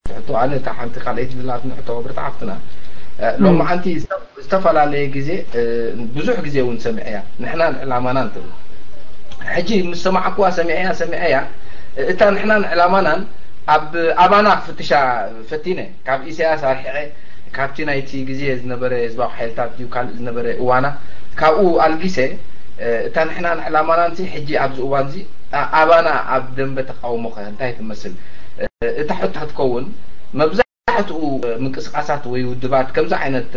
ትሕቶ ኣነ እታ ሓንቲ ካልኣይቲ ዝላትኒ ሕቶ ክብርቲ ሓፍትና እ፣ ሎም ዓንቲ ዝተፈላለየ ግዜ እ፣ ብዙሕ ግዜ እውን ሰሚዐያ ንሕናን ዕላማናን ትብል። ሕጂ ምስ ሰማዕኩዋ ሰሚዐያ ሰሚዐያ እ፣ እታ ንሕናን ዕላማናን ኣብ ኣባና ክፍትሻ ፈቲነ ካብ ኢሳያስ ኣርሒቐ ካብቲ ናይቲ ግዜ ዝነበረ ህዝባዊ ሓይልታት ድዩ ካልእ ዝነበረ እዋና ካብኡ ኣልጊሰ እ፣ እታ ንሕናን ዕላማናን ሕጂ ኣብዚ እዋንዚ ኣባና ኣብ ደንበ ተቃውሞ ከ እንታይ ትመስል? እታ ሕቶ ክትከውን መብዛሕትኡ ምንቅስቃሳት ወይ ውድባት ከምዚ ዓይነት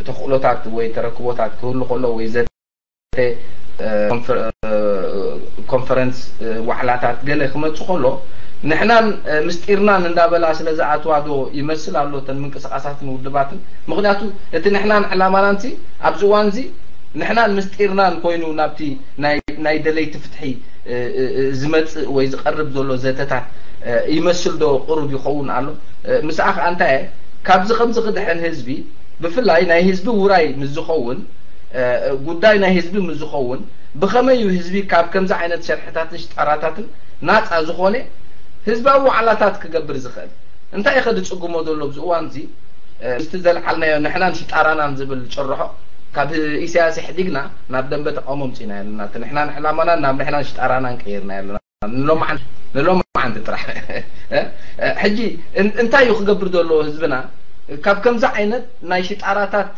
ተኽእሎታት ወይ ተረክቦታት ክህሉ ከሎ ወይ ዘተ ኮንፈረንስ ዋዕላታት ገለ ክመፁ ከሎ ንሕናን ምስጢርናን እንዳበላ ስለ ዝኣትዋ ዶ ይመስል ኣሎ እተን ምንቅስቃሳትን ውድባትን? ምክንያቱ እቲ ንሕናን ዕላማናን ኣብዚ እዋን እዚ ንሕናን ምስጢርናን ኮይኑ ናብቲ ናይ ደለይቲ ፍትሒ ዝመፅእ ወይ ዝቐርብ ዘሎ ዘተታት ይመስል ዶ ቅሩብ ይኸውን ኣሎ? ምስኣ ከዓ እንታይ እየ ካብዚ ከምዚ ክድሕን ህዝቢ ብፍላይ ናይ ህዝቢ ውራይ ምስ ዝኸውን ጉዳይ ናይ ህዝቢ ምስ ዝኸውን ብኸመይ እዩ ህዝቢ ካብ ከምዚ ዓይነት ሸርሕታትን ሽጣራታትን ናፃ ዝኾነ ህዝባዊ ዋዕላታት ክገብር ዝኽእል? እንታይ እዩ ከድፅግሞ ዘሎ ኣብዚ እዋን እዚ ምስቲ ዘልዓልናዮ ንሕናን ሽጣራናን ዝብል ጭርሖ ካብ ኢሳያስ ኢሕዲግና ናብ ደንበ ተቃውሞ ምፂና ኣለና። እቲ ንሕናን ዕላማናን ናብ ንሕናን ሽጣራናን ቀይርና ኣለና። ንሎማዓንቲ ጥራሕ ሕጂ እንታይ እዩ ክገብር ዘለዎ ህዝብና ካብ ከምዚ ዓይነት ናይ ሽጣራታት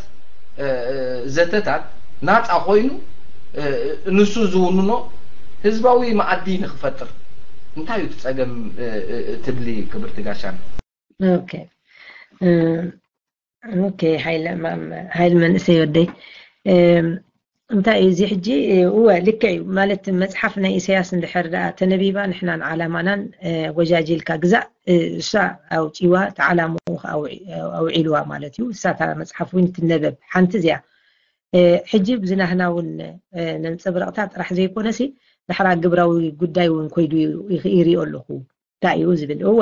ዘተታት ናፃ ኮይኑ ንሱ ዝውንኖ ህዝባዊ መኣዲ ንክፈጥር እንታይ እዩ ትፀገም ትብሊ ክብርቲ ጋሻን? ኦኬ ኦኬ፣ ሓይሊ መንእሰይ ወደይ እንታይ እዩ እዚ ሕጂ? እወ ልክዕ እዩ ማለት መፅሓፍ ናይ ኢሳያስ እንድሕር ደኣ ተነቢባ ንሕናን ዓላማናን ወጃጅልካ ግዛእ እሳ ኣውፂዋ ተዓላሙ ኣውዒልዋ ማለት እዩ። እሳታ መፅሓፍ እውን ትነበብ ሓንቲ እዚኣ። ሕጂ ብዝናህና እውን ነንፀብረቕታ ጥራሕ ዘይኮነሲ ዳሕራ ግብራዊ ጉዳይ እውን ኮይዱ ይሪኦ ኣለኹ። እንታይ እዩ ዝብል እወ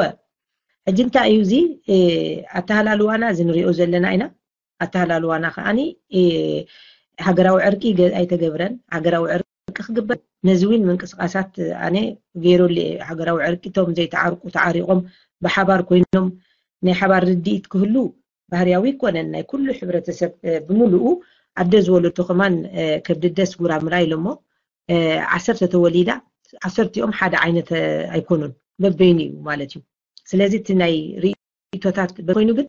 ሕጂ እንታይ እዩ እዚ ኣተሃላልዋና እዚ ንሪኦ ዘለና ኢና። ኣተሃላልዋና ከዓኒ ሃገራዊ ዕርቂ ኣይተገብረን። ሃገራዊ ዕርቂ ክግበር ነዚ እውን ምንቅስቃሳት ኣነ ገይረሉ እየ። ሃገራዊ ዕርቂ እቶም ዘይተዓርቁ ተዓሪቆም ብሓባር ኮይኖም ናይ ሓባር ርድኢት ክህሉ ባህርያዊ ይኮነን። ናይ ኩሉ ሕብረተሰብ ብምሉኡ ኣደ ዝወለቶ ከማን ከብድደስ ጉራምራ ኢሎሞ ዓሰርተ ተወሊዳ ዓሰርቲኦም ሓደ ዓይነት ኣይኮኑን በበይኑ እዩ ማለት እዩ። ስለዚ እቲ ናይ ርእቶታት ኮይኑ ግን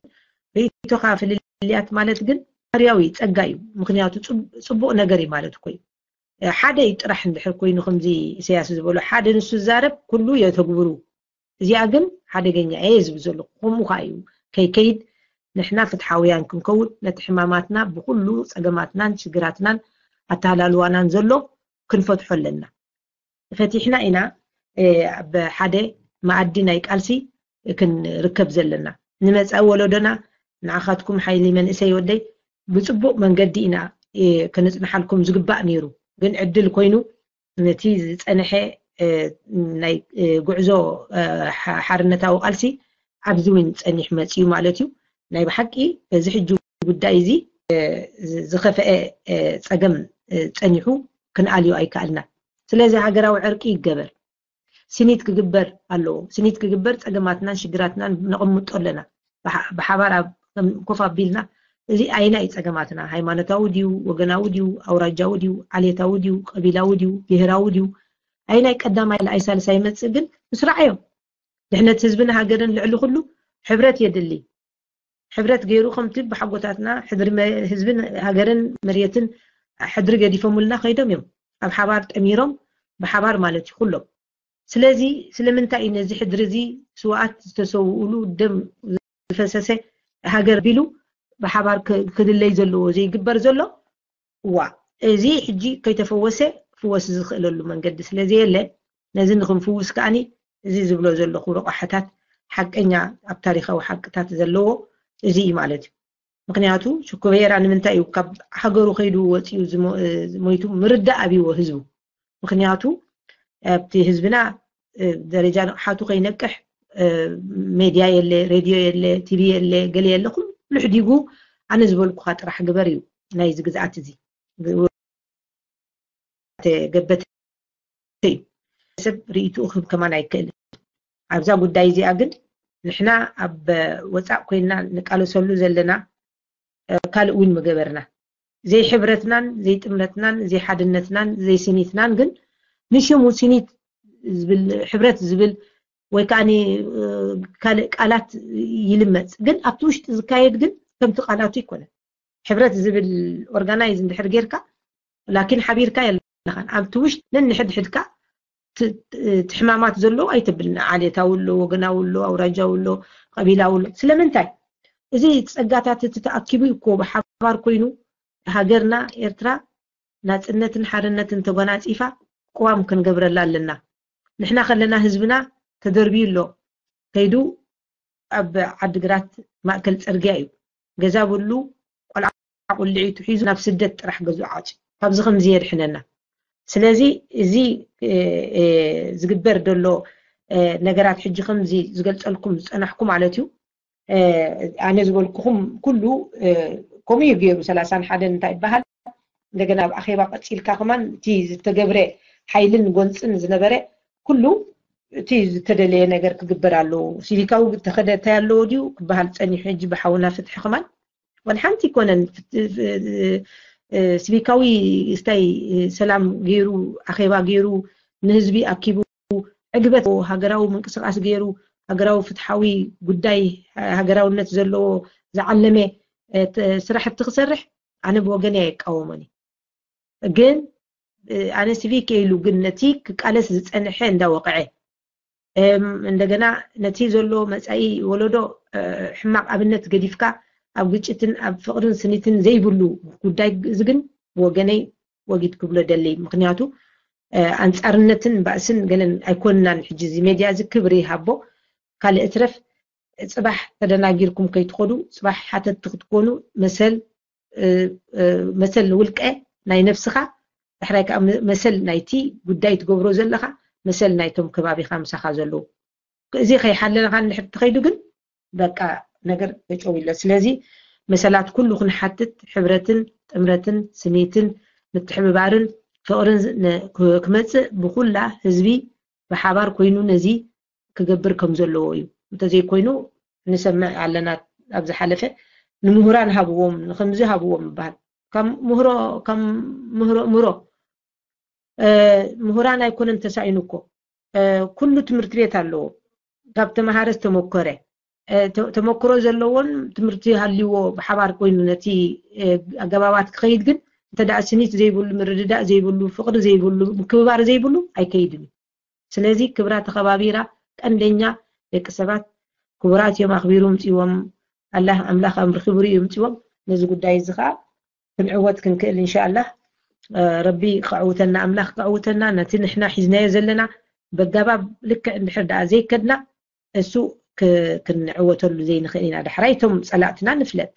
ርእቶካ ፍልልያት ማለት ግን ባህርያዊ ጸጋ እዩ። ምክንያቱ ጽቡቅ ነገር እዩ ማለት እኮ እዩ። ሓደ እዩ ጥራሕ እንድሕር ኮይኑ ከምዚ ኢሳያስ ዝበሎ ሓደ ንሱ ዝዛረብ ኩሉ የተግብሩ። እዚኣ ግን ሓደገኛ እየ ዝብል ዘለኩ። ከምኡ ከዓ እዩ ከይከይድ ንሕና ፍትሓውያን ክንከውን ነቲ ሕማማትና ብኩሉ ጸገማትናን ሽግራትናን ኣተሃላልዋናን ዘሎ ክንፈትሖ ኣለና። ፈቲሕና ኢና ኣብ ሓደ መኣዲ ናይ ቃልሲ ክንርከብ ዘለና። ንመፃኢ ወለዶና ንዓኻትኩም ሓይሊ መንእሰይ ወደይ ብፅቡቅ መንገዲ ኢና ከነፅንሓልኩም ዝግባእ ነይሩ። ግን ዕድል ኮይኑ ነቲ ዝፀንሐ ናይ ጉዕዞ ሓርነታዊ ቃልሲ ኣብዚ እውን ፀኒሑ መፅዩ ማለት እዩ። ናይ ብሓቂ በዚ ሕጂ ጉዳይ እዚ ዝኸፍአ ፀገም ፀኒሑ ክንኣልዮ ኣይከኣልና። ስለዚ ሃገራዊ ዕርቂ ይገበር። ስኒት ክግበር ኣለዎ። ስኒት ክግበር ፀገማትናን ሽግራትናን ነቐምጦ ኣለና። ብሓባር ኮፍ ኣቢልና እዚ ኣይናይ ፀገማትና ሃይማኖታዊ ድዩ፣ ወገናዊ ድዩ፣ ኣውራጃዊ ድዩ፣ ዓሌታዊ ድዩ፣ ቀቢላዊ ድዩ፣ ብሄራዊ ድዩ፣ ኣይናይ ቀዳማይ ለኣይ ሳልሳይ ይመፅእ ግን ምስራዓዮም ድሕነት ህዝብን ሃገርን ልዕሊ ኩሉ ሕብረት የድሊ። ሕብረት ገይሩ ከምቲ ብሓጎታትና ሕድሪ ህዝብን ሃገርን መሬትን ሕድሪ ገዲፎምልና ከይዶም እዮም። ኣብ ሓባር ጠሚሮም ብሓባር ማለት እዩ ኩሎም። ስለዚ ስለምንታይ እዩ ነዚ ሕድሪ እዚ ስውኣት ዝተሰውኡሉ ደም ዝፈሰሰ ሃገር ቢሉ ብሓባር ክድለይ ዘለዎ ዘይግበር ዘሎ? እዋ እዚ ሕጂ ከይተፈወሰ ክፍወስ ዝኽእለሉ መንገዲ ስለዘየለ ነዚ ንክንፍውስ ከዓኒ እዚ ዝብሎ ዘለኹ ረቋሕታት ሓቀኛ ኣብ ታሪኻዊ ሓቅታት ዘለዎ እዚ እዩ ማለት እዩ። ምክንያቱ ችኩቬራ ንምንታይ እዩ ካብ ሃገሩ ከይዱ ወፂኡ ሞይቱ ምርዳእ ኣብይዎ ህዝቡ። ምክንያቱ ኣብቲ ህዝብና ደረጃ ንቕሓቱ ከይነቅሕ ሜድያ የለ፣ ሬድዮ የለ፣ ቲቪ የለ፣ ገለ የለ፣ ኩሉ ሕዲጉ ኣነ ዝበልኩኻ ጥራሕ ግበር እዩ ናይዚ ግዝኣት እዚ። ገበተ እዩ። ሰብ ርእይትኡ ክህብ ከማን ኣይክእልን። ኣብዛ ጉዳይ እዚኣ ግን ንሕና ኣብ ወፃእ ኮይና ንቃለሰሉ ዘለና ካልእ እውን ምገበርና። ዘይሕብረትናን ዘይጥምረትናን ዘይሓድነትናን ዘይስኒትናን ግን ንሽሙ ስኒት ዝብል፣ ሕብረት ዝብል ወይ ከዓ ካልእ ቃላት ይልመፅ፣ ግን ኣብቲ ውሽጢ ዝካየድ ግን ከምቲ ቃላቱ ይኮነ። ሕብረት ዝብል ኦርጋናይዝ እንድሕር ጌርካ ላኪን ሓቢርካ የለኻን። ኣብቲ ውሽጢ ነንሕድሕድካ ትሕማማት ዘለዎ ኣይተብልና። ዓሌታዊ ኣሎ፣ ወገናዊ ኣሎ፣ ኣውራጃዊ ኣሎ፣ ቀቢላዊ ኣሎ። ስለምንታይ? እዚ ጸጋታት እቲ ተኣኪቡ እኮ ብሓባር ኮይኑ ሃገርና ኤርትራ ናጽነትን ሓርነትን ተጎናጺፋ ቅዋም ክንገብረላ ኣለና። ንሕና ከለና ህዝብና ተደርብዩ ኣሎ። ከይዱ ኣብ ዓድግራት ማእከል ጽርግያ እዩ። ገዛ ብሉ ቆልዓ ቁልዒቱ ሒዙ ናብ ስደት ጥራሕ ገዝኡ ዓጽዩ። ካብዚ ከምዚ የድሕነና። ስለዚ እዚ ዝግበር ዘሎ ነገራት ሕጂ ከምዚ ዝገልጸልኩም ዝጸናሕኩ ማለት እዩ። ኣነ ዝበልኩኹም ኩሉ ከምኡ እዩ ገይሩ። ሰላሳን ሓደን እንታይ ይበሃል? እንደገና ኣብ ኣኼባ ቀጺልካ ከማን እቲ ዝተገብረ ሓይልን ጎንፅን ዝነበረ ኩሉ እቲ ዝተደለየ ነገር ክግበር ኣለዎ። ሲቪካዊ ተኸደ እንታይ ኣለዎ ድዩ ክበሃል ጸኒሑ። ሕጂ ብሓውና ፍትሒ ከማን ወላ ሓንቲ ይኮነን። ሲቪካዊ ስታይ ሰላም ገይሩ ኣኼባ ገይሩ ንህዝቢ ኣኪቡ ዕግበት ሃገራዊ ምንቅስቃስ ገይሩ ሃገራዊ ፍትሓዊ ጉዳይ ሃገራውነት ዘለዎ ዝዓለመ ስራሕቲ ክሰርሕ ኣነ ብወገን ኣይቃወሞን። ግን ኣነ ሲቪክ ኢሉ ግን ነቲ ክቃለስ ዝጸንሐ እንዳወቀዐ እንደገና ነቲ ዘሎ መጻኢ ወለዶ ሕማቕ ኣብነት ገዲፍካ ኣብ ግጭትን ኣብ ፍቕርን ስኒትን ዘይብሉ ጉዳይ እዚ ግን ብወገነይ ወጊድ ክብሎ ደሊ። ምክንያቱ ኣንጻርነትን ባእስን ገለን ኣይኮንናን። ሕጂ እዚ ሜድያ እዚ ክብሪ ይሃቦ። ካልእ እትረፍ ጽባሕ ተደናጊርኩም ከይትኸዱ፣ ጽባሕ ሓተትቲ ክትኮኑ መሰል መሰል ውልቀ ናይ ነብስኻ፣ ዳሕራይ ከዓ መሰል ናይቲ ጉዳይ ትገብሮ ዘለኻ፣ መሰል ናይቶም ከባቢኻ ምሳኻ ዘለዉ። እዚ ከይሓለልካ እንድሕር ተኸይዱ ግን በቃ ነገር ተጨው ኢሎ። ስለዚ መሰላት ኩሉ ክንሓትት፣ ሕብረትን ጥምረትን ስኒትን ምትሕብባርን ፍቕርን ክመፅእ ብኩላ ህዝቢ ብሓባር ኮይኑ ነዚ ክገብር ከም ዘለዎ እዩ። እንተዘይኮይኑ ንሰምዕ ኣለና። ኣብ ዝሓለፈ ንምሁራን ሃብዎም ንከምዚ ሃብዎም ይበሃል። ከም ምህሮ ከም ምህሮ ምህሮ ምሁራን ኣይኮነን ተሳኢኑ እኮ። ኩሉ ትምህርቲ ቤት ኣለዎ። ካብ ተመሃረ ዝተመኮረ ተመክሮ ዘለዎን ትምህርቲ ሃልይዎ ብሓባር ኮይኑ ነቲ ኣገባባት ክኸይድ ግን እንተ ደኣ ስኒት ዘይብሉ ምርድዳእ ዘይብሉ ፍቕሪ ዘይብሉ ምክብባር ዘይብሉ ኣይከይድን እዩ። ስለዚ ክብራ ተኸባቢራ ቀንደኛ ደቂ ሰባት ክቡራት እዮም ኣኽቢሩ ምፅዎም ኣላህ ኣምላኽ ኣምሪ ክብሩ እዩ ምፅዎም። ነዚ ጉዳይ እዚ ከዓ ክንዕወት ክንክእል እንሻኣላህ ረቢ ክዕውተና ኣምላኽ ክዕውተና ነቲ ንሕና ሒዝናዮ ዘለና በጋባብ ልክዕ እንድሕር ደኣ ዘይከድና እሱ ክንዕወተሉ ዘይንኽእል ኢና። ዳሕራይ እቶም ፀላእትና ንፍለጥ፣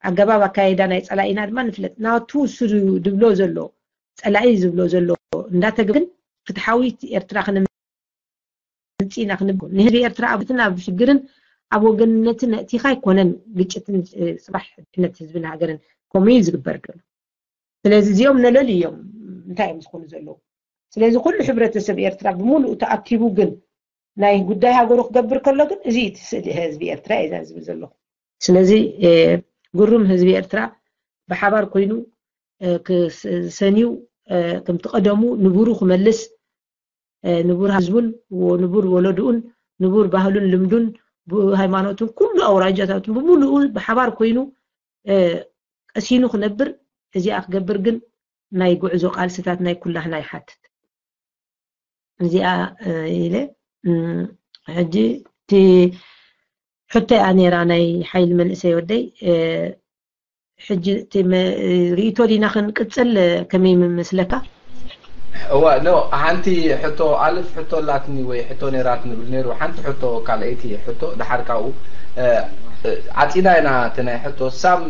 ኣገባብ ኣካየዳ ናይ ፀላኢና ድማ ንፍለጥ። ናቱ እሱ ድብሎ ዘሎ ፀላኢ ዝብሎ ዘሎ እንዳተግብን ፍትሓዊት ኤርትራ ክነምፅእ ኢና ክንብል ንህዝቢ ኤርትራ ኣብትን ኣብ ሽግርን ኣብ ወገንነትን ነእቲኻ ኣይኮነን ግጭትን ፅባሕ ድሕነት ህዝብን ሃገርን ከምኡ እዩ ዝግበር ዘሎ። ስለዚ እዚኦም ነለሊ እዮም እንታይ እዮም ዝኾኑ ዘለዉ። ስለዚ ኩሉ ሕብረተሰብ ኤርትራ ብምሉእ ተኣኪቡ ግን ናይ ጉዳይ ሃገሩ ክገብር ከሎ ግን እዚ እቲ ስእሊ ህዝቢ ኤርትራ እየ ዝብል ዘለኹ። ስለዚ ግሩም ህዝቢ ኤርትራ ብሓባር ኮይኑ ዝሰንዩ ከምቲ ቀደሙ ንቡሩ ክመልስ ንቡር ህዝቡን ንቡር ወለድኡን ንቡር ባህሉን ልምዱን ብሃይማኖትን ኩሉ ኣውራጃታቱን ብምሉኡ ብሓባር ኮይኑ ቀሲኑ ክነብር እዚኣ ክገብር ግን ናይ ጉዕዞ ቃልስታት ናይ ኩላህና ይሓትት። እዚኣ ኢለ ሕጂ እቲ ሕቶ እያ ነይራ ናይ ሓይሊ መንእሰይ ወደይ ሕጂ ርእቶ ዲና ክንቅፅል ከመይ መስለካ? እዋ ኖ ሓንቲ ሕቶ ኣልፍ ሕቶ ኣላትኒ ወይ ሕቶ ነይራትኒ ብል ነይሩ። ሓንቲ ሕቶ ካልኣይቲ ሕቶ ድሓር ካብኡ ዓፂና ኢና እቲ ናይ ሕቶ ሳም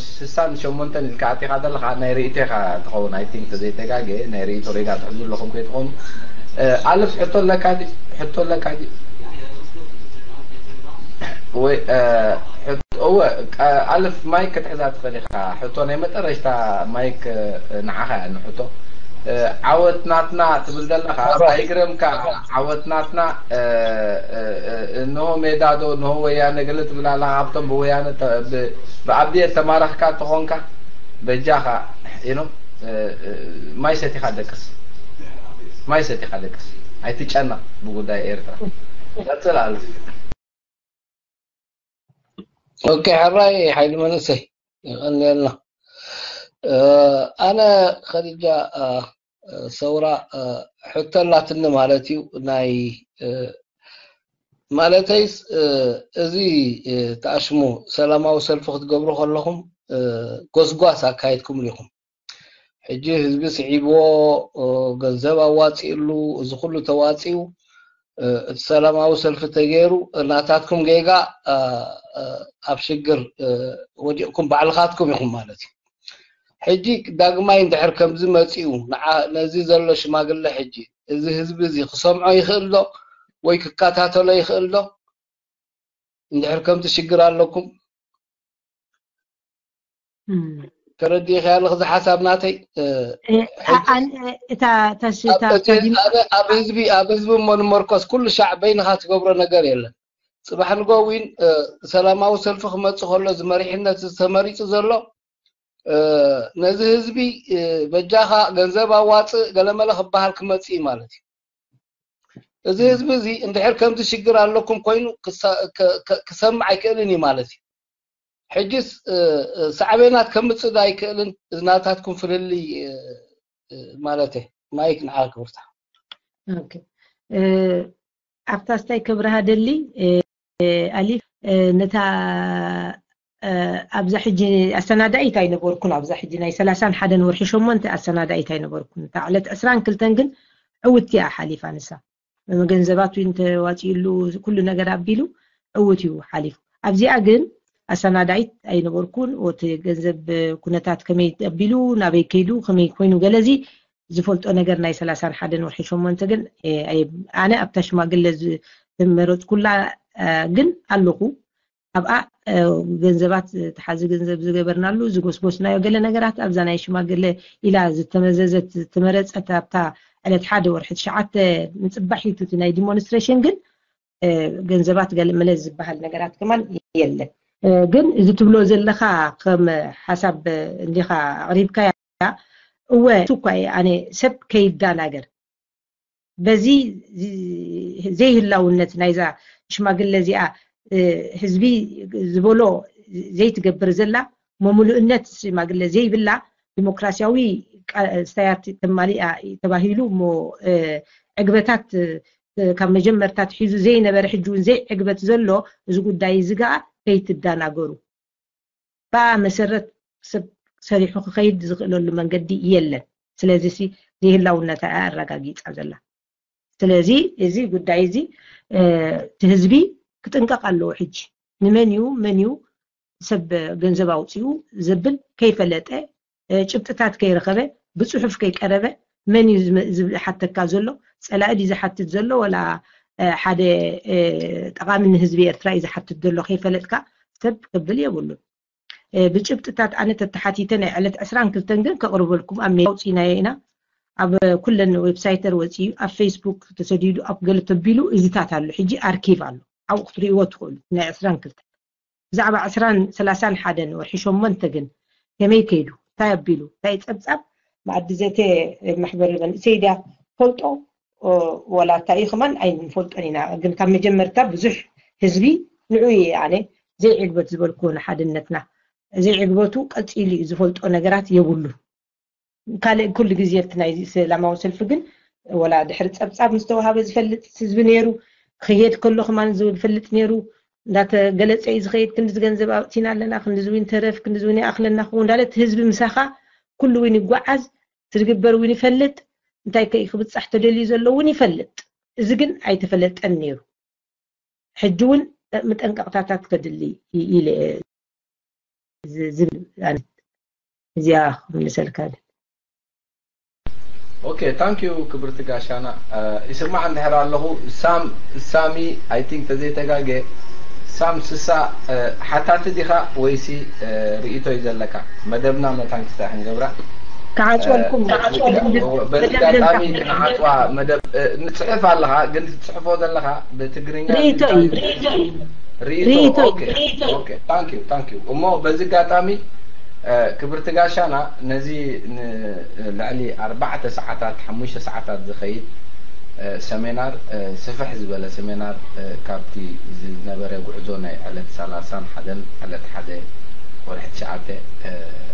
ስሳን ሸሞንተን ኢልካ ኣቲኻ ዘለኻ ናይ ርእይቶ ኢኻ ትኸውን። ኣይ ቲንክ ተዘይተጋገ ናይ ርእይቶ ሬጋ ትሕዙ ኣለኹም ከይትኾኑ። ኣልፍ ሕቶ ኣለካ ሕቶ ኣለካ ወይ እወ ኣልፍ ማይክ ክትሕዛ ትኽእል ኢኻ። ሕቶ ናይ መጠረሽታ ማይክ ንዓኻ እያ ንሕቶ። ዓወት ናትና ትብል ዘለኻ ኣይግረምካ። ዓወት ናትና። እንሆ ሜዳ ዶ እንሆ ወያነ ገለ ትብል ኣለኻ። ካብቶም ብወያነ ብኣብድኤ ተማረኽካ ተኾንካ በጃኻ ኢኖ ማይ ሰቲኻ ደቅስ፣ ማይ ሰቲኻ ደቅስ። ኣይትጨነቕ ብጉዳይ ኤርትራ። ቀጽል ኣሉ። ኦኬ፣ ሕራይ ሓይሊ መንእሰይ ይቐንየልና። ኣነ ከዲጃ ሰውራ ሕቶ ኣላትኒ ማለት እዩ። ናይ ማለተይስ እዚ ተኣሽሙ ሰላማዊ ሰልፊ ክትገብሩ ከለኹም ጎስጓስ ኣካይድኩም ኢኹም። ሕጂ ህዝቢ ስዒብዎ፣ ገንዘብ ኣዋፂእሉ፣ እዚ ኩሉ ተዋፂኡ፣ እቲ ሰላማዊ ሰልፊ ተገይሩ፣ ናታትኩም ጌጋ ኣብ ሽግር ወዲቕኩም ባዕልኻትኩም ኢኹም ማለት እዩ። ሕጂ ዳግማይ እንድሕር ከምዚ መፂኡ ነዚ ዘሎ ሽማግለ ሕጂ እዚ ህዝቢ እዚ ክሰምዖ ይኽእል ዶ ወይ ክከታተሎ ይኽእል ዶ? እንድሕር ከምዚ ሽግር ኣለኩም ተረዲእኻ ኣለኽ እዚ ሓሳብ ናተይ። እታ ኣብ ህዝቢ ኣብ ህዝቢ እሞ ንመርኮስ ኩሉ ሻዕ በይንኻ ትገብሮ ነገር የለን። ፅባሕ ንጎ እውን ሰላማዊ ሰልፊ ክመፅእ ከሎ እዚ መሪሕነት ተመሪፁ ዘሎ ነዚ ህዝቢ በጃኻ ገንዘብ ኣዋፅእ ገለመለ ክበሃል ክመፅእ እዩ ማለት እዩ። እዚ ህዝቢ እዚ እንድሕር ከምዚ ሽግር ኣለኩም ኮይኑ ክሰምዕ ኣይክእልን እዩ ማለት እዩ። ሕጅስ ሳዕቤናት ከምፅእ ዶ ኣይክእልን? እዚ ናታትኩም ፍልልይ ማለት ማይክ ንዓ ክብርታ። ኣብታ ስታይ ክብርሃ ደሊ ኣሊፍ ነታ ኣብዛ ሕጂ ኣሰናዳኢት ኣይነበርኩን። ኣብዛ ሕጂ ናይ ሰላሳን ሓደን ወርሒ ሸሞንተ ኣሰናዳኢት ኣይነበርኩን። እታ ዕለት ዕስራን ክልተን ግን ዕውቲ እያ ሓሊፋ። ንሳ መገንዘባት እውን ተዋፂኡሉ ኩሉ ነገር ኣቢሉ ዕውት እዩ ሓሊፉ። ኣብዚኣ ግን ኣሰናዳኢት ኣይነበርኩን። እቲ ገንዘብ ኩነታት ከመይ ኣቢሉ ናበይ ከይዱ ከመይ ኮይኑ ገለዚ ዝፈልጦ ነገር ናይ ሰላሳን ሓደን ወርሒ ሸሞንተ ግን ኣነ ኣብታ ሽማግለ ዝተመረፅኩላ ግን ኣለኹ። ኣብኣ ገንዘባት ተሓዚ ገንዘብ ዝገበርናሉ ዝጎስጎስናዮ ገለ ነገራት ኣብዛ ናይ ሽማግለ ኢላ ዝተመዘዘት ዝተመረፀት ኣብታ ዕለት ሓደ ወርሒ ትሽዓተ ምፅባሕ እዩ እቲ ናይ ዲሞንስትሬሽን ግን ገንዘባት ገለ መለ ዝበሃል ነገራት ከማን የለን። ግን እዚ ትብሎ ዘለኻ ከም ሓሳብ እንዲኻ ኣቕሪብካያ እወ እሱ እኳ እየ ኣነ ሰብ ከይዳናገር በዚ ዘይህላውነት ናይዛ ሽማግለ እዚኣ ህዝቢ ዝበሎ ዘይትገብር ዘላ መምሉእነት ሽማግለ ዘይብላ ዲሞክራሲያዊ ስታያት ተማሊኣ ተባሂሉ እሞ ዕግበታት ካብ መጀመርታ ትሒዙ ዘይነበረ ሕጂ እውን ዘይዕግበት ዘሎ እዚ ጉዳይ እዚ ገኣ ከይትዳናገሩ ብኣ መሰረት ሰብ ሰሪሑ ክኸይድ ዝኽእለሉ መንገዲ የለን። ስለዚ ሲ ዘይህላውነታ እያ ኣረጋጊፃ ዘላ። ስለዚ እዚ ጉዳይ እዚ እቲ ህዝቢ ክጥንቀቕ ኣለዎ። ሕጂ ንመን እዩ መን እዩ ሰብ ገንዘብ ኣውፂኡ ዘብል ከይፈለጠ ጭብጥታት ከይረኸበ ብፅሑፍ ከይቀረበ መን እዩ ዝሓተካ ዘሎ? ፀላኢ ድዩ ዝሓትት ዘሎ ወላ ሓደ ጠቓሚ ንህዝቢ ኤርትራ እዩ ዝሓትት ዘሎ ከይፈለጥካ ሰብ ክብል የብሉን። ብጭብጥታት ኣነ ተተሓቲተ ናይ ዕለት ዕስራን ክልተን ግን ከቕርበልኩም ኣብ ሜዳ ኣውፂእናዮ ኢና። ኣብ ኩለን ዌብሳይተር ወፂኡ ኣብ ፌስቡክ ተሰዲዱ ኣብ ገለ ተቢሉ እዚታት ኣሎ ሕጂ ኣርኪቭ ኣሎ ኣብኡ ክትርእይዎ ትኽእሉ ናይ ዕስራን ክልተን ብዛዕባ ዕስራን ሰላሳን ሓደን ወርሒ ሸሞንተ ግን ከመይ ከይዱ እንታይ ኣቢሉ እንታይ ፀብፃብ መኣዲ ዘተ መሕበሪ መንእሰይ ድያ ፈልጦ ወላ እንታይ እዩ ከማን ኣይንፈልጦን ኢና ግን ካብ መጀመርታ ብዙሕ ህዝቢ ንዑ እየ ኣነ ዘይዕግበት ዝበልኩዎ ንሓድነትና ዘይዕግበቱ ቀፂሉ እዩ ዝፈልጦ ነገራት የብሉን ካልእ ኩሉ ግዜ እቲ ናይ ሰላማዊ ሰልፊ ግን ወላ ድሕሪ ፀብፃብ ምስ ተዋሃበ ዝፈልጥ ህዝቢ ነይሩ ክሄድ ከሎ ከማን ዝፈልጥ ነይሩ እንዳተገለፀ እዩ ዝኸይድ ክንድዚ ገንዘብ ኣውፂና ኣለና ክንድዚ እውን ተረፍ ክንድዚ እውን ይኣኽለና ክው እንዳለ እቲ ህዝቢ ምሳኻ ኩሉ እውን ይጓዓዝ ትዝግበር እውን ይፈልጥ እንታይ ከ ክብፃሕ ተደልዩ ዘሎ እውን ይፈልጥ እዚ ግን ኣይተፈለጠን ነይሩ ሕጂ እውን መጠንቀቕታታት ከድሊ ኢለ ዝብል እዚኣ ክምልሰልካ ኦኬ ታንክ ዩ ክብርቲ ጋሻና ይስማዕ እንድሕር ኣለኹ ሳም ሳሚ ኣይ ቲንክ ተዘይተጋገ ሳም ስሳ ሓታቲ ዲኻ ወይሲ ርእይቶ እዩ ዘለካ መደብና መታን ክስታይ ክንገብራ ክዓፅወልኩም በዚ ኣጋጣሚ ክንዓፅዋ መደብ ንፅሕፍ ኣለኻ፣ ግን ትፅሕፎ ዘለኻ ብትግርኛ ርእይቶ እዩ። ርእይቶ። ኦኬ፣ ታንክ ዩ፣ ታንክ ዩ። እሞ በዚ ኣጋጣሚ ክብርቲ ጋሻና፣ ነዚ ንልዕሊ ኣርባዕተ ሰዓታት፣ ሓሙሽተ ሰዓታት ዝኸይድ ሰሜናር፣ ስፍሕ ዝበለ ሰሜናር፣ ካብቲ ዝነበረ ጉዕዞ ናይ ዕለት ሰላሳን ሓደን፣ ዕለት ሓደ ወርሒ ትሽዓተ፣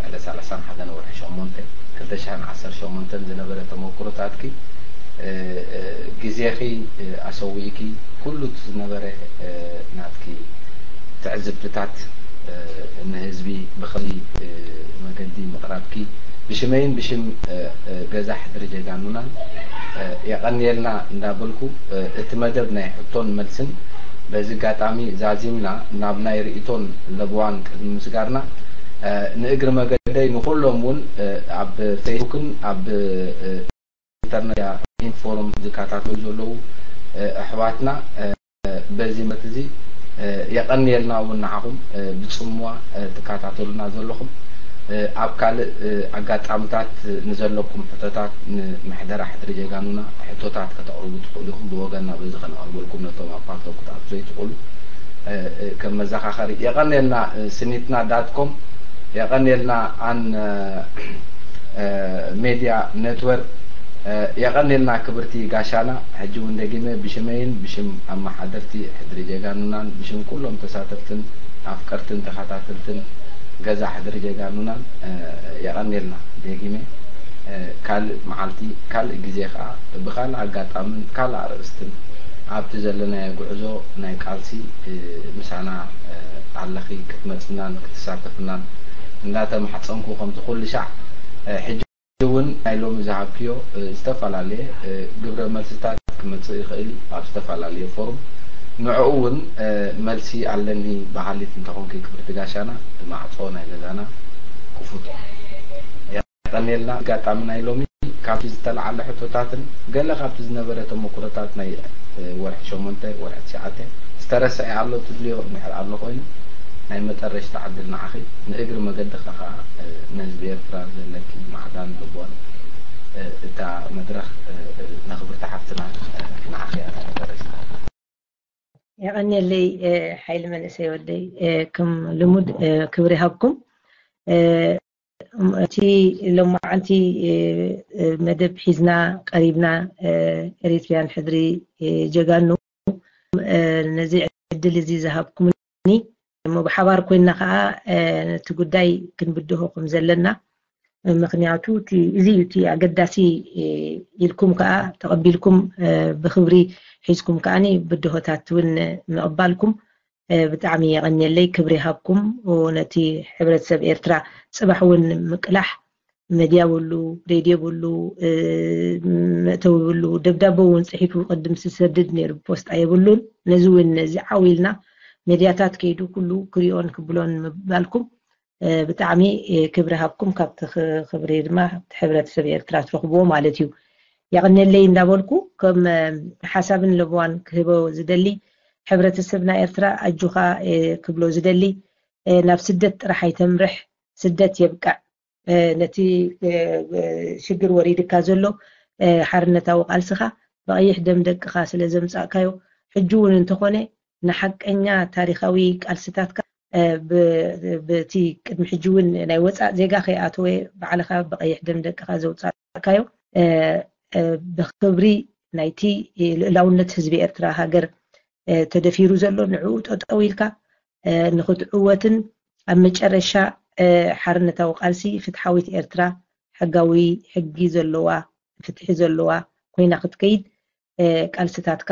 ዕለት ሰላሳን ሓደን ወርሒ ሸሞንተ ክልተ ሽሕን ዓሰርተ ሸሞንተን ዝነበረ ተመክሮታትኪ፣ ግዜኺ ኣሰዊእኪ፣ ኩሉ እቲ ዝነበረ ናትኪ ትዕዝብትታት ንህዝቢ ብኸዚ መገዲ ምቕራብኪ፣ ብሽመይን ብሽም ገዛ ሕድሪ ጀጋኑናን የቐንየልና እንዳበልኩ፣ እቲ መደብ ናይ ሕቶን መልስን በዚ ኣጋጣሚ ዛዚምና ናብ ናይ ርእይቶን ለበዋን ቅድሚ ምስጋርና፣ ንእግሪ መገደይ ንኹሎም እውን ኣብ ፌስቡክን ኣብ ኢንተርኔት ኢንፎርም ዝከታተሉ ዘለዉ ኣሕዋትና፣ በዚ መት እዚ የቐንየልና እውን ንዓኹም ብፅምዋ ትከታተሉና ዘለኹም። ኣብ ካልእ ኣጋጣምታት ንዘለኩም ሕቶታት ንምሕደራ ሕድሪ ጀጋኑና ሕቶታት ከተቕርቡ ትኽእሉ ኢኹም። ብወገንና በዚ ከነቕርበልኩም ነቶም ኣብ ፓልቶክ ክትኣቱ ዘይትኽእሉ ከም መዘኻኸሪ። የቐንየልና ስኒትና ዳት ኮም፣ የቐንየልና ኣን ሜድያ ኔትወርክ፣ የቐንየልና ክብርቲ ጋሻና። ሕጂ እውን ደጊመ ብሽመይን ብሽም ኣመሓደርቲ ሕድሪ ጀጋኑናን ብሽም ኩሎም ተሳተፍትን ኣፍቀርትን ተኸታተልትን ገዛ ሕድሪ ጀጋኑናን የቐንየልና። ደጊመ ካልእ መዓልቲ ካልእ ግዜ ከዓ ብካልእ ኣጋጣምን ካልእ ኣርእስትን ኣብቲ ዘለናዮ ጉዕዞ ናይ ቃልሲ ምሳና ኣለኺ ክትመፅናን ክትሳተፍናን እንዳተማሕፀንኩ፣ ከምቲ ኩሉ ሻዕ ሕጂ እውን ናይ ሎሚ ዝሃብክዮ ዝተፈላለየ ግብረ መልስታት ክመፅእ ይኽእል እዩ ኣብ ዝተፈላለየ ፎርም። ንዕኡ እውን መልሲ ኣለኒ በሃሊት እንተኾንኪ ክብርቲ ጋሻና፣ እቲ ማዕፆ ናይ ገዛና ክፉት እዩ። የቐንየልና። ኣጋጣሚ ናይ ሎሚ ካብቲ ዝተለዓለ ሕቶታትን ገለ ካብቲ ዝነበረ ተመኩሮታት ናይ ወርሒ ሸሞንተ፣ ወርሒ ትሽዓተ ዝተረስዐ ኣሎ ትብልዮ እንድሕር ኣሎ ኮይኑ፣ ናይ መጠረሽታ ዕድል ንዓኺ። ንእግሪ መገድኻ ከዓ ንህዝቢ ኤርትራ ዘለኪ ማዕዳን ልቦን፣ እታ መድረኽ ንኽብርቲ ሓፍትና ንዓኺ እያ መጠረሽታ። የቐንየለይ ሓይሊ መንእሰይ ወደይ፣ ከም ልሙድ ክብሪ ሃብኩም። እቲ ሎማዓንቲ መደብ ሒዝና ቀሪብና፣ ኤሪትሪያን ሕድሪ ጀጋኑ፣ ነዚ ዕድል እዚ ዝሃብኩምኒ፣ እሞ ብሓባር ኮይንና ከዓ ነቲ ጉዳይ ክንብድሆ ከም ዘለና፣ ምኽንያቱ እዚ እዩ እቲ ኣገዳሲ ኢልኩም ከዓ ተቐቢልኩም ብክብሪ ሒዝኩም ከዓኒ ብድሆታት እውን ምቕባልኩም ብጣዕሚ የቐንየለይ፣ ክብሪ ሃብኩም። ነቲ ሕብረተሰብ ኤርትራ ፅባሕ እውን ምቅላሕ፣ መድያ በሉ፣ ሬድዮ በሉ፣ መእተዊ በሉ፣ ደብዳበ እውን ፅሒፉ ቅድም ዝሰድድ ነይሩ፣ ፖስጣ የብሉን። ነዚ እውን እዚ ዓው ኢልና መድያታት ከይዱ ኩሉ ክሪኦን ክብሎን ምባልኩም ብጣዕሚ ክብሪ ሃብኩም። ካብቲ ክብሪ ድማ ሕብረተሰብ ኤርትራ ትረኽብዎ ማለት እዩ። የቐንየለይ እንዳበልኩ፣ ከም ሓሳብን ለበዋን ክህቦ ዝደሊ፣ ሕብረተሰብና ኤርትራ ኣጆኻ ክብሎ ዝደሊ፣ ናብ ስደት ጥራሕ ኣይተምርሕ፣ ስደት የብቅዕ። ነቲ ሽግር ወሪድካ ዘሎ ሓርነታዊ ቃልስኻ ብቐይሕ ደም ደቅኻ ስለ ዘምጻእካዮ፣ ሕጂ እውን እንተኾነ ንሓቀኛ ታሪኻዊ ቃልስታትካ ብቲ ቅድሚ ሕጂ እውን ናይ ወፃእ ዜጋ ከይኣተወ ባዕልኻ ብቐይሕ ደም ደቅኻ ዘውፃእካዮ፣ ብክብሪ ናይቲ ልእላውነት ህዝቢ ኤርትራ፣ ሃገር ተደፊሩ ዘሎ ንዕኡ ጠጠው ኢልካ ንክትዕወትን ኣብ መጨረሻ ሓርነታዊ ቃልሲ ፍትሓዊት ኤርትራ ሕጋዊ ሕጊ ዘለዋ፣ ፍትሒ ዘለዋ ኮይና ክትከይድ ቃልስታትካ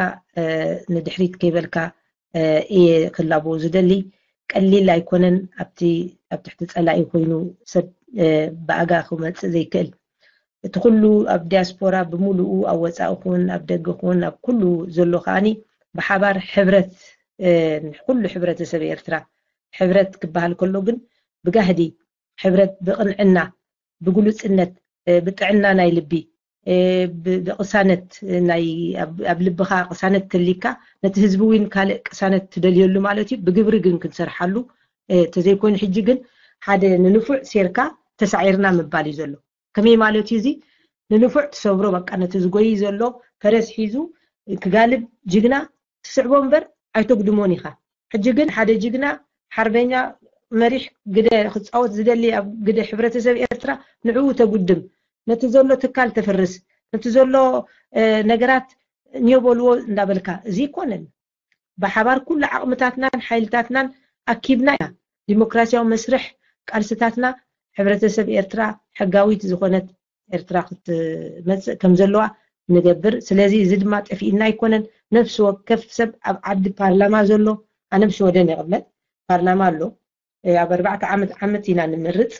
ንድሕሪት ከይበልካ እየ ክላቦ ዝደሊ። ቀሊል ኣይኮነን። ኣብቲ ኣብ ትሕቲ ፀላኢ ኮይኑ ሰብ ብኣጋ ክመፅእ ዘይክእል፣ እቲ ኩሉ ኣብ ዲያስፖራ ብምሉኡ፣ ኣብ ወፃኢ ኹን ኣብ ደገ ኹን ኣብ ኩሉ ዘሎ ከዓኒ ብሓባር ሕብረት፣ ኩሉ ሕብረተሰብ ኤርትራ፣ ሕብረት ክበሃል ከሎ ግን ብጋህዲ ሕብረት፣ ብቕንዕና፣ ብግሉጽነት፣ ብጥዕና ናይ ልቢ፣ ብቅሳነት፣ ናይ ኣብ ልብኻ ቅሳነት ተሊካ፣ ነቲ ህዝቢ እውን ካልእ ቅሳነት ትደልየሉ ማለት እዩ። ብግብሪ ግን ክንሰርሓሉ፣ ተዘይኮይኑ ሕጂ ግን ሓደ ንንፉዕ ሴርካ ተሳዒርና ምባል እዩ ዘሎ። ከመይ ማለት እዩ እዚ? ንንፉዕ ትሰብሮ፣ በቃ ነቲ ዝጎይ ዘሎ ፈረስ ሒዙ ክጋልብ ጅግና ትስዕቦ እምበር ኣይተጉድሞን ኢኻ። ሕጂ ግን ሓደ ጅግና ሓርበኛ መሪሕ ግደ ክፃወት ዝደሊ ኣብ ግደ ሕብረተሰብ ኤርትራ ንዕኡ ተጉድም፣ ነቲ ዘሎ ትካል ተፍርስ፣ ነቲ ዘሎ ነገራት ኒዮ በልዎ እንዳበልካ፣ እዚ ይኮነን። ብሓባር ኩሉ ዓቕምታትናን ሓይልታትናን ኣኪብና ኢና ዲሞክራሲያዊ መስርሕ ቃልስታትና ሕብረተሰብ ኤርትራ ሕጋዊት ዝኾነት ኤርትራ ክትመፅእ ከም ዘለዋ ንገብር። ስለዚ እዚ ድማ ጠፊእና ኣይኮነን። ነፍሲ ወከፍ ሰብ ኣብ ዓዲ ፓርላማ ዘሎ፣ ኣነ ብሽወደን ይቕመጥ፣ ፓርላማ ኣሎ። ኣብ ኣርባዕተ ዓመት ዓመት ኢና ንምርፅ።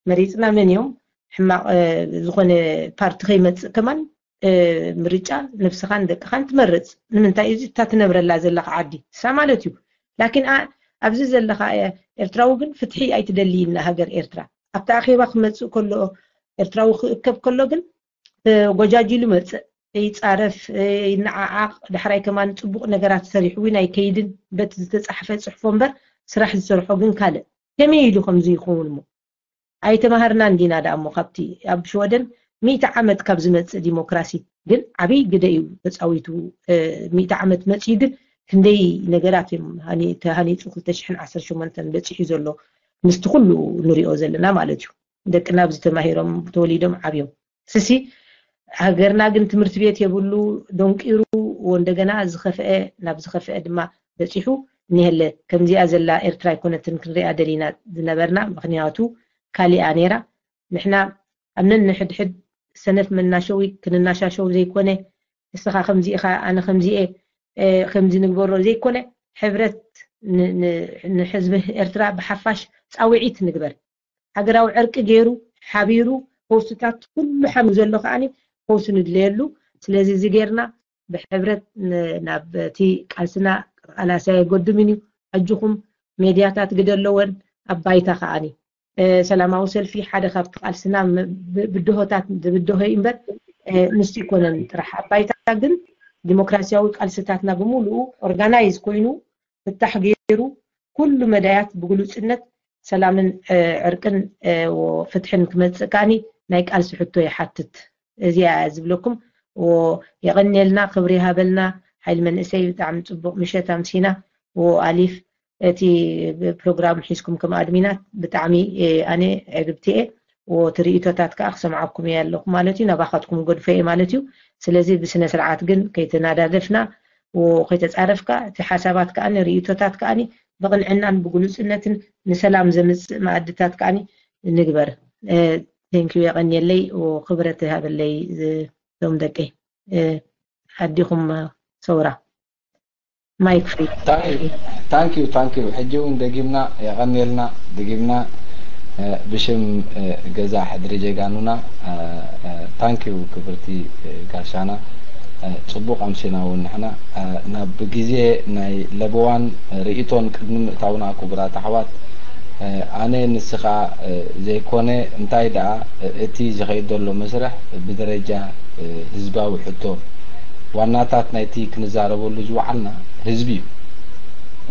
መሪፅና መን እዮም ሕማቕ ዝኾነ ፓርቲ ከይመፅእ ከማን ምርጫ ነብስኻን ደቅኻን ትመርፅ። ንምንታይ? እዚ እታ ትነብረላ ዘለኻ ዓዲ እሳ ማለት እዩ። ላኪን ኣብዚ ዘለኻ ኤርትራዊ ግን ፍትሒ ኣይትደልይና ሃገር ኤርትራ። ኣብቲ ኣኼባ ክመፅእ ከሎ ኤርትራዊ ክእከብ ከሎ ግን ጎጃጅሉ መፅእ፣ ይፃረፍ፣ ይነዓዓቕ፣ ዳሕራይ ከማን ፅቡቕ ነገራት ሰሪሑ እውን ኣይከይድን። በቲ ዝተፃሕፈ ፅሕፎ እምበር ስራሕ ዝሰርሖ ግን ካልእ። ከመይ ኢሉ ከምዚ ይኸውን እሞ? ኣይተማሃርናን ዲና ደኣ እሞ ካብቲ ኣብ ሽወደን ሚእቲ ዓመት ካብ ዝመፅእ ዲሞክራሲ ግን ዓብይ ግደ እዩ ተፃዊቱ። ሚእቲ ዓመት መፅዩ ግን ክንደይ ነገራት እዮም ተሃኒፁ። ክልተ ሽሕን ዓሰርተ ሸሞንተን በፂሑ ዘሎ ምስቲ ኩሉ ንሪኦ ዘለና ማለት እዩ። ደቅና ኣብዚ ተማሂሮም ተወሊዶም ዓብዮም። ስሲ ሃገርና ግን ትምህርቲ ቤት የብሉ፣ ደንቂሩ፣ እንደገና ዝኸፍአ ናብ ዝኸፍአ ድማ በፂሑ እኒሀለ። ከምዚኣ ዘላ ኤርትራ ኣይኮነትን ክንሪኣ ደሊና ዝነበርና፣ ምክንያቱ ካሊኣ ነይራ። ንሕና ኣብ ነንሕድሕድ ሰነፍ መናሸዊ ክንናሻሸው ዘይኮነ፣ እስኻ ከምዚ ኢኻ፣ ኣነ ከምዚ እየ፣ ከምዚ ንግበሮ ዘይኮነ፣ ሕብረት ንሕዝቢ ኤርትራ ብሓፋሽ ፃውዒት ንግበር። ሃገራዊ ዕርቂ ገይሩ ሓቢሩ ፈውስታት ኩሉ ሓሚሙ ዘሎ ከዓኒ ፈውሲ ንድለየሉ። ስለዚ እዚ ጌርና ብሕብረት ናብ እቲ ቃልስና ቃላሲ ኣየጎድምን እዩ። ኣጆኹም ሜድያታት ግደ ኣለወን። ኣብ ባይታ ከዓኒ ሰላማዊ ሰልፊ ሓደ ካብቲ ቃልስና ብድሆታት ዝብድሆ እዩ እምበር ንሱ ይኮነን ጥራሕ። ኣብ ባይታ ግን ዲሞክራሲያዊ ቃልስታትና ብምሉኡ ኦርጋናይዝ ኮይኑ ፍታሕ ገይሩ ኩሉ መዳያት ብግሉጽነት ሰላምን ዕርቅን ፍትሕን ክመጽእ ከዓኒ ናይ ቃልሲ ሕቶ ይሓትት። እዚኣ ዝብለኩም። የቐንየልና፣ ክብሪ ይሃበልና። ሓይል መንእሰይ ብጣዕሚ ጽቡቕ ምሸት ኣምሲና። ኣሊፍ እቲ ፕሮግራም ሒዝኩም ከም ኣድሚናት ብጣዕሚ ኣነ ዕግብቲ እየ። ትርኢቶታት ከዓ ክሰምዓኩም እየ ኣለኹ ማለት እዩ። ናባኻትኩም ገድፎ እየ ማለት እዩ። ስለዚ ብስነ ስርዓት ግን ከይተናዳደፍና ከይተፃረፍካ እቲ ሓሳባት ከዓኒ ርኢቶታት ከዓኒ ብቕንዕናን ብግሉፅነትን ንሰላም ዘምፅእ መኣድታት ከዓኒ ንግበር። ቴንኪዩ የቐንየለይ። ክብረት ሃበለይ ዞም ደቀይ። ኣዲኹም ሰውራ ማይክ ፍሪ። ታንኪዩ ታንኪዩ። ሕጂ እውን ደጊምና የቐንየልና፣ ደጊምና ብሽም ገዛ ሕድሪ ጀጋኑና ታንኪዩ ክብርቲ ጋሻና። ፅቡቕ ኣምሲና እውን ንሕና ናብ ግዜ ናይ ለበዋን ርእይቶን ቅድሚ ምእታውና ክቡራት ኣሕዋት ኣነ ንስኻ ዘይኮነ እንታይ ደኣ እቲ ዝኸይድ ዘሎ መስርሕ ብደረጃ ህዝባዊ ሕቶ ዋናታት ናይቲ ክንዛረበሉ ዝወዓልና ህዝቢ እዩ።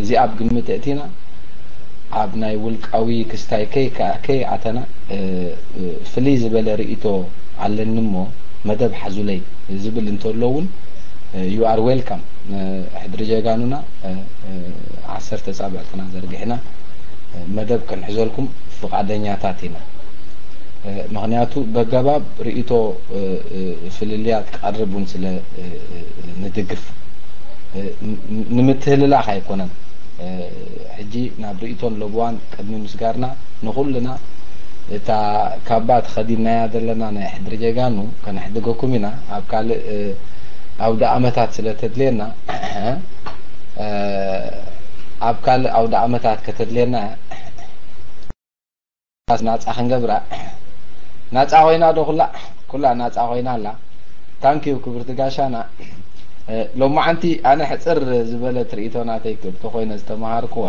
እዚ ኣብ ግምት እቲና ኣብ ናይ ውልቃዊ ክስታይ ከይኣተና ፍልይ ዝበለ ርእይቶ ኣለኒ እሞ መደብ ሓዙለይ ዝብል እንተሎ እውን you are welcome። ሕድሪ ጀጋኑና ዓሰርተ ፃብዕትና ዘርጊሕና መደብ ክንሕዘልኩም ፍቓደኛታት ኢና። ምክንያቱ በገባብ ርእይቶ ፍልልያት ቀርብ እውን ስለ ንድግፍ ንምትህልላኽ ኣይኮነን። ሕጂ ናብ ርእይቶን ለብዋን ቅድሚ ምስጋርና ንኹልና እታ ካባ ተኸዲናያ ዘለና ናይ ሕድሪ ጀጋኑ ከነሕድገኩም ኢና። ኣብ ካልእ ኣውደ ኣመታት ስለ ተድልየና ኣብ ካልእ ኣውደ ኣመታት ከተድልየና ናፃ ክንገብራ ናፃ ኮይና ዶ ኩላ ኩላ ናፃ ኮይና ኣላ። ታንኪዩ ክብርቲ ጋሻና። ሎማዓንቲ ኣነ ሕፅር ዝበለ ትርኢቶ ናተይ ክብቲ ኮይነ ዝተምሃርኩዋ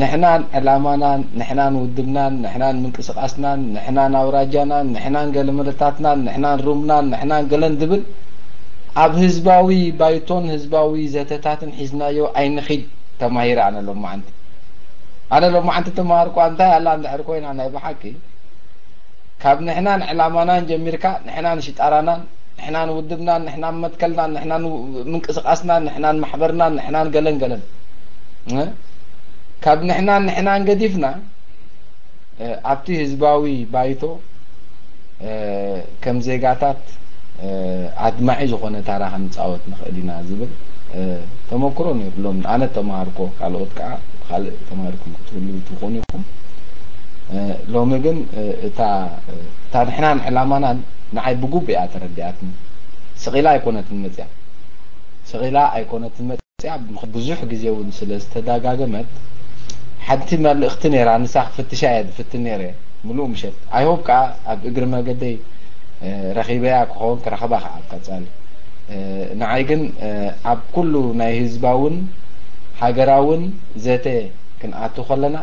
ንሕናን ዕላማናን ንሕናን ውድብናን ንሕናን ምንቅስቃስናን ንሕናን ኣውራጃናን ንሕናን ገለመለታትናን ንሕናን ሩምናን ንሕናን ገለን ዝብል ኣብ ህዝባዊ ባይቶን ህዝባዊ ዘተታትን ሒዝናዮ ኣይንኺድ። ተማሂረ ኣነ ሎማዓንቲ ኣነ ሎማዓንቲ ተማሃርኩዋ እንታይ ኣላ እንድሕር ኮይና ናይ ብሓቂ ካብ ንሕናን ዕላማናን ጀሚርካ ንሕናን ሽጣራናን ንሕናን ውድብናን ንሕናን መትከልናን ንሕናን ምንቅስቃስናን ንሕናን ማሕበርናን ንሕናን ገለን ገለን ካብ ንሕናን ንሕናን ገዲፍና ኣብቲ ህዝባዊ ባይቶ ከም ዜጋታት ኣድማዒ ዝኾነ ታራ ክንፃወት ንኽእል ኢና ዝብል ተመክሮ ነይሩ። ሎም ኣነ ተማሃርኮ ካልኦት ከዓ ካልእ ተማሃርኩም ክትህሉ ትኾኑ ኢኹም። ሎሚ ግን እታ እታ ንሕናን ዕላማናን ንዓይ ብጉቡእ እያ ተረዲኣትኒ። ስቒላ ኣይኮነትን መፅያ ስቒላ ኣይኮነትን መፅያ ብዙሕ ግዜ እውን ስለ ዝተዳጋገመት ሓንቲ መልእኽቲ ነይራ። ንሳ ክፍትሻ እየ ዝፍትን ነይረ ምሉእ ምሸት። ኣይሆብ ከዓ ኣብ እግሪ መገደይ ረኺበያ ክኸውን ክረኽባ ከዓ ኣብ ቀፃሊ ንዓይ ግን ኣብ ኩሉ ናይ ህዝባውን ሃገራውን ዘተ ክንኣቱ ከለና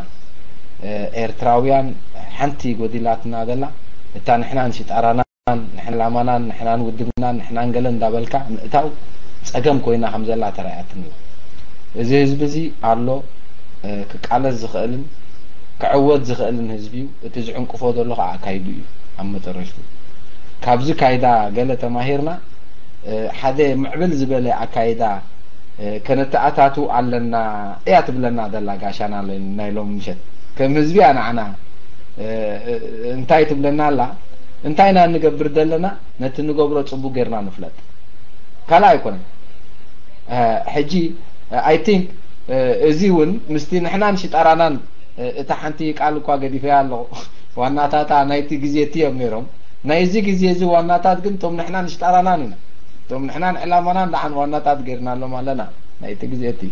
ኤርትራውያን ሓንቲ ጎዲላትና ዘላ እታ ንሕና ንሽጣራናን ንሕላማናን ንሕናን ውድብናን ንሕናን ገለን እንዳበልካ ምእታው ፀገም ኮይና ከም ዘላ ተራእያትኒ። እዚ ህዝቢ እዚ ኣሎ ክቃለስ ዝኽእልን ክዕወት ዝኽእልን ህዝቢ እዩ። እቲ ዝዕንቅፎ ዘሎ ከዓ ኣካይዱ እዩ። ኣብ መጠረሽቱ ካብዚ ካይዳ ገለ ተማሂርና ሓደ ምዕብል ዝበለ ኣካይዳ ከነተኣታቱ ኣለና እያ ትብለና ዘላ ጋሻና ናይ ሎም ምሸት ከም ህዝቢ እያ ንዓና እንታይ ትብለና ኣላ እንታይ ኢና ንገብር ዘለና ነቲ ንገብሮ ፅቡቅ ጌርና ንፍለጥ ካልእ ኣይኮነን ሕጂ I think እዚ እውን ምስቲ ንሕናን ሽጣራናን እታ ሓንቲ ቃል እኳ ገዲፈያ ኣለኹ ዋናታታ ናይቲ ግዜ እቲ እዮም ነይሮም ናይዚ ግዜ እዚ ዋናታት ግን እቶም ንሕናን ሽጣራናን ኢና እቶም ንሕናን ዕላማናን ደሓን ዋናታት ገይርናሎም ኣለና ናይቲ ግዜ እቲ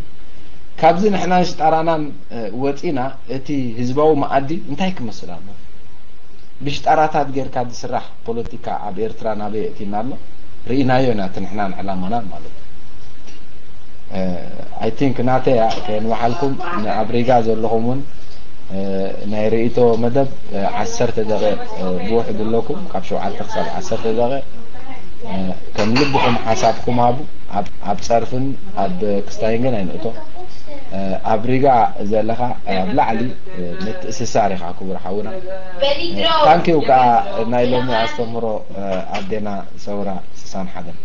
ካብዚ ንሕናን ሽጣራናን ወፂና እቲ ህዝባዊ መኣዲ እንታይ ክመስል ኣሎ ብሽጣራታት ጌርካ ዝስራሕ ፖለቲካ ኣብ ኤርትራ ናበይ የእቲና ኣሎ ርኢናዮ ኢና እቲ ንሕናን ዕላማናን ማለት እዩ I think ናተይ እያ ከየንውሓልኩም ንኣብ ሪጋ ዘለኹም እውን ናይ ርእይቶ መደብ ዓሰርተ ደቂቕ ብውሕዱ ኣለኩም ካብ ሸውዓተ ክሳብ ዓሰርተ ደቂቕ ከም ልብኹም ሓሳብኩም ሃቡ ኣብ ጸርፍን ኣብ ክስታይን ግን ኣይንእቶ ኣብ ሪጋ ዘለኻ ኣብ ላዕሊ ምትእስሳር ኢኻ ክቡር ሓውና ታንኪው ከዓ ናይ ሎሚ ኣስተምህሮ ኣዴና ሰውራ ስሳን ሓደን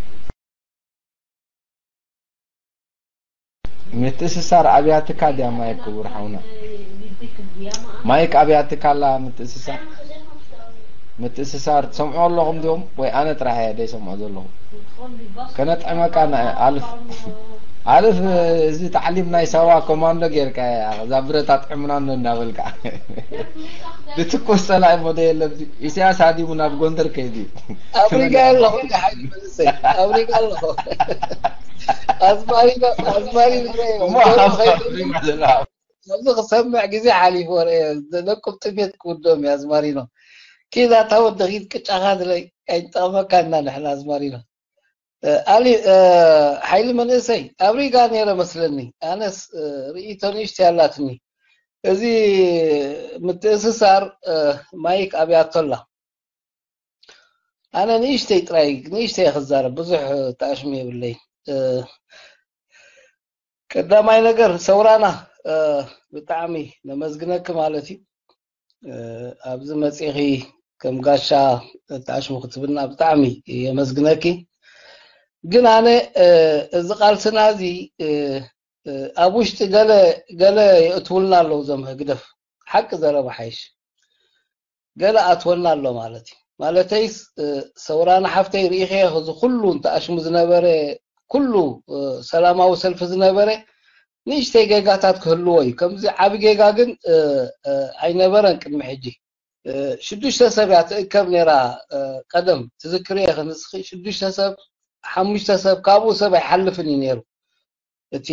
ምትእስሳር ኣብያትካ ድያ ማይክ ክቡር ሓውና ማይክ ኣብያትካ ኣላ ምትእስሳር ምትእስሳር ትሰምዑ ኣለኹም ድዮም ወይ ኣነ ጥራሕ እየ ደይሰምዖ ዘለኹ ከነጥዕመካ ኣልፍ ኣልፍ እዚ ታዕሊም ናይ ሳዋ ኮማንዶ ጌርካ እዛ ብረት ኣጥዕምና ኣሎ እንዳበልካ ብትኩስ ፀላኢ ሞደ የለ ኢሳያስ ሃዲሙ ናብ ጎንደር ከይዱ ኣፍሪካ ኣለኹ ሓይሊ መንሰይ ኣፍሪካ ኣለኹ ኣዝማሪኖ ኣዝማሪኖ ኣብዚ ክሰምዕ ግዜ ሓሊፉ ወረ ለቁብ ጥሜት ክውዶም እዩ ኣዝማሪኖ ኪዳ እታ ወዲ ኪድ ቅጫኻ ዝለይ ኣይንጠቕመካ እና ንሕና ኣዝማሪኖ ኣሊ ሓይሊ መንእሰይ ኣብ ሪጋ ነይረ መስለኒ ኣነስ ርእይቶ ንእሽቲ ያላትኒ እዚ ምትእስሳር ማይክ ኣብያቶላ ኣነ ንእሽተይ ጥራይ ንእሽተይ ክዛረብ ብዙሕ ተኣሽሙ የብለይ ቀዳማይ ነገር ሰውራና ብጣዕሚ ነመስግነኪ ማለት እዩ ኣብዚ መፂኺ ከም ጋሻ ተኣሽሙ ክትብልና ብጣዕሚ የመስግነኪ ግን ኣነ እዚ ቃልስና እዚ ኣብ ውሽጢ ገለ ገለ የእትውልና ኣለዉ ዞም ህግደፍ ሓቂ ዘረባ ሓይሽ ገለ ኣትወና ኣሎ ማለት እዩ ማለተይስ ሰውራና ሓፍተይ ርኢኸ እዚ ኩሉ እንተኣሽሙ ዝነበረ ኩሉ ሰላማዊ ሰልፊ ዝነበረ ንእሽተይ ጌጋታት ክህልዎ እዩ ከምዚ ዓብ ጌጋ ግን ኣይነበረን ቅድሚ ሕጂ ሽዱሽተ ሰብ እያ ትእከብ ነራ ቀደም ትዝክር እየ ክንስኺ ሽዱሽተ ሰብ ሓሙሽተ ሰብ ካብኡ ሰብ ኣይሓልፍን እዩ ነይሩ እቲ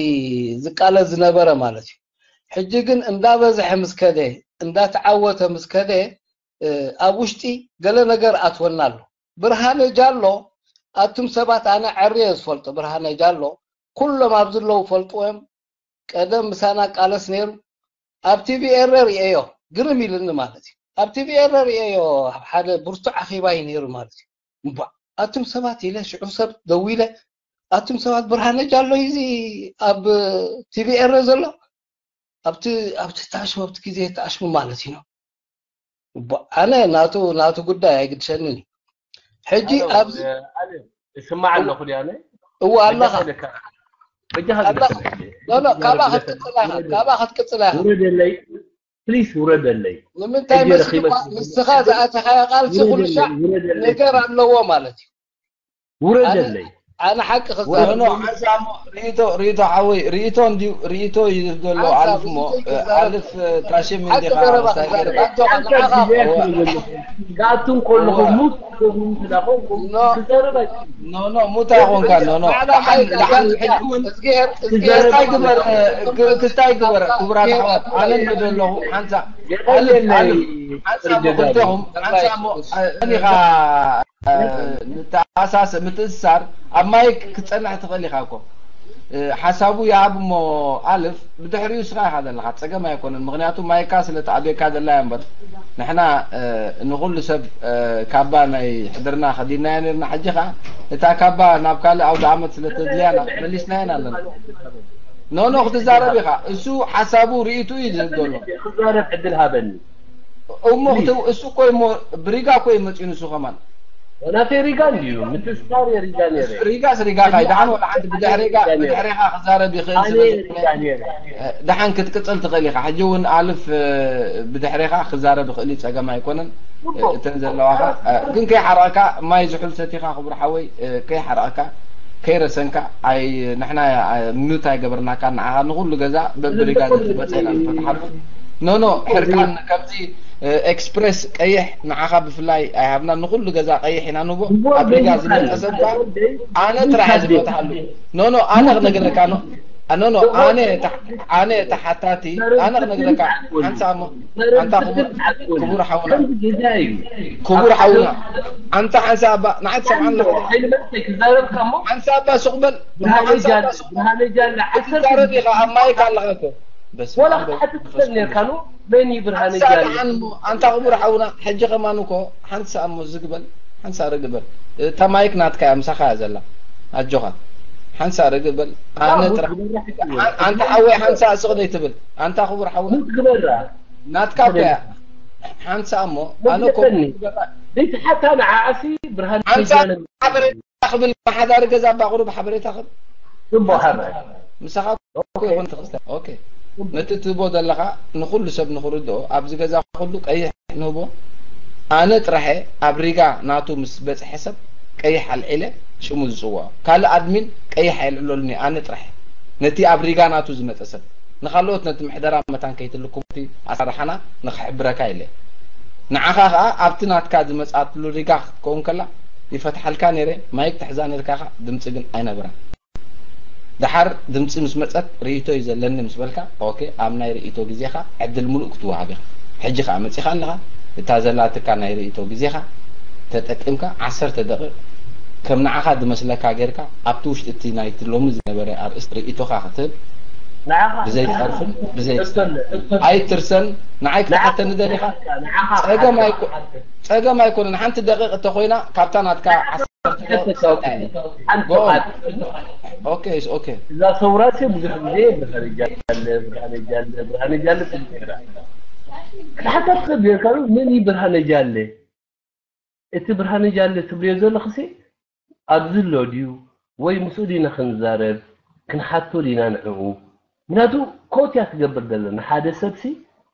ዝቃለስ ዝነበረ ማለት እዩ ሕጂ ግን እንዳበዝሐ ምስ ከደ እንዳተዓወተ ምስ ከደ ኣብ ውሽጢ ገለ ነገር ኣትወና ኣሎ ብርሃነ ጃሎ ኣቱም ሰባት ኣነ ዕርየ ዝፈልጦ ብርሃነ ጃሎ ኩሎም ኣብ ዝለዉ ፈልጥዎም ቀደም ምሳና ቃለስ ነይሩ ኣብ ቲቪ ኤረ ርእየዮ ግርም ኢልኒ ማለት እዩ ኣብ ቲቪ ኤረ ርእየዮ ሓደ ብርቱዕ ኣኺባ እዩ ነይሩ ማለት እዩ እባ ኣቱም ሰባት ኢለ ሽዑ ሰብ ደዊለ ኣቱም ሰባት ብርሃነ ጃሎ እዚ ኣብ ቲቪ ኤረ ዘሎ ኣብቲ ኣብቲ ተኣሽሙ ኣብቲ ግዜ ተኣሽሙ ማለት እዩ ኣነ ናቱ ናቱ ጉዳይ ኣይግድሰንን። ሕጂ ኣብዚ እስማዕ ኣለኹ ድያ ኣነ እዋ ኣለኻ በጃኻ ኣለካ በጃኻ ኣለኻ ኖ ኖ ካባ ክትቅጽላ ኢኻ ካባ ክትቅጽላ ኢኻ ውረደለይ ፕሊስ ውረደለይ ንምንታይ ሕጂ መስልካ ረኺበ- ንስኻ ዝኣተኻዮ ቃልሲ ኩሉ ሻዕ ውረደለይ ነገር ኣለዎ ማለት እዩ ውረደለይ ኣነ ሓቂ ኖ ክዛረብ ኖ ሓንሳሞ ሪኢቶ ሪኢቶ ሓወይ ሪኢቶ እንዲዩ ሪኢቶ እዩ ዘሎ ሓንሳብ ኣልፍ ሞ ሪኢቶ ይዛረብ። ኣልፍ ታሽም ሓቂ እንዲኻ ዘረባ ወሳይ ክዛረብ ገርባ ኣጆኻ ንዓኻ ክኣቱ ከለኹ ሙት ትገብሩ ስለ ኮንኩም ኖ። ክዛረብ ኣይክእልን። ኖ ኖ ሙት ኣይኮንካ ኖ ኖ ባዕላ ደሓን ማይክ ደሓን ኣዛዝያ ሕጂ እውን እዝግሄር ክዛረብ እንታይ እዝግሄር ግበር እ፣ ግ- ክስታይ ግበር ክቡራት ኣሕዋት ኣነ እንዶ ዘለኹ ሓንሳ ኣልፍ ኣልፍ ሓንሳ ሞ ክልቴኹም ሓንሳ ሞ እ፣ እኒኻ እ፣ ንተኣሳስ ምትእስሳር ኣብ ማይክ ክትጸንሕ ትኽእል ኢኻ እኮ እ፣ ሓሳቡ ይሃብ እሞ ኣልፍ ብድሕሪኡ እስኻ ኢኻ ዘለኻ ጸገም ኣይኮነን ምክንያቱ ማይካ ስለ ተኣብየካ ዘላ እያ እምበር ንሕና እ፣ ንኹሉ ሰብ እ፣ ካባ ናይ ሕድርና ከዲናያ ነርና ሕጂ ኸዓ እታ ካባ ናብ ካልእ ኣውደ ኣመት ስለ ተድልያና መሊስናየን ኣለና ኖ ኖ ክትዛረብ ኢኻ እሱ ሓሳቡ ርእይቱ እዩ ዝህብ ዘሎ ክዛረብ ዕድል ሃበኒ እሞ ክት- እሱ እኮ እሞ ብሪጋ እኮ እዩ መፅኡ ንሱ ከማን ናተይ ሪጋ እንድዩ ምትስታር የሪጋ ነረ ሪጋስ ሪጋ ካይ ደሓን ወላ ሓንቲ ብድሕሪጋ ብድሕሪኻ ክዛረብ ይኽእል ኣነ ስለ ዝኾነ ሪጋ ነረ ደሓን ክትቅፅል ትኽእል ኢኻ ሕጂ እውን ኣልፍ እ፣ ብድሕሪኻ ክዛረብ ይኽእል እዩ ፀገም ኣይኮነን እ፣ እተን ዘለዋኻ እ፣ ግን ከይሓረቕካ ማይ ዝሑል ሰቲኻ ክቡር ሓወይ እ፣ ከይሓረቕካ ከይረሰንካ ኣይ ንሕና እ፣ ሚዩት ኣይገበርናካ ንዓኻ ንኹሉ ገዛ በብሪጋ ዘትመፀና ንፈትሓሉ ኖ ኖ ሕርቃን ከምዚ እ፣ ኤክስፕሬስ ቀይሕ ንዓኻ ብፍላይ ኣይሃብና ንኹሉ ገዛ ቀይሕ ኢና ንቦ ኣብ ሪጋ ዝመፀ ሰብካ ኣነ ጥራሕ ዝፈትሓሉ ኖ ኖ ኣነ ክነግረካ ኖ ኖ ኖ ኣነ ተ- ኣነ ተሓታቲ ኣነ ክነግረካ ሓንሳ እሞ ኣንታ ክቡር ክቡር ሓውና ክቡር ሓውና ኣንታ ሓንሳ ኣባ ንዓይ ትሰምዓኒ ኣለኻ ሓንሳ ኣባ ሱቕ በል ሓንሳ ኣባ ሱቕ በል ትዛረብ ኢኻ ኣብ ማይክ ኣለኻ እኮ በስመ ወላ ኣብ ክትሓትት ትኽእል ነርካ ኖ መን እዩ ብርሃነ ሓንሳ ጃለ ደሓን እሞ ኣንታ ክቡር ሓውና ሕጂ ከማን እኮ ሓንሳ እሞ ዝግበል ሓንሳ ርግበል እታ ማይክ ናትካ እያ ምሳኻ እያ ዘላ ኣጆኻ ሓንሳ ርግበል ኣነ ጥራሕ ኣንታ ሓወይ ሓንሳ ስቕ ዘይትብል ኣንታ ክቡር ሓውና ሙት ግበራ ናትካ እኮ እያ ሓንሳ እሞ ኣነ እኮ መግለጸኒ ዘይትሓታ ንዓኣሲ ብርሃነ ሓንሳ ጃለ ሓበሬታ ክብል መሓዳሪ ገዛ ኣባ ቁሩብ ሓበሬታ ክብ ጽቡቅ ሓበሬታ ምሳኻ እኮ ይኹን ትኽስተ ኦኬ ነቲ ትህቦ ዘለኻ ንኹሉ ሰብ ንኽርድኦ ኣብዚ ገዛ ኩሉ ቀይሕ ንህቦ ኣነ ጥራሐ ኣብ ሪጋ ናቱ ምስ በፅሐ ሰብ ቀይሕ ኣልዒለ ሽሙ ዝፅውዖ ካልእ ኣድሚን ቀይሕ ኣየልዕለሉን ኣነ ጥራሐ ነቲ ኣብ ሪጋ ናቱ ዝመፀ ሰብ ንካልኦት ነቲ ምሕደራ መታን ከይትልኩም እቲ ኣሰራርሓና ንክሕብረካ ኢለ ንዓኻ ከዓ ኣብቲ ናትካ ዝመፅኣትሉ ሪጋ ክትከውን ከላ ይፈትሓልካ ነይረ ማይክ ትሕዛ ነርካ ኢኻ ድምፂ ግን ኣይነበራን ደሓር ድምፂ ምስ መፀት ርእይቶ እዩ ዘለኒ ምስ በልካ ኦኬ ኣብ ናይ ርእይቶ ግዜኻ ዕድል ሙሉእ ክትወሃብ ኢኻ ሕጂ ከዓ መፂኻ ኣለኻ እታ ዘላትካ ናይ ርእይቶ ግዜኻ ተጠቂምካ ዓሰርተ ደቂቕ ከም ንዓኻ ዝመስለካ ጌርካ ኣብቲ ውሽጢ እቲ ናይቲ ሎሚ ዝነበረ ኣርእስቲ ርእይቶኻ ክትህብ ንዓኻ ብዘይ ጸርፍን ብዘይ ኣይትርሰን ንዓይ ክትሓተኒ ደሊኻ ንዓኻ ጸገም ኣይኮ- ጸገም ኣይኮነን ሓንቲ ደቂቕ እተኮይና ካብታ ናትካ ዓሰርተ ደቂቕ ሓንቲ ኦኬ ኦኬ እዛ ሰውራ ሲ ብዙሕ ግዜ ብርሃነ ጃለ ብርሃነ ጃለ ብርሃነ ጃለ ትብል ነይራ ክትሓታ ትኽእል ጌርካ መን እዩ ብርሃነ ጃለ እቲ ብርሃነ ጃለ ትብልዮ ዘለኽሲ ኣብዚ ኣሎ ድዩ ወይ ምስኡ ዲና ክንዛረብ ክንሓቶ ዲና ንዕኡ ምክንያቱ ኮት እያ ትገብር ዘለ ንሓደ ሰብሲ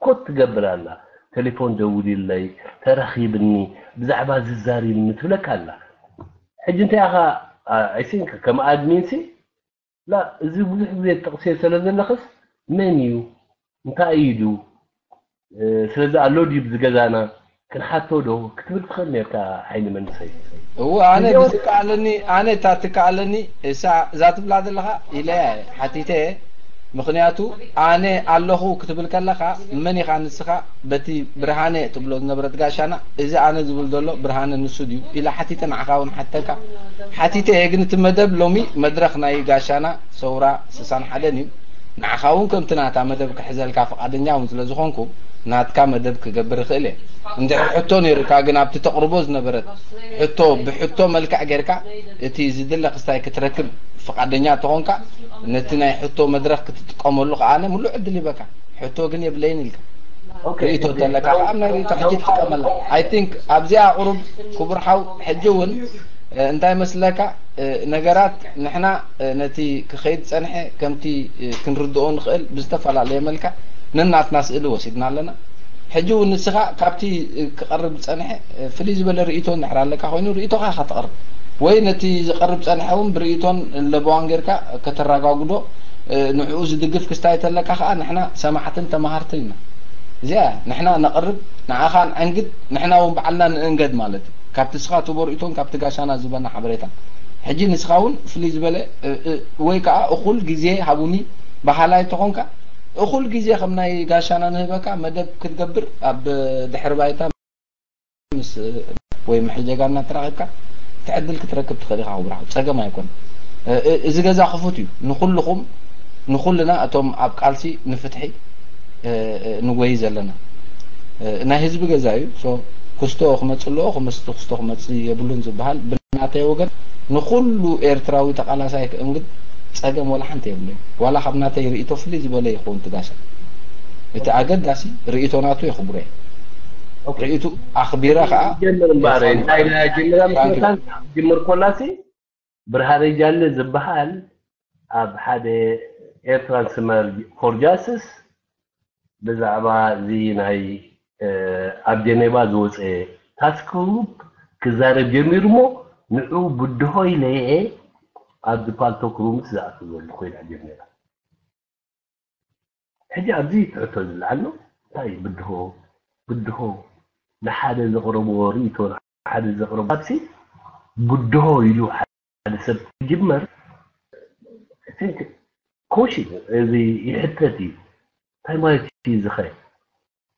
ኮት ትገብር ኣላ ቴሌፎን ደውልለይ ተራኺብኒ ብዛዕባ ዝዛሪብኒ ትብለካ ኣላ ሕጂ እንታይ ኢኻ ኣይሲንክ ከም ኣድሚንሲ ላ እዚ ብዙሕ ግዜ ትጠቕስዮ ስለ ዘለኽስ መን እዩ እንታይ እዩ ድዩ ስለዚ ኣሎ ድዩ ብዝገዛና ክንሓቶ ዶ ክትብል ትኽእል ነርካ ሓይሊ መንእሰይ እዎ ኣነ ብዝከኣለኒ ኣነ እታ ትከኣለኒ እሳ እዛ ትብላ ዘለኻ ኢለያ ሓቲተ ምክንያቱ ኣነ ኣለኹ ክትብል ከለኻ መን ኢኻ ንስኻ በቲ ብርሃነ ትብሎ ዝነበረት ጋሻና እዚ ኣነ ዝብል ዘሎ ብርሃነ ንሱ ድዩ ኢለ ሓቲተ ንዓኻ እውን ሓተካ ሓቲተ እየ ግን እቲ መደብ ሎሚ መድረኽ ናይ ጋሻና ሰውራ ስሳን ሓደን እዩ ንዓኻ እውን ከምቲ ናታ መደብ ክሕዘልካ ፍቓደኛ እውን ስለ ዝኾንኩ ናትካ መደብ ክገብር ይኽእል እየ እንድሕር ሕቶ ነይሩካ ግን ኣብቲ ተቕርቦ ዝነበረት ሕቶ ብሕቶ መልክዕ ጌርካ እቲ ዝድለ ክስታይ ክትረክብ ፍቓደኛ ተኾንካ ነቲ ናይ ሕቶ መድረኽ ክትጥቀመሉ ከዓነ ሙሉእ ዕድል ይበካ ሕቶ ግን የብለይን ኢልካ ኦኬ፣ ርእይቶ እንተለካ ከዓ ኣብ ናይ ርእይቶ ሕጂ ትጥቀመላ። I think ኣብዚኣ ቁሩብ ክቡር ሓው ሕጂ እውን እንታይ መስለካ፣ ነገራት ንሕና ነቲ ክኸይድ ጸንሐ ከምቲ ክንርድኦ ንኽእል ብዝተፈላለየ መልክዕ ነናትና ስእሊ ወሲድና ኣለና። ሕጂ እውን ንስኻ ካብቲ ክቐርብ ዝጸንሐ ፍልይ ዝበለ ርእይቶ እንድሕር ኣለካ ኮይኑ ርእይቶኻ ኢኻ ተቕርብ፣ ወይ ነቲ ዝቐርብ ጸንሐ እውን ብርእይቶን ለበዋን ጌርካ ከተረጋግዶ ንዕኡ ዝድግፍ ክስታይ ተለካ ከዓ ንሕና ሰማዕትን ተማሃርትን ኢና። እዚኣ ንሕና ነቕርብ፣ ንዓኻ ንዕንግድ፣ ንሕና እውን ባዕልና ንእንገድ ማለት እዩ። ካብቲ ንስኻ ትቦ ርእይቶን ካብቲ ጋሻና ዝበና ሓበሬታ። ሕጂ ንስኻ እውን ፍልይ ዝበለ ወይ ከዓ እኹል ግዜ ሃቡኒ በሃላይ ተኾንካ፣ እኹል ግዜ ከም ናይ ጋሻና ንህበካ መደብ ክትገብር ኣብ ድሕሪ ባይታ ምስ ወይ ምሕጀጋና ተራኺብካ እቲ ዕድል ክትረክብ ትኽእል ኢኻ። ክቡር ሓው ጸገም ኣይኮን። እዚ ገዛ ክፉት እዩ ንኹልኹም፣ ንኹልና እቶም ኣብ ቃልሲ ንፍትሒ ንጎይ ዘለና ናይ ህዝቢ ገዛ እዩ። ሶ ክስቶ ክመጽ ኣለዎ፣ ክመስቲ ክስቶ ክመጽ የብሉን ዝበሃል ብናተይ ወገን ንኹሉ ኤርትራዊ ተቓላሳይ ክእንግድ ጸገም ዋላ ሓንቲ የብለይ። ዋላ ካብ ናተይ ርእይቶ ፍልይ ዝበለ ይኸውን ትጋሻ። እቲ ኣገዳሲ ርእይቶ ናቱ የኽብሮ እየ። ኦኬ። ርእይቱ ኣኽቢረ ከዓ ጀምር እምበኣር፣ እንታይ ኢልና ጀምራ መስለካ? ጅምር ኮላሲ ብርሃነ ጃለ ዝበሃል ኣብ ሓደ ኤርትራን ስመር ፎር ጃስቲስ ብዛዕባ እዚ ናይ ኣብ ጀኔቫ ዝወፀ ታስክ ግሩፕ ክዛረብ ጀሚሩ እሞ ንዑ ብድሆ ኢለየ ኣብዚ ፓልቶክ ሩምስ ዝኣቱ ዘሎ ኮይና ጀሚራ። ሕጂ ኣብዚ ትሕቶ ዝለዓል ነው እንታይ ብድሆ ብድሆ ንሓደ ዘቕረቦ ርእቶ ንሓደ ዘቕረቦ ካብሲ ብድሆ ኢሉ ሓደ ሰብ ክጅመር ኮሽ እዚ ይሕተት እዩ። እንታይ ማለት እዩ ዝኸ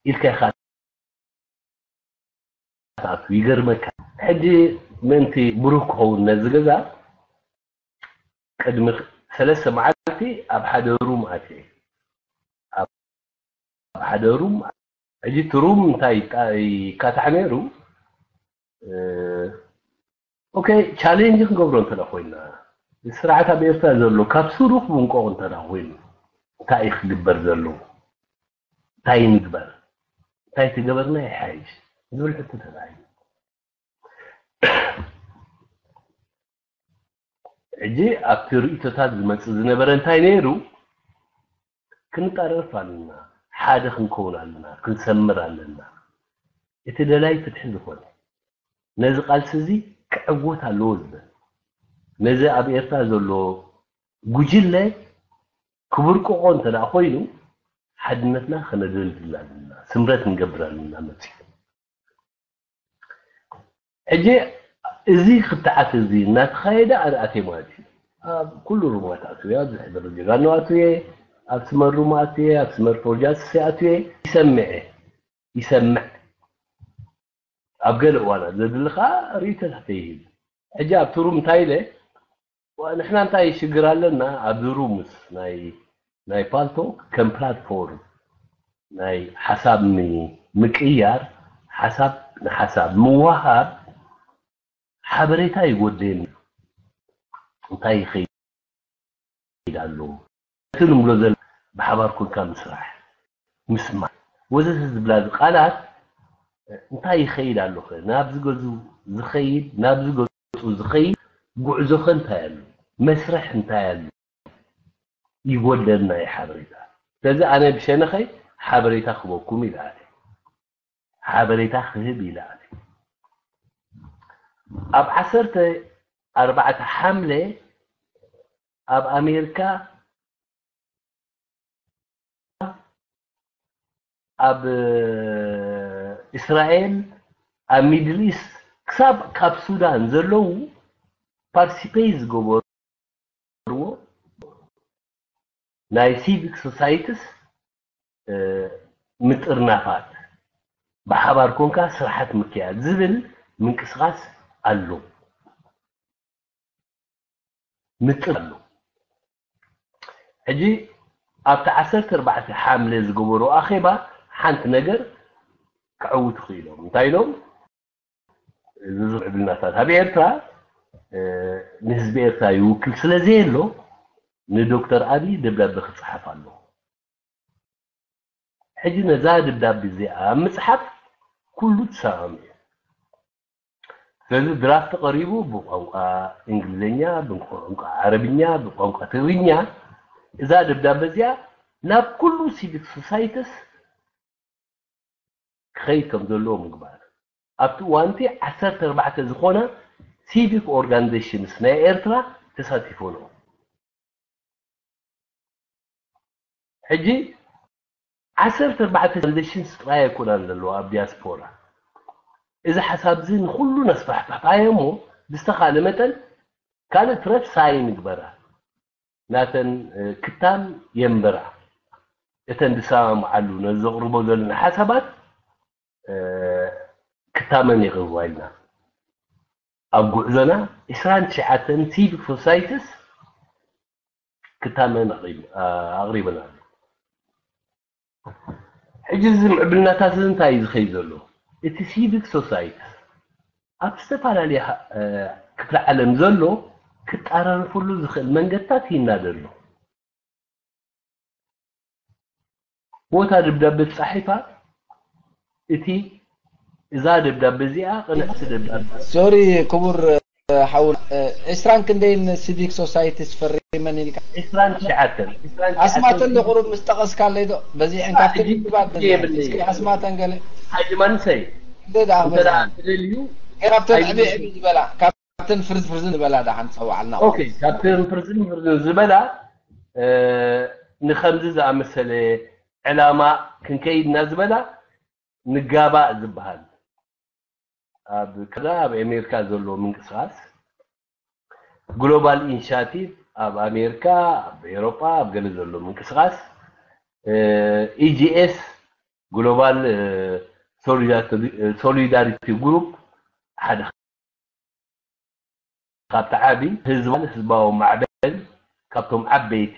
ኢልካ ኢኻ ትኣቱ ይገርመካ። ሕጂ ምእንቲ ብሩህ ክኸውን ነዚ ገዛ ቅድሚ ሰለስተ መዓልቲ ኣብ ሓደ ሩም ኣትየ። ኣብ ሓደ ሩም ሕጂ እቲ ሩም እንታይ ይካታሕ ነይሩ? ኦኬ፣ ቻሌንጅ ክንገብሮ እንተዳ ኮይና ስርዓት ኣብ ኤርትራ ዘሎ ካብ ስሩ ክብንቆቕ እንተዳ ኮይኑ እንታይ እዩ ክግበር ዘለዎ? እንታይ ንግበር? እንታይ ተገበርና ይሓይሽ ዝብል ሕቶ ተላዒሉ። ሕጂ ኣብቲ ርእይቶታት ዝመጽእ ዝነበረ እንታይ ነይሩ? ክንጠራረፍ ኣለና፣ ሓደ ክንከውን ኣለና፣ ክንሰምር ኣለና። እቲ ደላይ ፍትሒ ዝኾነ ነዚ ቃልሲ እዚ ክዕወት ኣለዎ ዝብል ነዚ ኣብ ኤርትራ ዘሎ ጉጅለ ክብርቅቆ እንተ ደኣ ኮይኑ ሓድነትና ከነደልድል ኣለና፣ ስምረት ክንገብር ኣለና መጺኡ። ሕጂ እዚ ክትዓት እዚ እናተኻየደ ኣነ ኣትየ ማለት እዩ። ኣብ ኩሉ ሩማት ኣትየ፣ ኣብ ዝሕደር ጀጋኑ ኣትየ፣ ኣብ ስመር ሩማ ኣትየ፣ ኣብ ስመር ፎርጃስስ ኣትየ፣ ይሰምዐ ይሰምዕ ኣብ ገለ እዋናት ዘድሊ ከዓ ርእይቶታት ይህብ። ሕጂ ኣብቲ ሩም እንታይ ኢለ ንሕና እንታይ ሽግር ኣለና ኣብዚ ሩምስ ናይ ናይ ፓልቶክ ከም ፕላትፎርም ናይ ሓሳብ ምቅያር ሓሳብ ንሓሳብ ምውሃብ ሓበሬታ ይጎደል እንታይ ይኸይድ ኣሎ እቲ ንብሎ ዘለ ብሓባር ኮንካ ምስራሕ ምስማዕ ወዘተ ዝብላ ቃላት እንታይ ይኸይድ ኣሎ ኸ ናብዚ ገዙ ዝኸይድ ናብዚ ገጹ ዝኸይድ ጉዕዞ ኸ እንታይ ኣሎ መስርሕ እንታይ ኣሎ ይጎደልና እዩ ሓበሬታ ስለዚ ኣነ ብሸነኸይ ሓበሬታ ክበኩም ኢለ ኣነ ሓበሬታ ክህብ ኢለ ኣነ ኣብ ዓሰርተ ኣርባዕተ ሓምለ ኣብ ኣሜሪካ ኣብ እስራኤል ኣብ ሚድል ኢስት ክሳብ ካብ ሱዳን ዘለዉ ፓርቲሲፔት ዝገበርዎ ናይ ሲቪክ ሶሳይቲስ ምጥርናፋት ብሓባር ኮንካ ስራሓት ምክያድ ዝብል ምንቅስቃስ ኣሎ ምጥር ኣሎ ሕጂ ኣብቲ ዓሰርተ ኣርባዕተ ሓምለ ዝገበሩ ኣኼባ ሓንቲ ነገር ክዕውቱ ክኢሎም እንታይ ኢሎም ዝዙር ዕብልናታት ኣብ ኤርትራ ንህዝቢ ኤርትራ ይውክል ስለ ዘየሎ ንዶክተር ኣብይ ደብዳቤ ክፅሓፍ ኣለዎ ሕጂ ነዛ ደብዳቤ እዚኣ ኣብ ምጽሓፍ ኩሉ ተሰማሚዑ። ስለዚ ድራፍት ቀሪቡ ብቋንቋ እንግሊዝኛ፣ ብቋንቋ ዓረብኛ፣ ብቋንቋ ትግርኛ፣ እዛ ደብዳቤ እዚኣ ናብ ኩሉ ሲቪክ ሶሳይቲስ ክኸይድ ከም ዘለዎ ምግባር። ኣብቲ እዋንቲ ዓሰርተ ኣርባዕተ ዝኾና ሲቪክ ኦርጋኒዜሽንስ ናይ ኤርትራ ተሳቲፎ ነው። ሕጂ ዓሰርተ ኣርባዕተ ኦርጋኒዜሽንስ ጥራይ ኣይኮናን ዘለዋ ኣብ ዲያስፖራ። እዚ ሓሳብ እዚ ንኹሉ ነስፋሕፍሓዮ እሞ ብዝተኻለ መጠን ካልእ ትረፍ ሳይን ንግበራ። ናተን ክታም የንበራ። እተን ዝሰማምዓሉ ነዚ ዘቕርቦ ዘለና ሓሳባት ክታመን የቕርባ ኢልና ኣብ ጉዕዞና ዕስራን ትሽዓተን ሲቪክ ሶሳይቲስ ክታመን ኣቕሪብና ኣሎ። ሕጂ እዚ ምዕብልናታት እዚ እንታይ እዩ ዝኸይድ ዘሎ? እቲ ሲቪክ ሶሳይቲ ኣብ ዝተፈላለየ ክፍለ ዓለም ዘሎ ክጣራረፈሉ ዝኽእል መንገድታት ይናደ ኣሎ። ቦታ ደብዳቤ ተጻሒፋ እቲ እዛ ደብዳቤ እዚኣ ቅንዕቲ ደብዳቤ ሶሪ ክቡር ሓውና ዕስራን ክንደይን ሲቪክ ሶሳይቲስ ፈሪመን ኢልካ ዕስራን ትሽዓተን ኣስማተን ዶ ቁሩብ ምስ ጠቐስካለይ ዶ በዚሐን ካብተን ግባት በዚሐን እስኪ ኣስማተን ገለ ሓይሊ ማንሰይ እንደ ደኣ እንተ በዚሐን ትደልዩ ካብተን ዕብይ ዕብይ ዝበላ ካብተን ፍርዝ ፍርዝን ዝበላ ደሓን ትጸዋዓልና ኦኬ ካብተን ፍርዝን ፍርዝን ዝበላ ንኸምዚ ዝኣመሰለ ዕላማ ክንከይድና ዝበላ ንጋባእ ዝበሃል ኣብ ከዛ ኣብ ኣሜሪካ ዘሎ ምንቅስቃስ ግሎባል ኢኒሽቲቭ ኣብ ኣሜሪካ ኣብ ኤሮጳ ኣብ ገለ ዘሎ ምንቅስቃስ ኢጂኤስ ግሎባል ሶሊዳሪቲ ግሩፕ ሓደ ካብቲ ዓቢ ህዝባዊ ህዝባዊ ማዕበል ካብቶም ዓበይቲ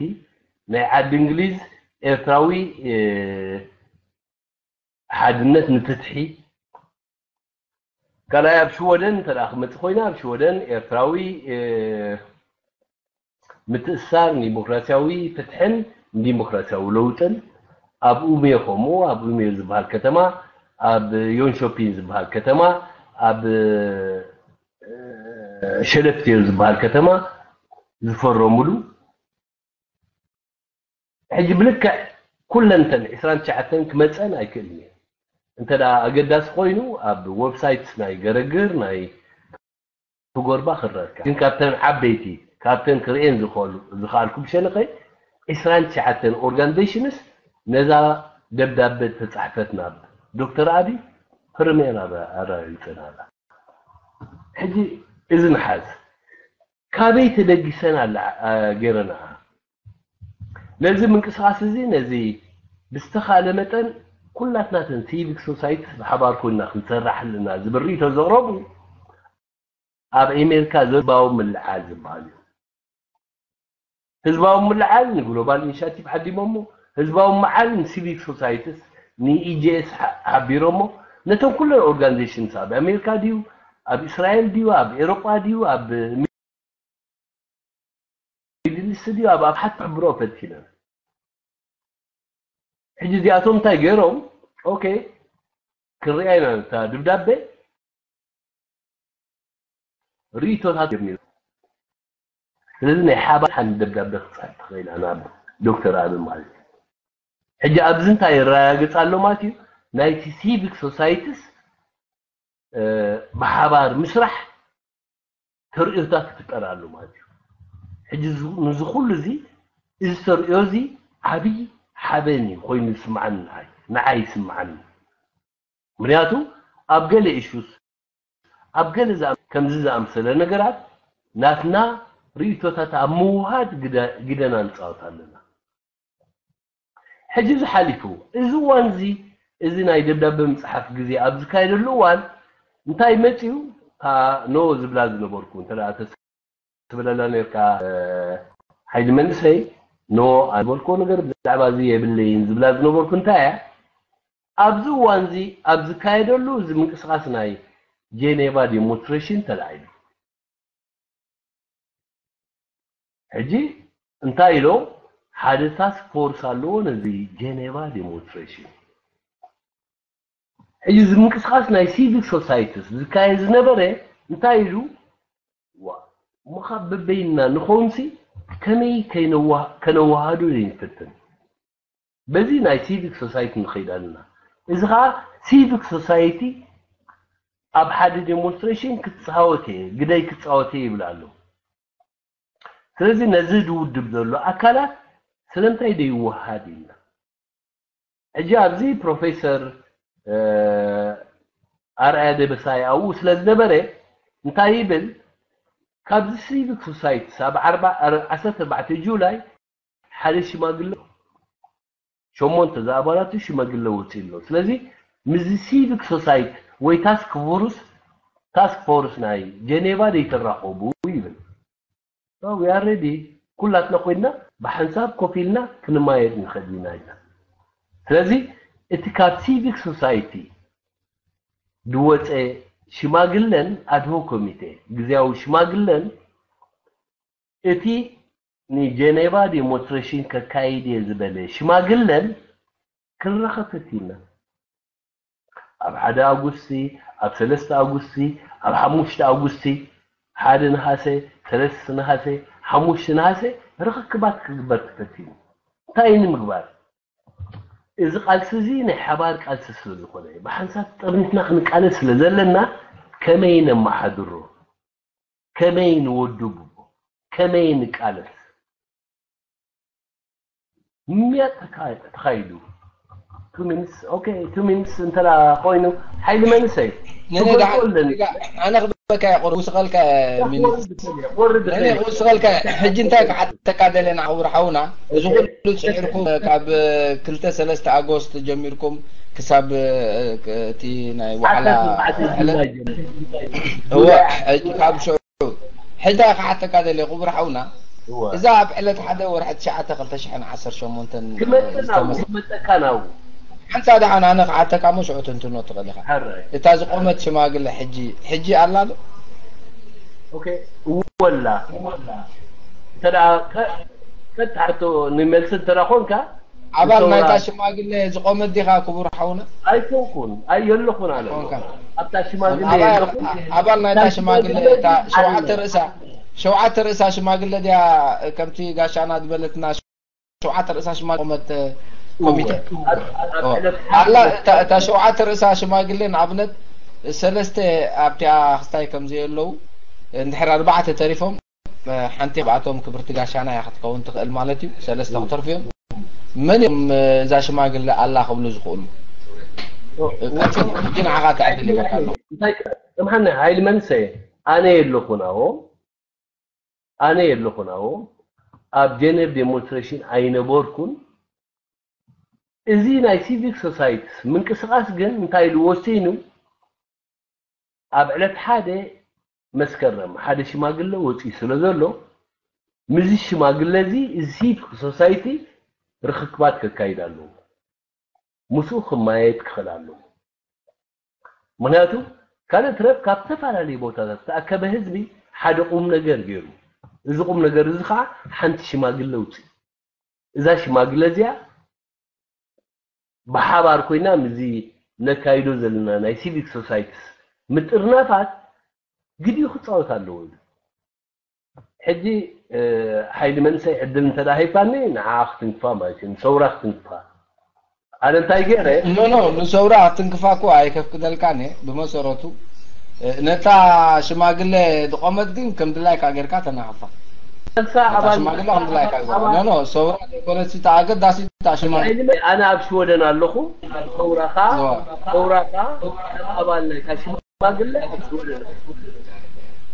ናይ ዓዲ እንግሊዝ ኤርትራዊ ሓድነት ንፍትሒ ካልኣይ ኣብ ሽወደን እንተ ክመፅእ ኮይና ኣብ ሽወደን ኤርትራዊ ምትእሳር ንዲሞክራሲያዊ ፍትሕን ንዲሞክራሲያዊ ለውጥን ኣብ ኡሜዮ ከምኡ ኣብ ኡሜዮ ዝበሃል ከተማ ኣብ ዮንሾፒን ዝበሃል ከተማ ኣብ ሸለፍቴዮ ዝበሃል ከተማ ዝፈረሙሉ ሕጂ ብልክዕ ኩለን ተን ዕስራን ትሽዓተን ክመፀን ኣይክእልን እየ እንተ ኣገዳሲ ኮይኑ ኣብ ዌብሳይትስ ናይ ገረግር ናይ ትጎርባ ክረካ ግን ካብተን ዓበይቲ ካብተን ክርእየን ዝኽኣልኩ ብሸነኸይ ዕስራን ትሽዓተን ኦርጋኒዜሽንስ ነዛ ደብዳቤ ተፃሕፈት ናብ ዶክተር ኣቢ ፕርሜን ኣራሪፀን ኣላ ሕጂ እዚ ንሓዝ ካበይ ተደጊሰን ኣላ ገይረንኣ ነዚ ምንቅስቃስ እዚ ነዚ ብዝተኻለ መጠን ኩላትናተን ሲቪክ ሶሳይቲስ ብሓባር ኮይና ክንሰርሕ ኣለና ዝብል ርእይቶ ዘቕረቡ ኣብ ኣሜሪካ ህዝባዊ ምልዓል ዝበሃል እዩ ህዝባዊ ምልዓል ንግሎባል ኢኒሽቲቭ ዓዲሞሞ ህዝባዊ ምልዓል ንሲቪክ ሶሳይቲስ ንኢጂኤስ ሓቢሮሞ ነቶም ኩለን ኦርጋኒዜሽንስ ኣብ ኣሜሪካ ድዩ ኣብ እስራኤል ድዩ ኣብ ኤሮጳ ድዩ ኣብ ሚድል ኢስት ድዩ ኣብ ኣፍሓት ክሕብሮ ፈቲነን ሕጂ እዚኣቶም እንታይ ገይሮም ኦኬ ክንሪኣ ኢና እታ ድብዳቤ ርእቶታት ጀሚሩ ስለዚ ናይ ሓባር ሓንቲ ደብዳቤ ክፅሕፍ ትኽእል ኢና ናብ ዶክተር ኣቢ ማለት እዩ ሕጂ ኣብዚ እንታይ ይረጋግፅ ኣሎ ማለት እዩ ናይቲ ሲቪክ ሶሳይቲስ ብሓባር ምስራሕ ተርእዮታት ክፍጠር ኣሎ ማለት እዩ ሕጂ ንዚ ኩሉ እዚ እዚ ተርእዮ እዚ ዓብይ ሓበን እዩ ኮይኑ ዝስምዓኒ ንዓይ ንዓይ ይስምዓኒ ምክንያቱ ኣብ ገለ ኢሹስ ኣብ ገለ ከምዚ ዝኣምሰለ ነገራት ናትና ርእቶታት ኣብ ምውሃድ ግደና ንፃወት ኣለና ሕጂ ዝሓሊፉ እዚ እዋን እዚ እዚ ናይ ደብዳቤ ምፅሓፍ ግዜ ኣብ ዝካየደሉ እዋን እንታይ መፅዩ ኖ ዝብላ ዝነበርኩ እንተ ትብለላ ነርካ ሓይሊ መንእሰይ ኖ ዝበልክዎ ነገር ብዛዕባ እዚ የብለይን ዝብላ ዝነበርኩ እንታይ እያ ኣብዚ እዋን እዚ ኣብ ዝካየደሉ እዚ ምንቅስቃስ ናይ ጄኔቫ ዴሞንስትሬሽን ተላዒሉ ሕጂ እንታይ ኢሎም ሓደ ታስክ ፎርስ ኣለዎ ነዚ ጄኔቫ ዴሞንስትሬሽን ሕጂ እዚ ምንቅስቃስ ናይ ሲቪክ ሶሳይቲስ ዝካየድ ዝነበረ እንታይ ኢሉ? ዋ፣ እሞ ካብ በበይንና ንኸውንሲ ከመይ ከይነዋ- ከነወሃዱ ዘይንፍትን? በዚ ናይ ሲቪክ ሶሳይቲ ንኸይድ ኣለና። እዚ ከዓ ሲቪክ ሶሳይቲ ኣብ ሓደ ዴሞንስትሬሽን ክፃወት እየ፣ ግደይ ክፃወት እየ ይብል ኣሎ። ስለዚ ነዚ ዝውድብ ዘሎ ኣካላት ስለምንታይ ደይወሃድ ኢልና? ሕጂ ኣብዚ ፕሮፌሰር ኣርኣያ ደበሳይ ኣብኡ ስለ ዝነበረ እንታይ ይብል? ካብዚ ሲቪክ ሶሳይቲ ኣብ ዓርባ ዓሰርተ ኣርባዕተ ጁላይ ሓደ ሽማግለ ሸሞንተ ዝኣባላቱ ሽማግለ ወፂኡ ኣሎ። ስለዚ ምስዚ ሲቪክ ሶሳይቲ ወይ ታስክ ፎርስ ታስክ ፎርስ ናይ ጀኔቫ ደይተራኸቡ ይብል። ዊ ኣር ሬዲ፣ ኩላትና ኮይንና ብሓንሳብ ኮፍ ኢልና ክንማየጥ ንኽእል ኢና ኢልና። ስለዚ እቲ ካብ ሲቪክ ሶሳይቲ ዝወፀ ሽማግለን ኣድሆ ኮሚቴ ግዜያዊ ሽማግለን እቲ ንጀኔቫ ዴሞንስትሬሽን ከካይድ እየ ዝበለ ሽማግለን ክራኸብ ፈቲና። ኣብ ሓደ ኣጉስቲ፣ ኣብ ሰለስተ ኣጉስቲ፣ ኣብ ሓሙሽተ ኣጉስቲ፣ ሓደ ነሃሰ፣ ሰለስተ ነሃሰ፣ ሓሙሽተ ነሃሰ ርኽክባት ክግበር ተፈቲኑ። እንታይ እዩ ንምግባር? እዚ ቃልሲ እዚ ናይ ሓባር ቃልሲ ስለ ዝኾነ ብሓንሳብ ጠርኒፍና ክንቃለስ ስለ ዘለና ከመይ ነመሓድሮ? ከመይ ንወድቡ? ከመይ ንቃለስ? ምያት ተካ- ተኻይዱ two minutes okay two minutes እንተ ኮይኑ ሓይሊ መንሰይ ነነ ትገልጾ ደሓን ኣለኒ። ኣነ ክበካ ይቆር ውስቐልካ ሚኒት ወርድ ነነ ሰይ- ክውስቐልካ ሕጂ እንታይ ክሓተካ ደለና ክቡር ሓውና እዚ ኩሉ ፅዒርኩም ካብ ክልተ ሰለስተ ኣጎስት ጀሚርኩም ክሳብ እቲ ናይ ዋዕላ ዓሰርተ ኣርባዕተ ዕለት ጁላይ ጀሚሩ። እወ ሕጂ ካብ ሽዑ ሕጂ ክሓተካ ደለ ክቡር ሓውና እወ። እዛ ኣብ ዕለት ሓደ ወርሒ ትሽዓተ ክልተ ሽሕን ዓሰርተ ሸሞንተን ክመጽእ ናብኡ ዝተመስ- ክመጸካ ናብኡ ሓንሳ ደሓን ኣነ ክሓተካ እሞ ሽዑ ትንትኖ ትኽእል ኢኻ ሕራይ እታ ዝቆመት ሽማግለ ሕጂ ሕጂ ኣላ ዶ ኦኬ እወላ እወላ እንተ ደኣ ቀ- ቀጥታ ሕቶ ንመልሲ እንተ ደኣ ኮንካ ኣባል ንሰውራ- ናይታ ሽማግለ ዝቆመት ዲኻ ክቡር ሓውና ኣይኮንኩን ኣይ የለኹን ኣለ ኮንካ ኣብታ ሽማግለ ኣባል- የለኹን ኣባል ናይታ ናይ ሽማግለ ሽማግለ እታ ሸውዓተ ኣለ። ርእሳ ሸውዓተ ርእሳ ሽማግለ ድያ ከምቲ ጋሻና ዝበለትና ሸውዓተ ርእሳ ሽማግለ ቆመት ኮሚቴ ኣብ- ኣብ ዕለት ኣላ ሓደ እታ- እታ ሸውዓተ ርእሳ ሽማግለ ንኣብነት ሰለስተ ኣብቲኣ ክስታይ ከም ዘየለዉ እንድሕር ኣርባዕተ ተሪፎም ሓንቲ ካብኣቶም ክብርቲ ጋሻና እያ ክትከውን ትኽእል ማለት እዩ ሰለስተ ክተርፉ እዮም መን እዮም እዛ ሽማግለ ኣላ ክብሉ ዝኽእሉ ቀፅል ሕጂ ንዓኻ ትዕድል ይበካ ኣለኹ እንታይ እምሓነ ሓይሊ መንሰ ኣነ የለኹን ኣዎ ኣነ የለኹን ኣዎ ኣብ ጀኔቭ ዴሞንስትሬሽን ኣይነበርኩን እዚ ናይ ሲቪክ ሶሳይቲስ ምንቅስቃስ ግን እንታይ ኢሉ ወሲኑ ኣብ ዕለት ሓደ መስከረም ሓደ ሽማግለ ወፂኡ ስለ ዘሎ ምስዚ ሽማግለ እዚ እዚ ሲቪክ ሶሳይቲ ርኽክባት ከካይድ ኣለዎ ምስኡ ክማየጥ ክኽእል ኣለዎ ምክንያቱ ካልእ ትረፍ ካብ ዝተፈላለዩ ቦታታት ዝተኣከበ ህዝቢ ሓደ ቁም ነገር ገይሩ እዚ ቁም ነገር እዚ ከዓ ሓንቲ ሽማግለ ውፅእ እዛ ሽማግለ እዚኣ ብሓባር ኮይና ምዚ ነካይዶ ዘለና ናይ ሲቪክ ሶሳይቲስ ምጥርናፋት ግዲኡ ክፃወት ኣለዎ ኢሉ ሕጂ ሓይሊ መንሰይ ዕድል እንተ ሂብካኒ ንዓ ክትንክፋ ማለት እዩ ንሰውራ ክትንክፋ ኣነ እንታይ ገይረ ኖ ኖ ንሰውራ ክትንክፋ እኮ ኣይከፍቅደልካን እየ ብመሰረቱ ነታ ሽማግለ ዝቆመት ግን ከም ድላይካ ጌርካ ተናኽፋ ነሳ ነታ ኣባል ሽማግለ ከም ድላይካ ግበራ ኖ ኖ ሰውራ ዘይኮነች እታ ኣገዳሲት እታ ሽማግለ ሓይሊ መ- ኣነ ኣብ ሽወደን ኣለኹ ሰውራኻ እዋ። ሰውራኻ ከም ኣባል ናይታ ሽማግለ ኣብ ሽወደን ኣለኹ።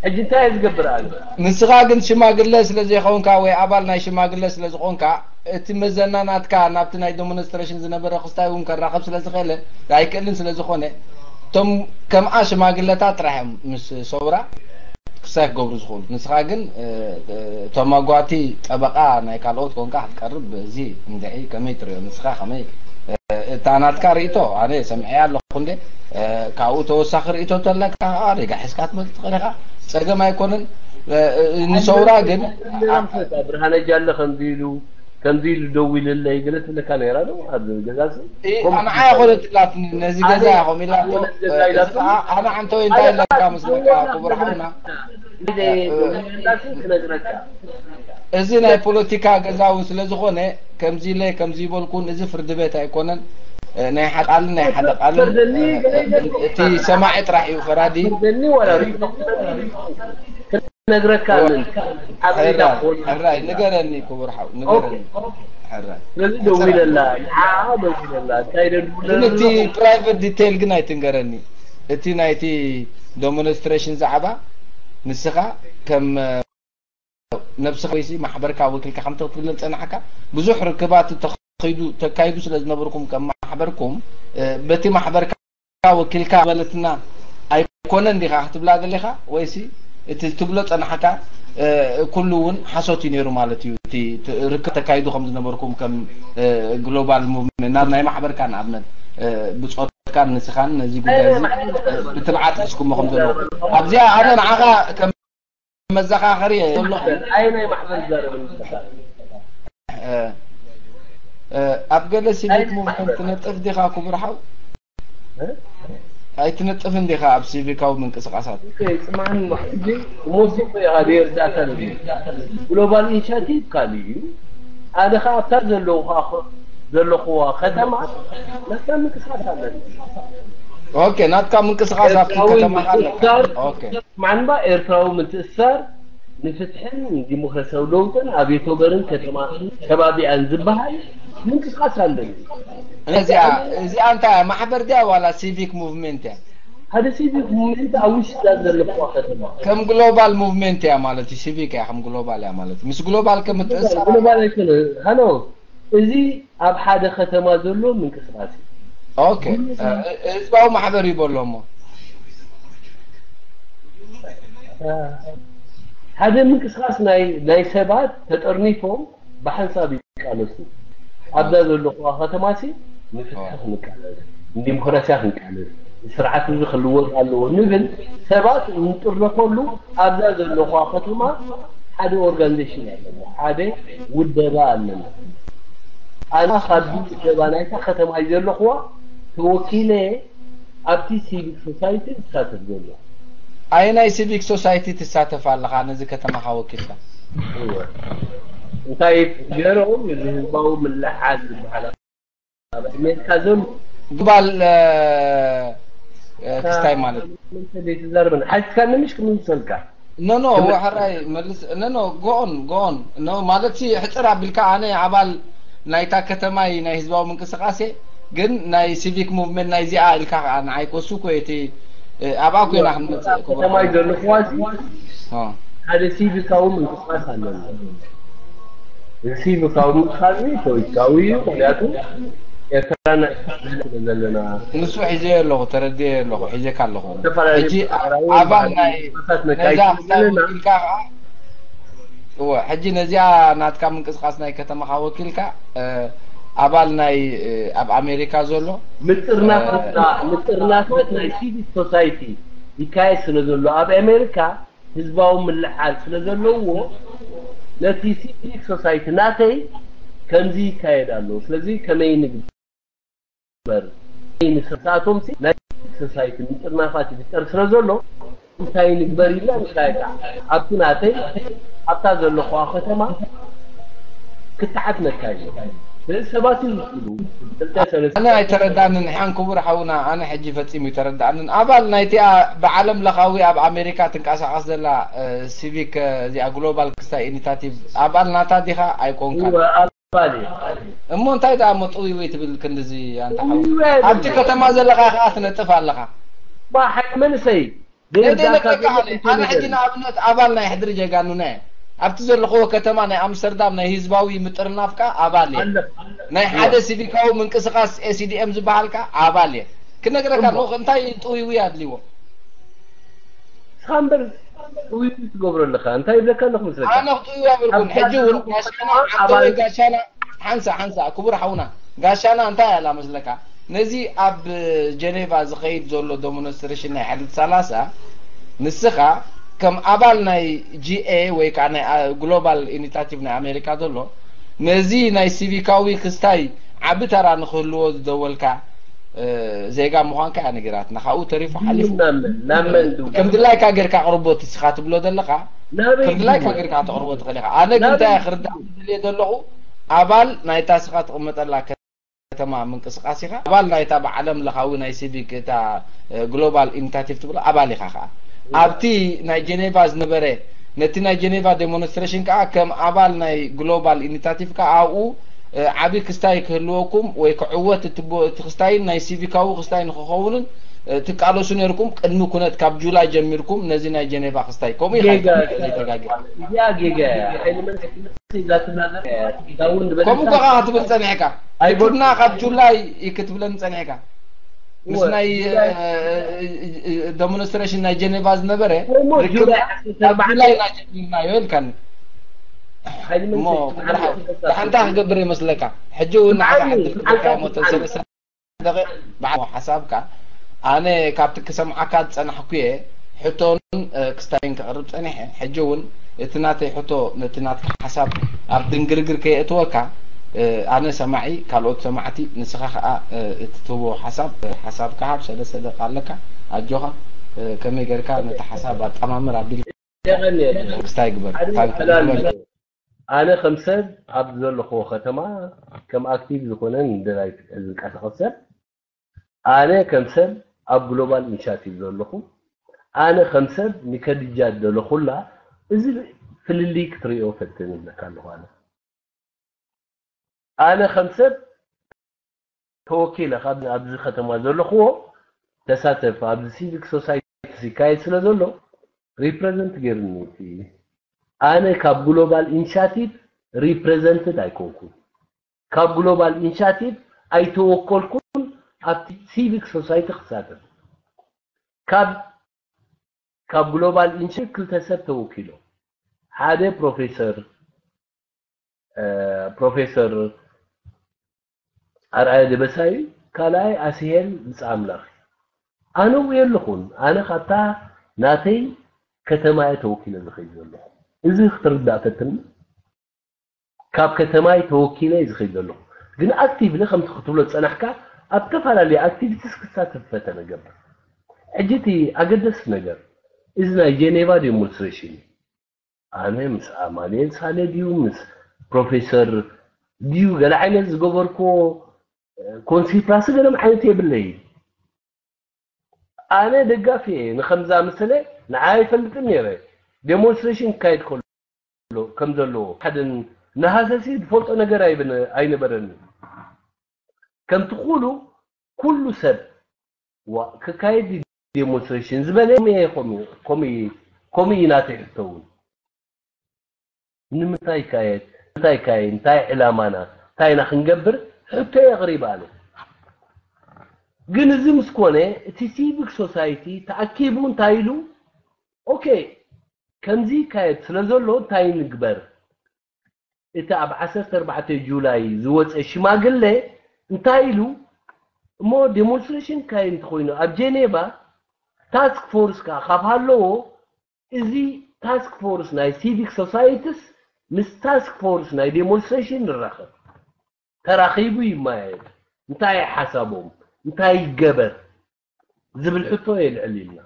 ሕጂ እንታይ እየ ዝገብር ኣነ ንስኻ ግን ሽማግለ ስለ ዘይኮንካ ወይ ኣባል ናይ ሽማግለ ስለ ዝኾንካ እቲ መዘና ናትካ ናብቲ ናይ ዴሞንስትሬሽን ዝነበረ ክስታይ እውን ከራኸብ ስለ ዝኽእለ ኣይክእልን ስለ ዝኾነ እቶም ከምኣ ሽማግለታት ጥራሕ እዮም ምስ ሰውራ ክስታይ ክገብሩ ዝኽእሉ ንስኻ ግን እ፣ እ፣ እቶም ኣጓቲ ጠበቃ ናይ ካልኦት ኮንካ ክትቀርብ እዚ እንድዒ ከመይ ትሪኦ ንስኻ ከመይ እ፣ እታ ናትካ ርእቶ ኣነ ሰምዐያ ኣለኹ እንደ እ፣ ካብኡ ተወሳኺ ርእቶ ተለካ ከዓ ሪጋ ሒዝካ ትመፅእ ትኽእል ኢኻ ፀገም ኣይኮነን እ፣ እ፣ ንሰውራ ግን ብርሃነ ጃለ ከምዚ ኢሉ ከምዚ ኢሉ ደዊልለይ ገለ ትብለካ ነይራ ዶ ኣብ ገዛ? ንዓይ ኮነትላትኒ፣ ነዚ ገዛ እያ ከምኡ ኢላቶ። ኣነ ገዛ ኢላቶ። ኣነ ዓንተወይ እንታይ ኢለካ መስለካ ክቡር ሓውና? ክነግረካ። እዚ ናይ ፖለቲካ ገዛዊ ስለ ዝኾነ ከምዚ ኢለ ከምዚ ይበልኩን፣ እዚ ፍርዲ ቤት ኣይኮነን። ናይ ሓደ ቃልን ናይ ሓደ ቃልን እቲ ሰማዒ ጥራሕ እዩ ፈራዲ። ነግረካ ምን ሕራይ ንገረኒ ክቡር ሓው ንገረኒ። ሕራይ ስለዚ ደዊለላ ንዓ ደዊለላ እንታይ ደድብለ ግን እቲ ፕራይቨት ዲቴይል ግን ኣይትንገረኒ። እቲ ናይቲ ዶሞንስትሬሽን ዛዕባ ንስኻ ከም ነብስኻ ወይሲ ማሕበርካ ወኪልካ ከምቲ ክትግለል ጸናሕካ ብዙሕ ርክባት ተኸይዱ ተካይዱ ስለ ዝነበርኩም ከም ማሕበርኩም በቲ ማሕበርካ ወኪልካ በለትና ኣይኮነን ዲኻ ክትብላ ደሊኻ? ወይሲ እቲ ትብሎ ጸናሕካ ኩሉ እውን ሓሶት እዩ ነይሩ ማለት እዩ? እቲ ርክብ ተካይዱ ከም ዝነበርኩም ከም ግሎባል ሙቭመንት ናብ ናይ ማሕበርካ ንኣብነት ብጾትካን ንስኻን ነዚ ጉዳይ እዚ ብትብዓት ሒዝኩሞ ከም ዘለኹም ኣብዚኣ ኣነ ንዓኻ ከም መዘኻኸሪ እየ ዘለኹ። ኣይ ናይ ማሕበር ዝዛረበ ይመስለካ? ኣብ ገለ ሲቪክ ሙቭመንት ትነጥፍ ዲኻ ክቡር ሓው? ኣይትነጥፍን ዲኻ ኣብ ሲቪካዊ ምንቅስቃሳት? ጽማን ሕጂ ሞሲኮ ኢኻ ደየርዳእካ ነቢ ግሎባል ኢኒሽቲቭ ካልእ እዩ። ኣነ ኸዓ ኣብታ ዘለኹዋ ዘለኹዋ ከተማ ናትካ ምንቅስቃስ ኣለኒ። ኦኬ ናትካ ምንቅስቃስ ኣብቲ ከተማ ኣለካ። ኦኬ ማዕንባ ኤርትራዊ ምትእስሳር ንፍትሕን ዲሞክራሲያዊ ለውጥን ኣብ የቶበርን ከተማ ከባቢኣን ዝበሃል ምንቅስቃስ ኣለኒ። እዚኣ እዚኣ እንታይ እያ? ማሕበር ድያ ዋላ ሲቪክ ሙቭመንት እያ? ሓደ ሲቪክ ሙቭመንት ኣብ ውሽጣ ዘለኹዋ ከተማ ከም ግሎባል ሙቭመንት እያ ማለት እዩ። ሲቪክ እያ ከም ግሎባል እያ ማለት እዩ። ምስ ግሎባል ከምትእሳ ግሎባል ኣይኮነ ሃሎ እዚ ኣብ ሓደ ከተማ ዘሎ ምንቅስቃስ እዩ። ኦኬ ህዝባዊ ማሕበር እዩ በሎ እሞ ሓደ ምንቅስቃስ ናይ ናይ ሰባት ተጠርኒፎም ብሓንሳብ ይቃለሱ። ኣብዛ ዘለኹዋ ከተማሲ ንፍትሒ ክንቃለስ፣ ንዲሞክራሲያ ክንቃለስ፣ ስርዓት እዚ ክልወጥ ኣለዎ ንብል ሰባት እንጥረፈሉ ኣብዛ ዘለኹዋ ከተማ ሓደ ኦርጋኒዜሽን ኣለና፣ ሓደ ውደባ ኣለና። ኣነ ካብዚ ውደባ ናይታ ከተማ እዩ ዘለኹዋ ተወኪለ ኣብቲ ሲቪክ ሶሳይቲ ዝሳተፍ ዘሎ። ኣየናይ ሲቪክ ሶሳይቲ ትሳተፍ ኣለኻ ነዚ ከተማኻ ወኪልካ? እወ። እንታይ ገይሮም እዚ ህዝባዊ ምልዕዓል ዝበሃል ኣብ ኣሜሪካ ዘሎ ግባል ክስታይ ማለት ተዛርበን ሓጅካ ንምሽ ክምልሰልካ ኖ ኖ ወሓራይ መልስ ኖ ኖ ጎኦን ጎኦን ኖ ማለት ሲ ሕፅር ኣቢልካ ኣነ ኣባል ናይታ ከተማይ ናይ ህዝባዊ ምንቅስቃሴ ግን ናይ ሲቪክ ሙቭመንት ናይ ዚኣ ኢልካ ከዓ ንዓይ ኮሱ ኮ እቲ ኣብኣ ኮይና ክንመፅእ ከተማይ ዘለኹዋ ሓደ ሲቪካዊ ምንቅስቃስ ኣለና። እዚ ሲቪካዊ ምንቅስቃስ ፖለቲካዊ እዩ። ምክንያቱ ኤርትራ ናይ ስለ ዘለና ንሱ ሒዘ ኣለኹ ተረድየ ኣለኹ ሒዘካ ኣለኹ ዝተፈላለዩ ሕጂ ማሕበራዊ ኣባል ናይ ምንቅስቃሳት ነዛ ነካይድ ክሳብ ዘለና ወኪልካ ከዓ እወ ሕጂ ነዚኣ ናትካ ምንቅስቃስ ናይ ከተማኻ ወኪልካ እ፣ ኣባል ናይ እ፣ ኣብ ኣሜሪካ ዘሎ ምጥርናፋት ምጥርናፋት ናይ ሲቪክ ሶሳይቲ ይካየድ ስለ ዘሎ ኣብ ኣሜሪካ ህዝባዊ ምልዕዓል ስለ ዘለዎ ነቲ ሲቪክ ሶሳይቲ ናተይ ከምዚ ይካየድ ኣሎ። ስለዚ ከመይ ንግበር ንስሳቶም ናይ ሲቪክ ሶሳይቲ ምጥርናፋት ይፍጠር ስለ ዘሎ እንታይ ንግበር ኢልና ንካየዳ ኣብቲ ናተይ ኣብታ ዘለኹዋ ከተማ ክትዓት ነካይዶ። ስለዚ ሰባት ይውስሉ ክልተ ሰለስተ ኣነ ኣይተረዳንን ሓን ክቡር ሓውና ኣነ ሕጂ ፈጺሙ ይተረዳኣንን ኣባል ናይቲኣ ብዓለም ለኻዊ ኣብ ኣሜሪካ ትንቀሳቐስ ዘላ እ፣ ሲቪክ እ፣ እዚኣ ግሎባል ክስታይ ኢኒታቲቭ ኣባል ናታ ዲኻ ኣይኮንካን እወ፣ ኣባል እየ። እሞ እንታይ ደኣ እሞ ጥውይውይ ትብል ክንድዚ ኣንታ ሓው ጥውይውይ ኣይብልን። ኣብቲ ከተማ ዘለኻ ከዓ ትነጥፍ ኣለኻ ባ ሓደ መንእሰይ ነደይ ዘይርዳእካ ነቀካ ዘሎ ኣነ ኣነ ሕጂ ንኣብነት ኣባል ናይ ሕድሪ ጀጋኑና እየ ኣብቲ ዘለኽዎ ከተማ ናይ ኣምስተርዳም ናይ ህዝባዊ ምጥርናፍ ከዓ ኣባል እየ ኣለካ። ናይ ሓደ ሲቪካዊ ምንቅስቃስ ኤሲዲኤም ዝበሃል ከዓ ኣባል እየ ክነግረካ ኣለኹ እንታይ ጥውይውይ ኣድልዎ ንስኻ እምበር ጥውይውይ ትገብሮ ኣለኻ። እንታይ ይብለካ ኣለኹ መስለካ? ኣነ ክትእዩ ኣብልኩም ኣብ ሕጂ እውን ጋሻና ጋሻና ኣባል ዓንተወይ ጋሻና ሓንሳ ሓንሳ ክቡር ሓውና ጋሻና እንታይ ኣላ መስለካ ነዚ ኣብ ጀኔቫ ዝኸይድ ዘሎ ዶሞንስትሬሽን ናይ ሕድት ሰላሳ ንስኻ ከም ኣባል ናይ ጂኤ ወይ ከዓ ናይ ግሎባል ኢኒታቲቭ ናይ ኣሜሪካ ዘሎ ነዚ ናይ ሲቪካዊ ክስታይ ዓቢ ተራ ንክህልዎ ዝደወልካ ዜጋ ምዃንካ እያ ነጊራትና። ካብኡ ተሪፉ ሓሊፉ ናመን ናመን ከም ድላይካ ጌርካ ኣቕርቦ እቲ ስኻ ትብሎ ዘለኻ ናበይ ከም ድላይካ ጌርካ ተቕርቦ ትኽእል ኢኻ። ኣነ ግን እንታይ ክርዳእ ዝደልየ ዘለኹ ኣባል ናይታ ስኻ ትቕመጠላ ከተማ ምንቅስቃስ ኢኻ። ኣባል ናይታ ብዓለም ለኻዊ ናይ ሲቪክ እታ ግሎባል ኢኒታቲቭ ትብሎ ኣባል ኢኻ። ከዓ ኣብቲ ናይ ጀኔቫ ዝነበረ ነቲ ናይ ጀኔቫ ዴሞንስትሬሽን ከዓ ከም ኣባል ናይ ግሎባል ኢኒታቲቭ ከዓ ኣብኡ ዓቢ ክስታይ ክህልወኩም ወይ ክዕወት እቲ ክስታይን ናይ ሲቪካዊ ክስታይ ንክኸውንን ትቃለሱ ነርኩም። ቅድሚ ኩነት ካብ ጁላይ ጀሚርኩም ነዚ ናይ ጀኔቫ ክስታይ ከምኡ ኢኻ ዘይተጋግር እዚኣ ጌጋ እያ። ኤሌመንት እዛ ትብላ ዘላ እውን ዝበለታ ከምኡ ከኻ ክትብል ጸኒሕካ ኣይቡና ካብ ጁላይ ክትብለን ጸኒሕካ ምስ ናይ ዴሞንስትሬሽን ናይ ጀኔቫ ዝነበረ እሞ ጁላይ ዓሰርተ ኣርባዕተ ጁላይ ኢና ጀሚርናዮ ኢልካኒ። እሞ ሓንታ ክገብር ይመስለካ ሕጂ እውን ንዓኻ ዕድል ክገብር እሞ ተሰለሰ ደቂቕ ብዓሞ ሓሳብካ ኣነ ካብቲ ክሰምዓካ ዝጸናሕኩ እየ። ሕቶን ክስታይን ከቕርብ ጸኒሐ። ሕጂ እውን እቲ ናተይ ሕቶ ነቲ ናትካ ሓሳብ ኣብ ድንግርግር ከየእትወካ ኣነ ሰማዒ ካልኦት ሰማዕቲ ንስኻ ከኣ እቲ ትህቦ ሓሳብ ሓሳብካ ሃብ። ሰለስተ ደቂቕ ኣለካ ኣጆኻ። ከመይ ጌርካ ነቲ ሓሳብ ኣጠማምር ኣቢል ክስታይ ግበር። ኣነ ከም ሰብ ኣብ ዘለኹዎ ከተማ ከም ኣክቲቭ ዝኾነ ንደላይ ዝንቀሳቐስ ሰብ ኣነ ከም ሰብ ኣብ ግሎባል ኢኒሻቲቭ ዘለኹ ኣነ ከም ሰብ ንከድጃ ዘለኹላ እዚ ፍልልይ ክትሪኦ ፈትን ይብለካ ኣለኹ ኣነ ኣነ ከም ሰብ ተወኪለ ካብ ኣብዚ ከተማ ዘለኹዎ ተሳተፍ ኣብዚ ሲቪክ ሶሳይቲ ይካየድ ስለ ዘሎ ሪፕረዘንት ገይሩኒ እቲ ኣነ ካብ ግሎባል ኢኒሻቲቭ ሪፕረዘንትድ ኣይኮንኩን ካብ ግሎባል ኢኒሻቲቭ ኣይተወከልኩን ኣብቲ ሲቪክ ሶሳይቲ ክሳተፍ ካብ ካብ ግሎባል ኢኒሽቲቭ ክልተ ሰብ ተወኪሎም ሓደ ፕሮፌሰር ፕሮፌሰር ኣርኣየ ደበሳይ ካልኣይ ኣስሄል ብፃ ኣምላኽ ኣነ ውየ ኣለኹን ኣነ ካብታ ናተይ ከተማየ ተወኪለ ዝኸይ ዘለኹ እዚ ክትርዳእ ፈትን ካብ ከተማይ ተወኪለ ዝኸይድ ዘለኹ ግን ኣክቲቭሊ ከምቲ ክትብሎ ዝፀናሕካ ኣብ ዝተፈላለዩ ኣክቲቪቲስ ክሳተፍ ፈተነ ገብር ሕጂ እቲ ኣገደሲ ነገር እዚ ናይ ጀኔቫ ዴሞንስትሬሽን እዩ ኣነ ምስ ኣማኑኤል ሳለ ድዩ ምስ ፕሮፌሰር ድዩ ገለ ዓይነት ዝገበርክዎ ኮንሲፕራሲ ገለም ዓይነት የብለይ ኣነ ደጋፊ እየ ንከምዛ መሰለ ንዓ ኣይፈልጥን ነይረ ዴሞንስትሬሽን ክካየድ ከሎ ከም ዘለዎ ሓደን ነሃሰሲ ዝፈልጦ ነገር ኣይነበረኒ ከምቲ ኩሉ ኩሉ ሰብ ክካየድ ዴሞንስትሬሽን ዝበለ ከምኡ እዩ ናተይ ሕቶ እውን ንምንታይ ይካየድ እንታይ ይካየድ እንታይ ዕላማና እንታይ ኢና ክንገብር ሕቶ የቕሪብ ኣነ ግን እዚ ምስ ኮነ እቲ ሲቪክ ሶሳይቲ ተኣኪቡ እንታይ ኢሉ ኦኬ ከምዚ ይካየድ ስለ ዘሎ እንታይ ንግበር እቲ ኣብ ዓሰርተ ኣርባዕተ ጁላይ ዝወፀ ሽማግለ እንታይ ኢሉ እሞ ዴሞንስትሬሽን ካይ እንተኮይኑ ኣብ ጀኔቫ ታስክ ፎርስ ከዓ ካብ ሃለዎ እዚ ታስክ ፎርስ ናይ ሲቪክ ሶሳይቲስ ምስ ታስክ ፎርስ ናይ ዴሞንስትሬሽን ንራኸብ ተራኺቡ ይማየጥ እንታይ ሓሳቦም እንታይ ይገበር ዝብል ሕቶ የልዕል ኢልና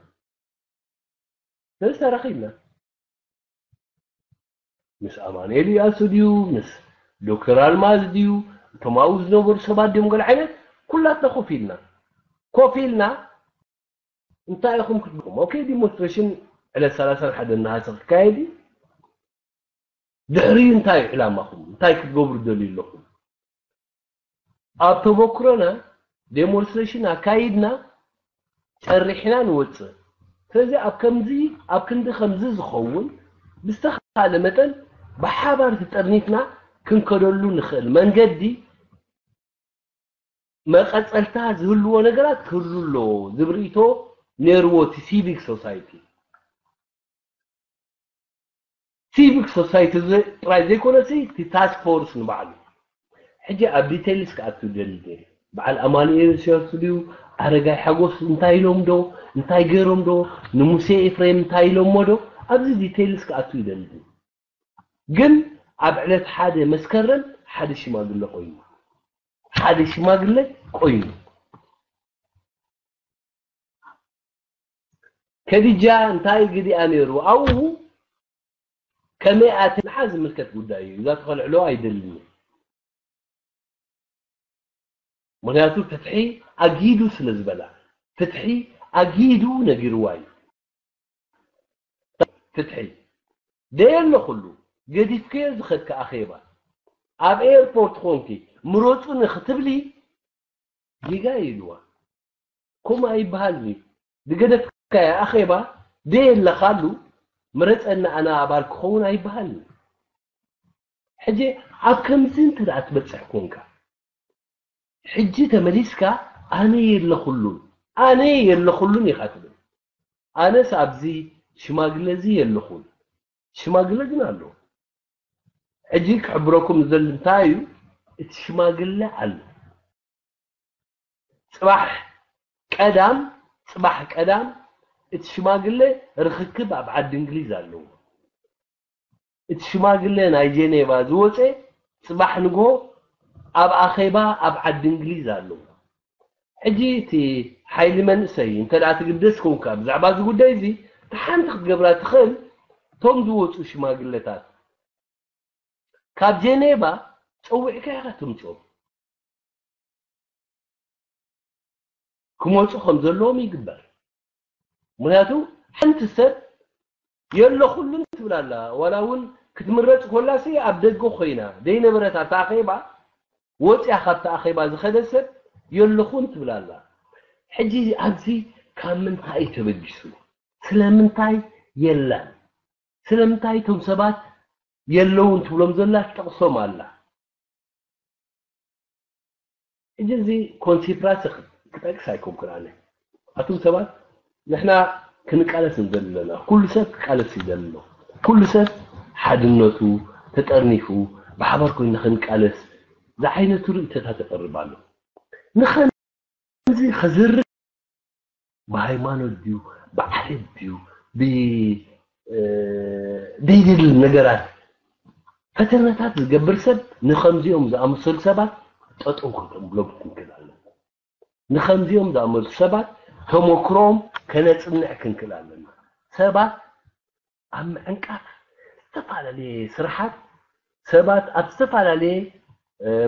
ስለዚ ተራኺብና ምስ ኣማኑኤል እያሱ ድዩ ምስ ዶክተር ኣልማዝ ድዩ እቶም ኣብኡ ዝነበሩ ሰባት ድዮም ገለ ዓይነት ኩላትና ኮፍ ኢልና ኮፍ ኢልና እንታይ ኢኹም ክትብሉም ኦኬ ዲሞንስትሬሽን ዕለት ሰላሳን ሓደን ነሃሰ ክካየድ እዩ ድሕሪኡ እንታይ እዩ ዕላማኹም እንታይ ክትገብሩ ደልዩ ኣለኹም ኣብ ተመክሮና ዴሞንስትሬሽን ኣካይድና ጨሪሕና ንወፅእ ስለዚ ኣብ ከምዚ ኣብ ክንዲ ከምዚ ዝኸውን ብዝተኻለ መጠን ብሓባር ተጠርኒፍና ክንከደሉ ንኽእል መንገዲ መቐፀልታ ዝህልዎ ነገራት ክህሉ ኣለዎ ዝብል ርእይቶ ነይርዎ እቲ ሲቪክ ሶሳይቲ ሲቪክ ሶሳይቲ ጥራይ ዘይኮነሲ እቲ ታስክ ፎርስ ንባዕሉ ሕጂ ኣብ ዲቴይልስ ክኣቱ ደሊ በዓል ኣማኑኤል ሲዮስ ድዩ ኣረጋይ ሓጎስ እንታይ ኢሎም ዶ እንታይ ገይሮም ዶ ንሙሴ ኤፍሬም እንታይ ኢሎሞ ዶ ኣብዚ ዲቴይልስ ክኣቱ ይደሊ ግን ኣብ ዕለት ሓደ መስከረም ሓደ ሽማግለ ኮይኑ ሓደ ሽማግለ ኮይኑ ከዲጃ እንታይ ግዲኣ ነይሩ ኣብኡ ከመይ ኣትንሓ ዝምልከት ጉዳይ እዩ። እዛ ተኸልዕሎ ኣይደልን። ምክንያቱ ፍትሒ ኣጊዱ ስለ ዝበላ ፍትሒ ኣጊዱ ነጊርዋ እዩ። ፍትሒ ደየለ ኩሉ ገዲፍከዮ ዝኸድካ ኣኼባ ኣብ ኤርፖርት ኮንኪ ምረፁኒ ክትብሊ ጌጋ ኢልዋ። ከምኡ ኣይበሃልን እዩ። ዝገደፍካያ ኣኼባ ደየለኻሉ ምረፀኒ ኣነ ኣባል ክኸውን ኣይበሃልን እዩ። ሕጂ ኣብ ከምዚ እንተ ደኣ ትበፅሕ ኮንካ ሕጂ ተመሊስካ ኣነ የለኹሉን ኣነ የለኹሉን ኢኻ ትብል። ኣነስ ኣብዚ ሽማግለ እዚ የለኹን። ሽማግለ ግን ኣሎ። ሕጂ ክሕብረኩም ዝደሊ እንታይ እዩ? እቲ ሽማግለ ኣሎ። ፅባሕ ቀዳም ፅባሕ ቀዳም እቲ ሽማግለ ርኽክብ ኣብ ዓዲ እንግሊዝ ኣለዎ። እቲ ሽማግለ ናይ ጀኔቫ ዝወፀ ፅባሕ ንግሆ ኣብ ኣኼባ ኣብ ዓዲ እንግሊዝ ኣለዎ። ሕጂ እቲ ሓይሊ መንእሰይ እንተ ደኣ ትግደስ ኮንካ ብዛዕባ እዚ ጉዳይ እዚ እቲ ሓንቲ ክትገብራ ትኽእል እቶም ዝወፁ ሽማግለታት ካብ ጀኔቫ ፀዊዕካ ኢኻ ትምፅኦም ክመፁ ከም ዘለዎም ይግበር። ምክንያቱ ሓንቲ ሰብ የለኹሉን ትብል ኣላ። ዋላ እውን ክትምረፅ ኮላሲ ኣብ ደገ ኮይና ዘይነበረት ኣብታ ኣኼባ ወፅያ ካብቲ ኣኼባ ዝኸደ ሰብ የለኹን ትብል ኣላ። ሕጂ ኣብዚ ካብ ምንታይ እዩ ተበጊሱ? ስለምንታይ የላን? ስለምንታይ እቶም ሰባት የለውን ትብሎም ዘላ ትጠቕሶም ኣላ? ሕጂ እዚ ኮንሲፕራሲ ክጠቅስ ኣይኮንኩን ኣነ። ኣቱም ሰባት ንሕና ክንቃለስ ንደሊ ኣለና። ኩሉ ሰብ ክቃለስ ይደሊ ኣሎ። ኩሉ ሰብ ሓድነቱ ተጠርኒፉ ብሓባር ኮይና ክንቃለስ ዝዓይነቱ ርእይቶታት የቕርብ ኣሎ። ንኸምዚ ክዝርግ ብሃይማኖት ድዩ ብዓሌት ድዩ ብደይደል ነገራት ፈተነታት ዝገብር ሰብ ንኸምዚኦም ዝኣመሰሉ ሰባት ጠጠው ክንብሎም ክንክእል ኣለና። ንኸምዚኦም ዝኣመሰሉ ሰባት ተመክሮም ከነፅንዕ ክንክእል ኣለና። ሰባት ኣብ ምዕንቃፍ ዝተፈላለየ ስራሓት ሰባት ኣብ ዝተፈላለየ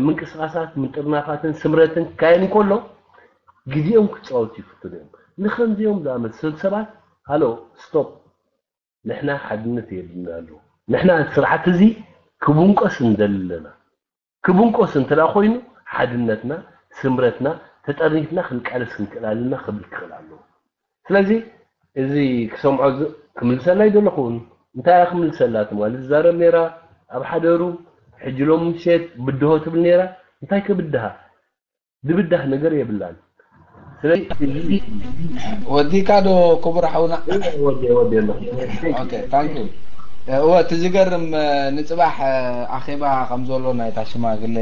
ምንቅስቃሳት ምጥርናፋትን ስምረትን ክካየድ እንከሎ ግዜኦም ክፃወቱ ይፍትኑ እዮም። ንኸምዚኦም ዝኣመሰሉ ሰባት ሃሎ ስቶፕ ንሕና ሓድነት የድልና ኣሎ። ንሕና ስርዓት እዚ ክብንቆስ እንደሊ ኣለና። ክብንቆስ እንተ ኮይኑ ሓድነትና ስምረትና ተጠርኒፍና ክንቃለስ ክንክእል ኣለና ክብል ክኽእል ኣለዎ። ስለዚ እዚ ክሰምዖ ክምልሰላ ኣይደለኹን። እንታይ እያ ክምልሰላ ትማሊ ትዛረብ ነይራ ኣብ ሓደ ሩም ሕጂ ሎም ምሸት ብድሆ ትብል ነይራ። እንታይ ክብድሃ ዝብዳህ ነገር የብላን። ስለዚ ወዲካ ዶ ክቡር ሓውና? ወዲ ወዲ ኣለኹ። ኦኬ ታንክ ዩ። እወ እቲ ዝገርም ንፅባሕ ኣኼባ ከም ዘሎ ናይታ ሽማግለ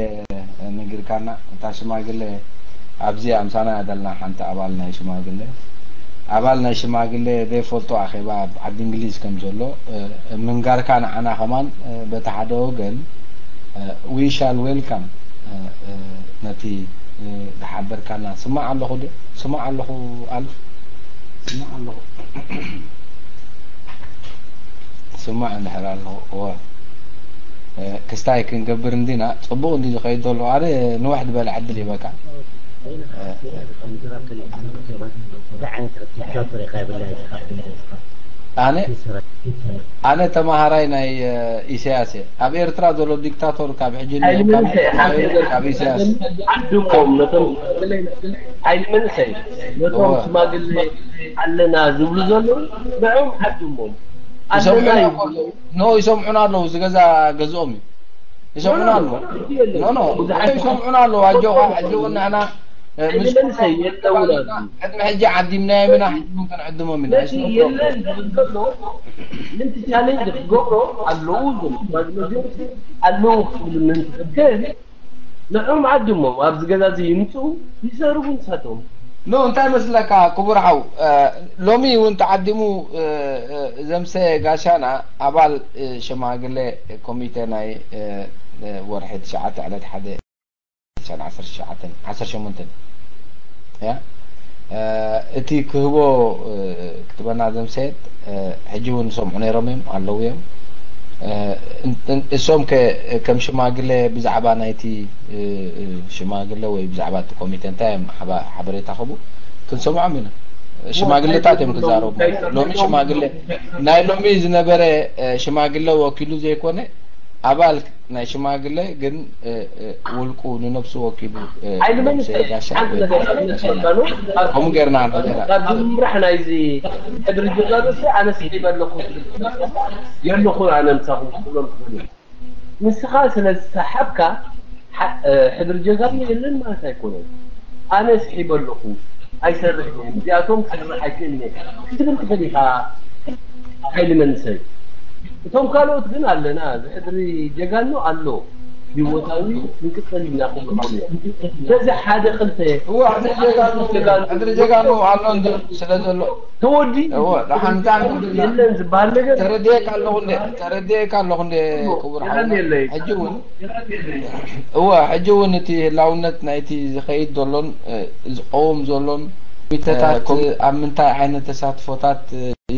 ነጊርካና። እታ ሽማግለ ኣብዚ ኣምሳና ደልና ሓንቲ ኣባል ናይ ሽማግለ ኣባል ናይ ሽማግለ ዘይፈልጦ ኣኼባ ኣብ ዓዲ እንግሊዝ ከም ዘሎ ምንጋርካ ንዓና ከማን በቲ ሓደ ወገን we shall welcome ነቲ ዝሓበርካና። ስማዕ ኣለኹ ዶ ስማዕ ኣለኹ ኣልፍ ስማዕ ኣለኹ ስማዕ እንድሕር ኣለኹ እወ ክስታይ ክንገብር እንዲና ፅቡቅ እንዲ ዝኸይድ ዘሎ ኣነ ንውሕ ዝበለ ዕድል ይበካ ኣነ ኣነ ተማሃራይ ናይ ኢሳያስ እየ ኣብ ኤርትራ ዘሎ ዲክታቶር ካብ ሕጂ ካብ ኢሳያስ ዓድሞም ነቶም ሓይሊ መንእሰይ ነቶም ሽማግለ ኣለና ዝብሉ ዘለዉ ንዕኦም ዓድሞም ኣለና ይብሉ ኖ ይሰምዑና ኣለዉ እዚ ገዛ ገዝኦም እዩ ይሰምዑና ኣለዉ ኖ ኖ ይሰምዑና ኣለዉ ኣጆኻ ሕጂ እውን ንሕና ሓይሊ መንእሰይ የለውን ኣብዚ ቅድሚ ሕጂ ዓዲምናዮም ኢና ሕጂ እውን ክንዕድሞም ኢና ነቲ የለን ዝብል ዘሎ ምንቲ ቻሌንጅ ክገብሮ ኣለዉ ዝብል ሽማግለ ኣለዉ ክትብል ምንቲ ክትክእል ንዕኦም ዓድሞም ኣብዚ ገዛ እዚ ይምፅኡ ይዘርቡ ንሳቶም ኖ እንታይ መስለካ ክቡር ሓው ሎሚ እውን ተዓዲሙ ዘምሰ ጋሻና ኣባል ሽማግለ ኮሚቴ ናይ ወርሒ ትሽዓተ ዕለት ሓደ ዓሰርተ ሸሞንተ ያ እቲ ክህቦ ክትበና ዘምሰየት ሕጂ እውን ዝሰምዑ ነይሮም እዮም ኣለዉ እዮም። እሶም ከም ሽማግለ ብዛዕባ ናይቲ ሽማግለ ወይ ብዛዕባ እቲ ኮሚቴ እንታይ እዮም ሓበሬታ ክህቡ ክንሰምዖም ኢና። ሽማግለታት እዮም ክዛረቡ። ሎሚ ሽማግለ ናይ ሎሚ ዝነበረ ሽማግለ ወኪሉ ዘይኮነ ኣባል ናይ ሽማግለ ግን ውልቁ ንነብሱ ወኪሉ ሓይሊ መንግስቲ ሓንቲ ነገር ከምኡ ጌርና ንኸዳ ካብ ምምራሕ ናይዚ ሕድሪ ጀጋኑ ኣነ ስሒበ ኣለኹ የለኹን ኣነ ምሳኹም ክብሎም ትኽእል ንስኻ ስለ ዝሰሓብካ ሕድሪ ጀጋኑ የለን ማለት ኣይኮነን። ኣነ ስሒበ ኣለኹ ኣይሰርሕን እየ እዚኣቶም ክሰርሕ ኣይክእልን እየ ክትብል ትኽእል ኢኻ። ሓይሊ መንሰይ እቶም ካልኦት ግን ኣለና ዝሕድሪ ጀጋኑ ኣሎ። ህይወታዊ ክንቅፅል ኢና ኩሉ በዚ ሓደ ክልተ እዎ ሕድሪ ጀጋኑ ሕድሪ ጀጋኑ ኣሎ እንዶ ስለ ዘሎ ተወዲ እዎ ደሓን ዛን የለን ዝበሃል ነገር ተረድኤካ ኣለኹ እንደ ተረድኤካ ኣለኹ እንደ ክቡር ሓውና የለን። ሕጂ እውን እወ ሕጂ እውን እቲ ህላውነት ናይቲ ዝኸይድ ዘሎን ዝቀውም ዘሎን ኮሚተታት ኣብ ምንታይ ዓይነት ተሳትፎታት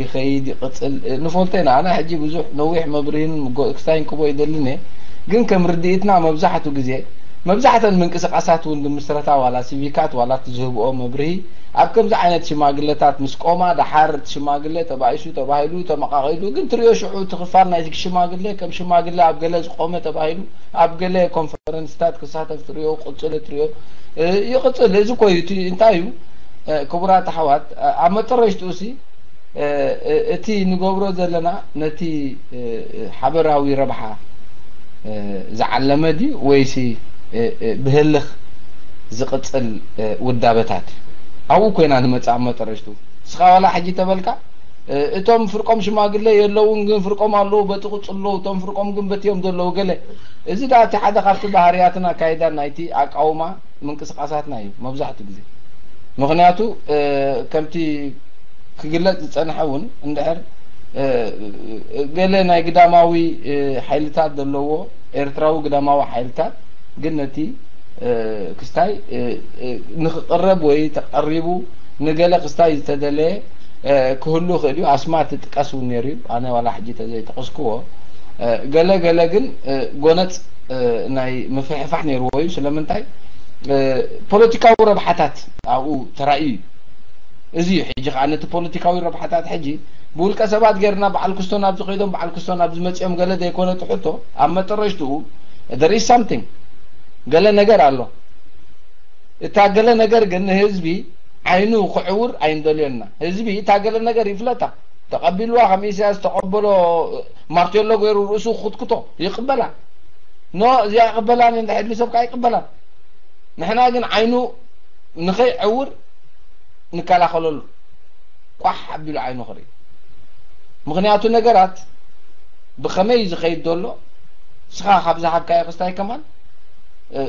ይኸይድ ይቕፅል ንፈልጦ ኢና። ኣነ ሕጂ ብዙሕ ነዊሕ መብርሂን ክስታይን ክቦ ይደልን እየ። ግን ከም ርድኢትና መብዛሕቱ ግዜ መብዛሕተን ምንቅስቃሳት እውን ብምስረታ ዋላ ሲቪካት ዋላ እቲ ዝህብኦ መብርሂ ኣብ ከምዚ ዓይነት ሽማግለታት ምስ ቆማ ደሓር እቲ ሽማግለ ተባኢሱ ተባሂሉ ተመቃቂሉ ግን ትሪኦ ሽዑ እቲ ክፋል ናይ ሽማግለ ከም ሽማግለ ኣብ ገለ ዝቆመ ተባሂሉ ኣብ ገለ ኮንፈረንስታት ክሳተፍ ትሪኦ ቅፅል ትሪኦ ይቕፅል። እዚ ኮዩ እቲ እንታይ እዩ ክቡራት ኣሕዋት ኣብ መጠረሽትኡ ሲ እቲ ንገብሮ ዘለና ነቲ ሓበራዊ ረብሓ ዝዓለመ ድዩ ወይሲ ብህልኽ ዝቕፅል ውዳበታት እዩ? ኣብኡ ኮይና ንመፅእ ኣብ መጠረሽቱ እስኻ ዋላ ሕጂ ተበልካ እቶም ፍርቆም ሽማግለ የለውን ግን ፍርቆም ኣለዉ በቲ ቅፅሎ እቶም ፍርቆም ግን በቲዮም ዘለዉ ገለ እዚ ዳ እቲ ሓደ ካብቲ ባህርያትን ኣካይዳን ናይቲ ኣቃውማ ምንቅስቃሳትና እዩ መብዛሕትኡ ግዜ ምኽንያቱ ከምቲ ክግለጽ ዝጸንሐ እውን እንድሕር ገለ ናይ ግዳማዊ ሓይልታት ዘለዎ ኤርትራዊ ግዳማዊ ሓይልታት ግን ነቲ ክስታይ ንክቕረብ ወይ ተቐሪቡ ንገለ ክስታይ ዝተደለየ ክህሉ ይኽእል እዩ። ኣስማት ይጥቀስ እውን ነይሩ እዩ። ኣነ ዋላ ሕጂ ተዘይጠቐስክዎ ገለ ገለ ግን ጎነጽ ናይ ምፍሕፋሕ ነይርዎ እዩ። ስለምንታይ ፖለቲካዊ ረብሓታት ኣብኡ ተራእዩ እዩ። እዚ እዩ ሕጂ ከዓ ነቲ ፖለቲካዊ ረብሓታት ሕጂ ብውልቀ ሰባት ገይርና በዓል ክስቶ ናብዚ ከይዶም በዓል ክስቶ ናብዚ መፂኦም ገለ ዘይኮነ እቲ ሕቶ ኣብ መጠረሽትኡ there is something ገለ ነገር ኣሎ። እታ ገለ ነገር ግን ንህዝቢ ዓይኑ ክዕውር ኣይንደልዮና። ህዝቢ እታ ገለ ነገር ይፍለጣ ተቐቢልዋ ከም ኢሳያስ ዝተቐበሎ ማርቴሎ ገይሩ ርእሱ ክትክቶ ይቕበላ። ኖ እዚኣ ይቕበላን እንድሕር ሰብ ከዓ ይቕበላን። ንሕና ግን ዓይኑ ንኸይዕውር ንከላኸለሉ ቋሕ ኣቢሉ ዓይኑ ክርኢ። ምኽንያቱ ነገራት ብኸመይ ዝኸይድ ዘሎ እስኻ ካብ ዝሃብካዮ ክስታይ ከማን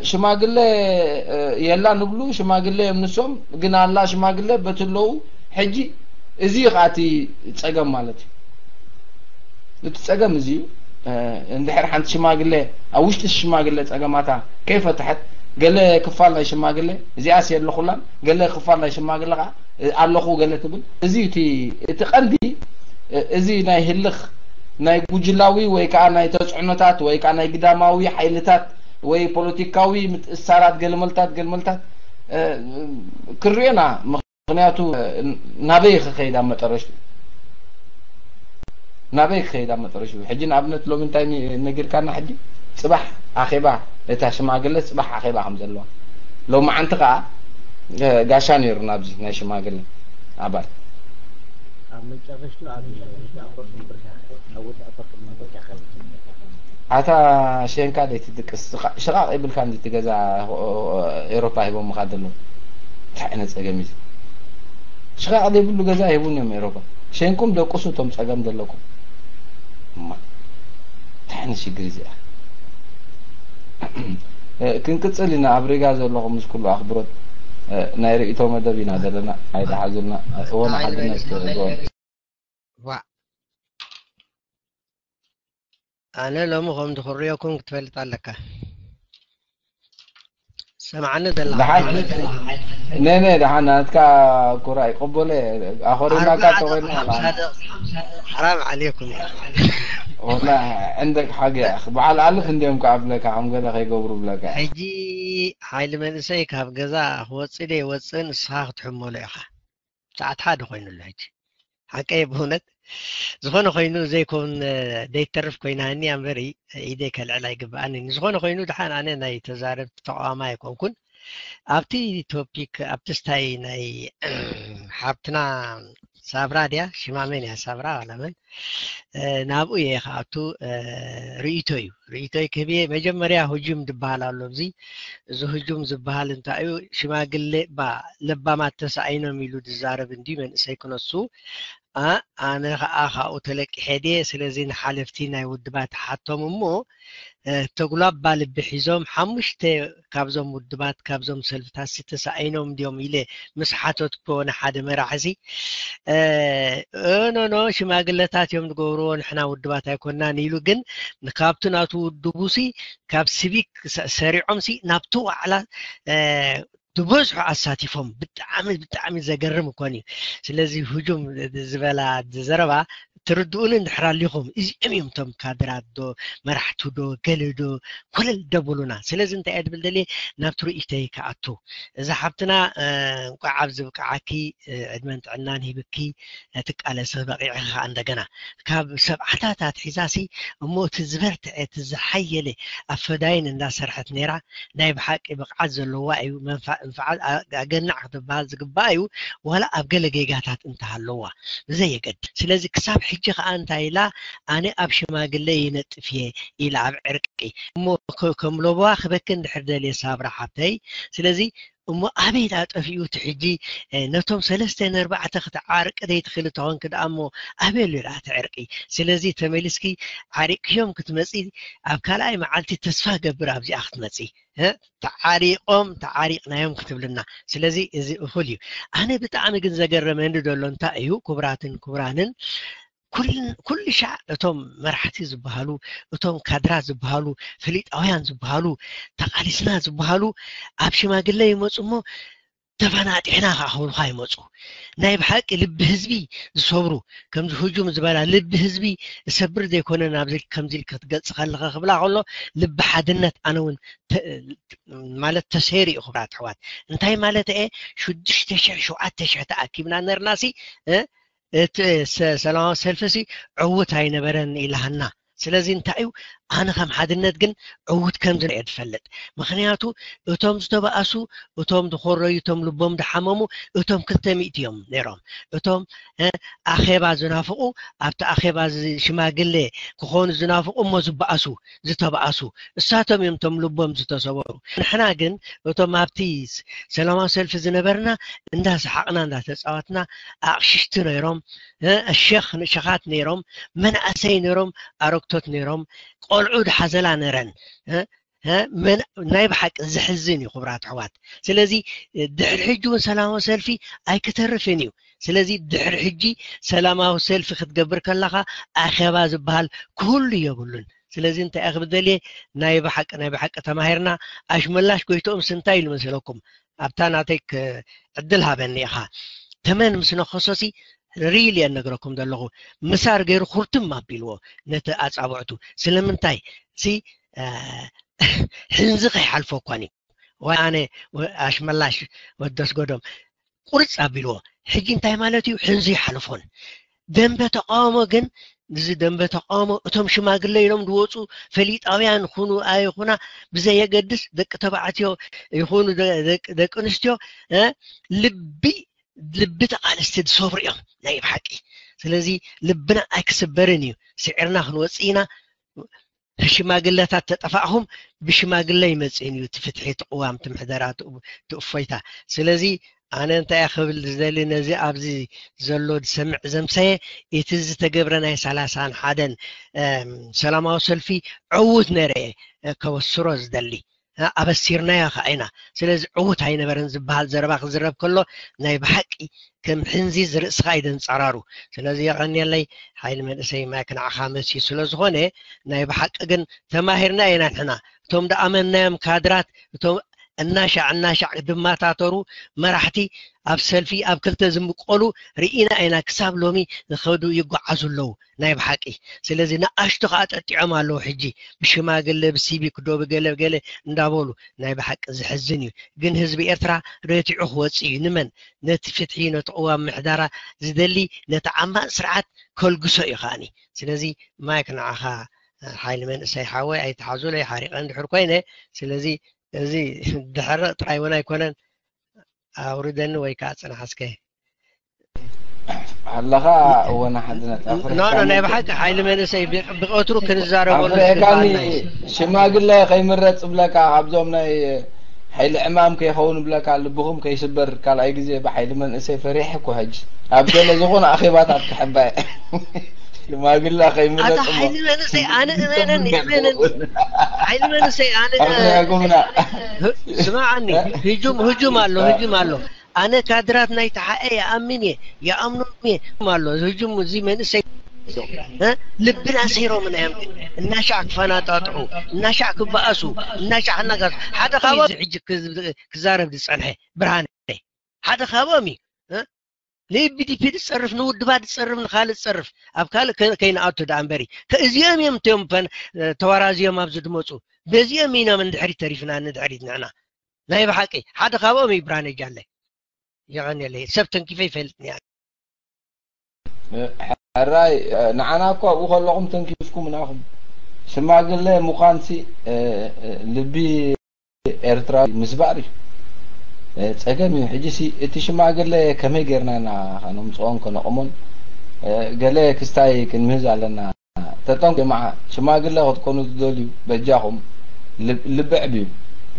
ሽማግለ የላ ንብሉ ሽማግለ እዮም ንሶም ግን ኣላ ሽማግለ በትለዉ ሕጂ እዚ እዩ ከዓ እቲ ፀገም ማለት እዩ። እቲ ጸገም እዚ እዩ። እንድሕር ሓንቲ ሽማግለ ኣብ ውሽጢ ሽማግለ ጸገማታ ከይፈትሐት ገለ ክፋል ናይ ሽማግለ እዚኣስ የለኹላን ገለ ክፋል ናይ ሽማግለ ከዓ ኣለኹ ገለ ትብል እዚ እቲ እቲ ቀንዲ እዚ ናይ ህልኽ ናይ ጉጅላዊ ወይ ከዓ ናይ ተጽዕኖታት ወይ ከዓ ናይ ግዳማዊ ሓይልታት ወይ ፖለቲካዊ ምትእሳራት ገልመልታት ገልመልታት ክርእዮና ምኽንያቱ ናበይ ክኸይድ ኣብ መጠረሽቱ ናበይ ክኸይድ ኣብ መጠረሽቱ ሕጂ ንኣብነት ሎሚ እንታይ ነጊርካና ሕጂ ጽባሕ ኣኼባ እታ ሽማግለ ጽባሕ ኣኼባ ከም ዘለዋ ሎሚ ዓንቲ ከዓ ጋሻ ነይሩ ናብዚ ናይ ሽማግለ ኣባል ኣብ መጨረሽቱ ኣብ ወዲ ኣፈር ኣብ ወዲ ኣፈር ኣታ ሸንካ ደይ ትድቅስ ሽቓቕ ይብልካ እንዲ ትገዛ ኤሮፓ ሂቦምኻ ዘለዉ እንታይ ዓይነት ጸገም እዩ ሽቓቕ ዘይብሉ ገዛ ሂቡን እዮም ኤሮፓ ሸንኩም ደቁሱ እቶም ጸገም ዘለኩም እማ እንታይ ዓይነት ሽግር እዚኣ ክንቅጽል ኢና ኣብ ሪጋ ዘለኹም ምስ ኩሉ ኣኽብሮት ናይ ርእቶ መደብ ኢና ዘለና ኣይተሓዙልና እወን ሓድነት ዋዕ ኣነ ሎሚ ከም ዝኽርዮኩም ክትፈልጥ ኣለካ። ሰምዓኒ ዘለኻ ደሓን ነነ ደሓን ናትካ ኩራ ይቀበሎ ኣኸሪናካ ተኾይና ሓራም ዓሌኩም ያ ወላ ዕንደቅ ሓገ በዓል ኣልፍ እንዲዮም ከዓብለካ ከም ገለ ከይገብሩ ብለካ ሕጂ ሓይሊ መንእሰይ ካብ ገዛ ክወፅእ ደ ይወፅእ ንስኻ ክትሕመሎ ኢኻ። ሰዓት ሓደ ኮይኑሎ ሕጂ ሓቀይ ብእውነት ዝኾነ ኮይኑ ዘይኮን ደይተርፍ ኮይና እኒያ እምበሪ ኢደይ ከልዕል ኣይግብኣኒ። ንዝኾነ ኮይኑ ድሓን ኣነ ናይ ተዛረብቲ ተቃዋማይ ኣይኮንኩን። ኣብቲ ቶፒክ ኣብቲ ስታይ ናይ ሓብትና ሳብራ ድያ ሽማ መን እያ ሳብራ ዋላ መን ናብኡ እየ ክኣቱ ርእይቶ እዩ ርእይቶይ ክህብ እየ መጀመርያ ህጁም ዝበሃል ኣሎ ኣብዚ እዚ ህጁም ዝበሃል እንታይ እዩ ሽማግሌ ባ ለባማት ተሳኢኖም ኢሉ ዝዛረብ እንዲ መንእሰይ ክነሱ ኣነ ከዓ ካብኡ ተለቂሐ ድየ ስለዚ ንሓለፍቲ ናይ ውድባት ሓቶም እሞ ተጉላባ ልቢ ሒዞም ሓሙሽተ ካብዞም ውድባት ካብዞም ሰልፍታት ተሳኢኖም ድዮም ኢለ ምስ ሓተትኩ ንሓደ መራሒ ሲ ኖኖ ሽማግለታት እዮም ዝገብርዎ ንሕና ውድባት ኣይኮናን ኢሉ ግን ካብቲ ናቱ ውድቡ ሲ ካብ ሲቪክ ሰሪዖም ሲ ናብቲ ዋዕላ ዝበዝሑ ኣሳቲፎም ብጣዕሚ ብጣዕሚ ዘገርም እኮን እዩ ስለዚ ህጁም ዝበላ ዘረባ ትርድኡኒ እንድሕር ኣሊኹም እዚኦም እዮም ቶም ካድራት ዶ መራሕቲ ዶ ገለ ዶ ኮለል ደብሉና ስለዚ እንታይ እየ ድብል ደልየ ናብ ትርኢተይ ክኣቱ እዛ ሓብትና እንቋዕ ኣብ ዝብቅዓኪ ዕድመን ጥዕናን ሂብኪ ትቃለሲ በቂዕኺ ከዓ እንደገና ካብ ሰብዓታት ኣትሒዛሲ እሞ እቲ ዝበርትዐ እቲ ዝሓየለ ኣብ ፈዳይን እንዳሰርሐት ነይራ ናይ ብሓቂ ብቕዓት ዘለዋ እዩ መንፋ- እንፍዓል ኣ- ኣገናዕ ክትበሃል ዝግባእ እዩ ዋላ ኣብ ገለ ጌጋታት እንተሃለዋ ብዘየገድስ ስለዚ ክሳብ ሕጂ ከዓ እንታይ ኢላ ኣነ ኣብ ሽማግለ ይነጥፍ እየ ኢላ ኣብ ዕርቂ እሞ ከ- ከም ሎቦዋ ክበኪ እንድሕር ደልየ ሳብራ ሓብተይ ስለዚ እሞ ኣበይ ዳ ጠፊኡ እቲ ሕጂ ነቶም ሰለስተ ነርባዕተ ክትዓርቂ ዘይትኽእሊ ተኾንኪ ደኣ እሞ ኣበይ ኣሎ ደኣ እቲ ዕርቂ ስለዚ ተመሊስኪ ዓሪቅዮም ክትመፂ ኣብ ካልኣይ መዓልቲ ተስፋ ገብር ኣብዚኣ ክትመፂ ተዓሪቆም ተዓሪቅናዮም ክትብልና ስለዚ እዚ እኹል እዩ ኣነ ብጣዕሚ ግን ዘገረመኒ ዘሎ እንታይ እዩ ክቡራትን ክቡራንን ኩሉ ሻዕ እቶም መራሕቲ ዝበሃሉ እቶም ካድራት ዝበሃሉ ፈሊጣውያን ዝበሃሉ ተቃሊስና ዝበሃሉ ኣብ ሽማግለ ይመፁ እሞ ተፈናጢሕና ከዓ ክብሉካ ይመፁ ናይ ብሓቂ ልቢ ህዝቢ ዝሰብሩ ከምዚ ህጁም ዝበላ ልቢ ህዝቢ ዝሰብር ዘይኮነ ናብዚ ከምዚ ኢልካ ክትገልፅ ከለካ ክብላ ከሎ ልቢ ሓድነት ኣነ እውን ማለት ተሰይሩ እዩ ክብራት ኣሕዋት እንታይ ማለት እየ ሽዱሽተ ሽሕ ሸውዓተ ሽሕ ተኣኪብና ነርና ሲ እቲ ሰላማዊ ሰልፊ ሲ ዕውት ኣይነበረን ኢላሃና ስለዚ እንታይ እዩ ኣነ ከም ሓድነት ግን ዕውት ከም ዝነ እየ ዝፈልጥ ምክንያቱ እቶም ዝተባእሱ እቶም ዝኮረዩ እቶም ልቦም ዝሓመሙ እቶም ክልተ ሚእቲ እዮም ነይሮም እቶም ኣኼባ ዝናፍቁ ኣብቲ ኣኼባ ሽማግሌ ክኾኑ ዝናፍቁ እሞ ዝበኣሱ ዝተባእሱ እሳቶም እዮም እቶም ልቦም ዝተሰበሩ ንሕና ግን እቶም ኣብቲ ሰላማዊ ሰልፊ ዝነበርና እንዳሰሓቅና እንዳተፃወትና ኣቅሽሽቲ ነይሮም ሸኽ ንሸኻት ነይሮም መናእሰይ ነይሮም ኣረግቶት ነይሮም ቆልዑ ድሓዘላ ነረን ናይ ብሓቂ ዝሕዝን እዩ ክብራት ኣሕዋት ስለዚ ድሕሪ ሕጂ እውን ሰላማዊ ሰልፊ ኣይክተርፍን እዩ ስለዚ ድሕሪ ሕጂ ሰላማዊ ሰልፊ ክትገብር ከለካ ኣኼባ ዝበሃል ክህሉ የብሉን ስለዚ እንታይ ክብል ደልየ ናይ ብሓቂ ናይ ብሓቂ ተማሂርና ኣሽመላሽ ጎይትኦም ስንታይ ኢሉ መሰለኩም ኣብታ ናተይ ዕድል ሃበኒ ኢኻ ተመን ምስ ነኸሶሲ ሪል እየ ነግረኩም ዘለኹ ምሳር ገይሩ ኩርትም ኣቢልዎ ነቲ ኣፃብዕቱ ስለምንታይ ሲ ሕንዚ ከይሓልፎ እኳን እዩ ወይ ኣነ ኣሽመላሽ ወደስጎዶም ቁርፅ ኣቢልዎ ሕጂ እንታይ ማለት እዩ ሕንዚ ይሓልፎን ደንበ ተቃውሞ ግን እዚ ደንበ ተቃውሞ እቶም ሽማግለ ኢሎም ዝወፁ ፈሊጣውያን ይኹኑ ኣይኹና ብዘየገድስ ደቂ ተባዕትዮ ይኹኑ ደቂ ኣንስትዮ ልቢ ልቢ ተቃለስቲ ዝሰብሩ እዮም ናይ ብሓቂ ስለዚ ልብና ኣይክስበርን እዩ ስዒርና ክንወፅእ ኢና ሽማግለታት ተጠፋእኹም ብሽማግለ ይመፅእን እዩ እቲ ፍትሒ እቲ ቅዋም እቲ ምሕደራ እቲ እፎይታ ስለዚ ኣነ እንታይ ክብል ዝደሊ ነዚ ኣብዚ ዘሎ ዝሰምዕ ዘምሰየ እቲ ዝተገብረ ናይ ሰላሳን ሓደን ሰላማዊ ሰልፊ ዕዉት ነረ ከበስሮ ዝደሊ ኣበሲርናዮ ከዓ ኢና። ስለዚ ዕዉት ኣይነበረን ዝበሃል ዘረባ ክዝረብ ከሎ ናይ ብሓቂ ከም ሕንዚዝ ርእስኻ እዩ ደንጻራሩ። ስለዚ የቐንየለይ ሓይሊ መንእሰይ ማይክ ንዓኻ መሲዩ ስለ ዝኾነ ናይ ብሓቂ ግን ተማሂርና ኢና ንሕና። እቶም ደኣመንናዮም ካድራት እቶም እናሻዕ እናሻዕ ድማታተሩ መራሕቲ ኣብ ሰልፊ ኣብ ክልተ ዝምቀሉ ርኢና ኢና። ክሳብ ሎሚ ዝኸዱ ይጓዓዙ ኣለዉ ናይ ብሓቂ። ስለዚ ንኣሽቱ ከዓ ጠጢዖም ኣለዉ። ሕጂ ብሽማግለ ብሲቪክ ዶ ብገለ ገለ እንዳበሉ ናይ ብሓቂ ዝሕዝን እዩ። ግን ህዝቢ ኤርትራ ረቲዑ ክወፅእ እዩ። ንመን? ነቲ ፍትሒ ነቲ ቅዋም ምሕዳራ ዝደሊ ነቲ ዓማፅ ስርዓት ከልግሶ እዩ ከዓኒ። ስለዚ ማይክ ንዓኻ ሓይሊ መንእሰይ ሓወይ ኣይተሓዙለይ ሓሪቐ እንድሕር ኮይነ። ስለዚ እዚ ድሕረ ጥራይ እውን ኣይኮነን። ኣውርደኒ ወይ ከዓ ጽናሕ እስከ። ኣለኻ እወ ንሓድነት ኖ ኖ ናይ ብሓቂ ሓይሊ መንእሰይ ብቐትሩ ክንዛረበሉ ኣፍሪካኒ ሽማግለ ከይምረፅ ብለካ ካብዞም ናይ ሓይሊ ዕማም ከይኸውን ብለካ ልብኹም ከይስበር ካልኣይ ግዜ ብሓይሊ መንእሰይ ፈሪሐ እኮ ሕጂ ኣብ ገለ ዝኾነ ኣኼባታት ክሕባየ ሽማግለ ከይምረፅ ሓይሊ መንእሰይ ኣነ እመነኒ እመነኒ ሓይሊ መንእሰይ ኣነ ኣፍሪያኩምና ስማዓኒ ህጁም ህጁም ኣሎ ህጁም ኣሎ ኣነ ካድራት ናይ ተሓኤ ይኣምን እየ ይኣምኖም እየ ኣሎ ህጁም እዚ መንእሰይ ልብና ሰይሮምና እዮም እናሻዕ ክፈናጣጥሑ እናሻዕ ክበኣሱ እናሻዕ እናጋሱ ሓደ ካብኦም ሕጂ ክዛረብ ዝፀንሐ ብርሃነ ሓደ ካብኦም እዩ ንኤቢዲፒ ዝፀርፍ ንውድባት ዝፀርፍ ንካልእ ዝፀርፍ ኣብ ካልእ ከይንኣቱ ደኣ እምበሪ እዚኦም እዮም እቶም ተዋራዚዮም ኣብዚ ድመፁ በዚኦም ኢና ንድሕሪት ተሪፍና ንድሕሪት ንሕና ናይ ብሓቂ ሓደ ካብኦም እዩ ብርሃነ ጃለ የቐንየለይ ሰብ ተንኪፈ ይፈልጥኒ ሕራይ ንዓና እኮ ኣብኡ ከለኹም ተንኪፍኩም ናኹም ሽማግለ ምዃንሲ ልቢ ኤርትራዊ ምስባር እዩ ጸገም እዩ ሕጂሲ እቲ ሽማግለ ከመይ ጌርና ኢና ከነምፅኦን ከነቕሞን ገለ ክስታይ ክንምህዝ ኣለና ተጠንቁ ጀማዓ ሽማግለ ክትኮኑ ትደልዩ በጃኹም ልብዕ ብዩ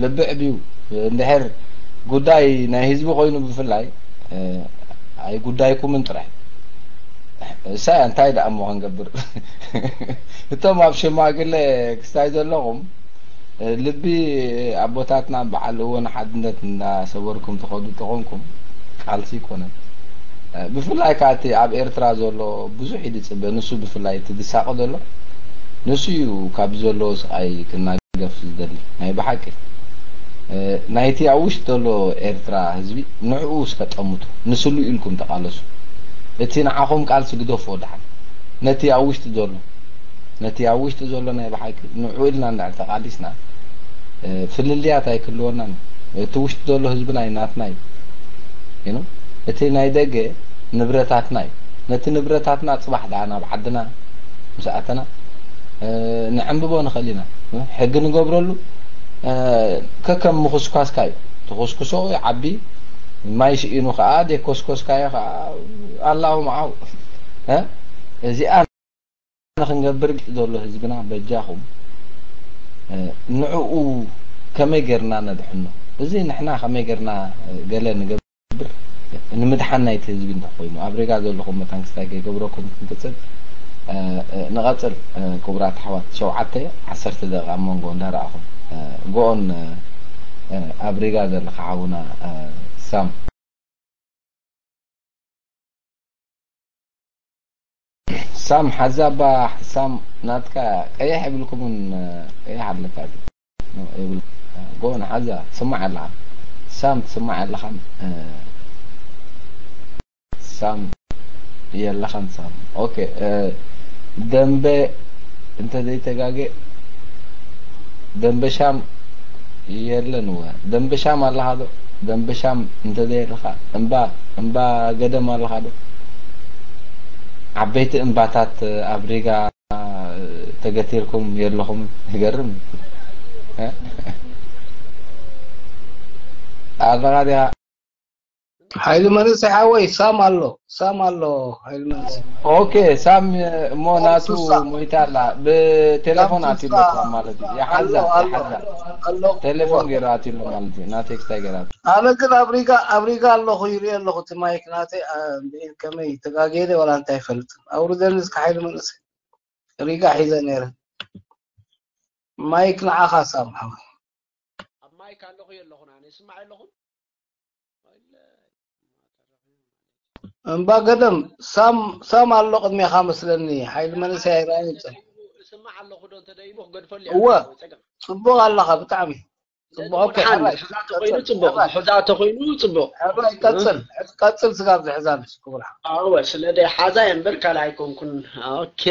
ልብዕ ብዩ እንድሕር ጉዳይ ናይ ህዝቢ ኮይኑ ብፍላይ ኣይጉዳይኩምን ጥራይ እሳ እንታይ ደኣ እሞ ክንገብር እቶም ኣብ ሽማግለ ክስታይ ዘለኹም ልቢ ኣቦታትና በዓል እወ ንሓድነት እናሰበርኩም ትኸዱ ተኾንኩም ቃልሲ ይኮነን ብፍላይ ከዓ እቲ ኣብ ኤርትራ ዘሎ ብዙሕ እዩ ዝፅበ ንሱ ብፍላይ እቲ ዝሳቐ ዘሎ ንሱ እዩ ካብ ዘለዎ ስቓይ ክናገፍ ዝደሊ ናይ ብሓቂ ናይቲ ኣብ ውሽጢ ዘሎ ኤርትራ ህዝቢ ንዕኡ እስከ ጠምቱ ንስሉ ኢልኩም ተቃለሱ እቲ ንዓኹም ቃልሲ ግደፎ ድሓን ነቲ ኣብ ውሽጢ ዘሎ ነቲ ኣብ ውሽጢ ዘሎ ናይ ብሓቂ ንዕኡ ኢልና እንድሕር ተቃሊስና ፍልልያት ኣይክልወናን እቲ ውሽጢ ዘሎ ህዝብና እዩ ናትና እዩ እቲ ናይ ደገ ንብረታትና እዩ ነቲ ንብረታትና ፅባሕ ደኣ ናብ ዓድና ምስ ኣተና ንዕንብቦ ንኽእል ኢና ሕጊ ንገብረሉ ከከም ምኹስኳስካ እዩ ትኹስኩሶ ዓቢ ማይ ስኢኑ ከዓ ደኮስኮስካዮ ከዓ ኣላሁ መዓው እዚኣ ንኽንገብር ዘሎ ህዝብና በጃኹም ንዕኡ ከመይ ጌርና ነድሕኖ እዚ ንሕና ከመይ ጌርና ገለ ንገብር ንምድሓን ናይቲ ህዝቢ እንተኮይኑ ኣብ ሬጋ ዘለኹም መታን ክስታይ ከይገብረኩም ክንቅፅል ንቐፅል ክቡራት ኣሕዋት ሸውዓተ ዓሰርተ ደቂቃ ኣብ መንጎ እንዳረኣኹም ጎኦን ኣብ ሬጋ ዘለካ ሓውና ሳም ሳም ሓዛባ ሳም ናትካ ቀይሕ የብልኩምን ቀይሕ ኣለካ ጎን ሓዛ ትስማዕ ኣለኻ ሳም ትስማዕ ኣለኻን ሳም የለኻን ሳም ኦኬ ደንበ እንተ ዘይተጋገ ደንበ ሻም የለን ወ ደንበ ሻም ኣለኻ ዶ ደንበ ሻም እንተ ዘየለኻ እምባ እምባ ገደም ኣለኻ ዶ ዓበይቲ እምባታት ኣብ ሪጋ ተገቲርኩም የለኹም ይገርም ኣለኻ ዲኻ ሓይሊ መንእሰይ ሓወይ ሳም ኣሎ ሳም ኣሎ ሓይሊ መንእሰይ ኦኬ ሳም እሞ ናቱ ሞይታ ኣላ ብቴሌፎን ኣትሎ ማለት እዩ ይሓዛ ይሓዛ ቴሌፎን ገይሩ ኣትሎ ማለት እዩ ናቴክስታይ ገይራ ኣነ ግን ኣብ ሪጋ ኣብ ሪጋ ኣለኹ ይርኢ ኣለኹ እቲ ማይክ ናተይ ከመይ ተጋገየ ወላ እንታይ ይፈልጥ ኣውርደኒ እስከ ሓይሊ መንእሰይ ሪጋ ሒዘ ነይረ ማይክ ንዓኻ ሳም ሓወይ ማይክ ኣለኹ የለኹን ኣነ ይስማዕ የለኹን። እምባ ገደም ሳም ሳም ኣሎ ቅድሜኻ መስለኒ። ሓይሊ መንእሰይ ኣይረኣይን። እስማዕ ኣለኹ ዶ እንተ ደይቡ ክገድፈሉ እወ። ጸገም ጽቡቕ ኣለኻ ብጣዕሚ ጽቡቕ። ኦኬ፣ ሓን ሕራይ፣ ሕዛ ተኾይኑ ቀጽል፣ ጽቡቕ ሕራይ፣ ሕዛ ተኾይኑ ጽቡቕ። ሕራይ፣ ቀጽል፣ ቀጽል ስጋብ ዝሕዛንስ ክቡር ሓ- ኣወ ስለ ደይ ሓዛ እየ እምበር ካልእ ኣይኮንኩን። ኦኬ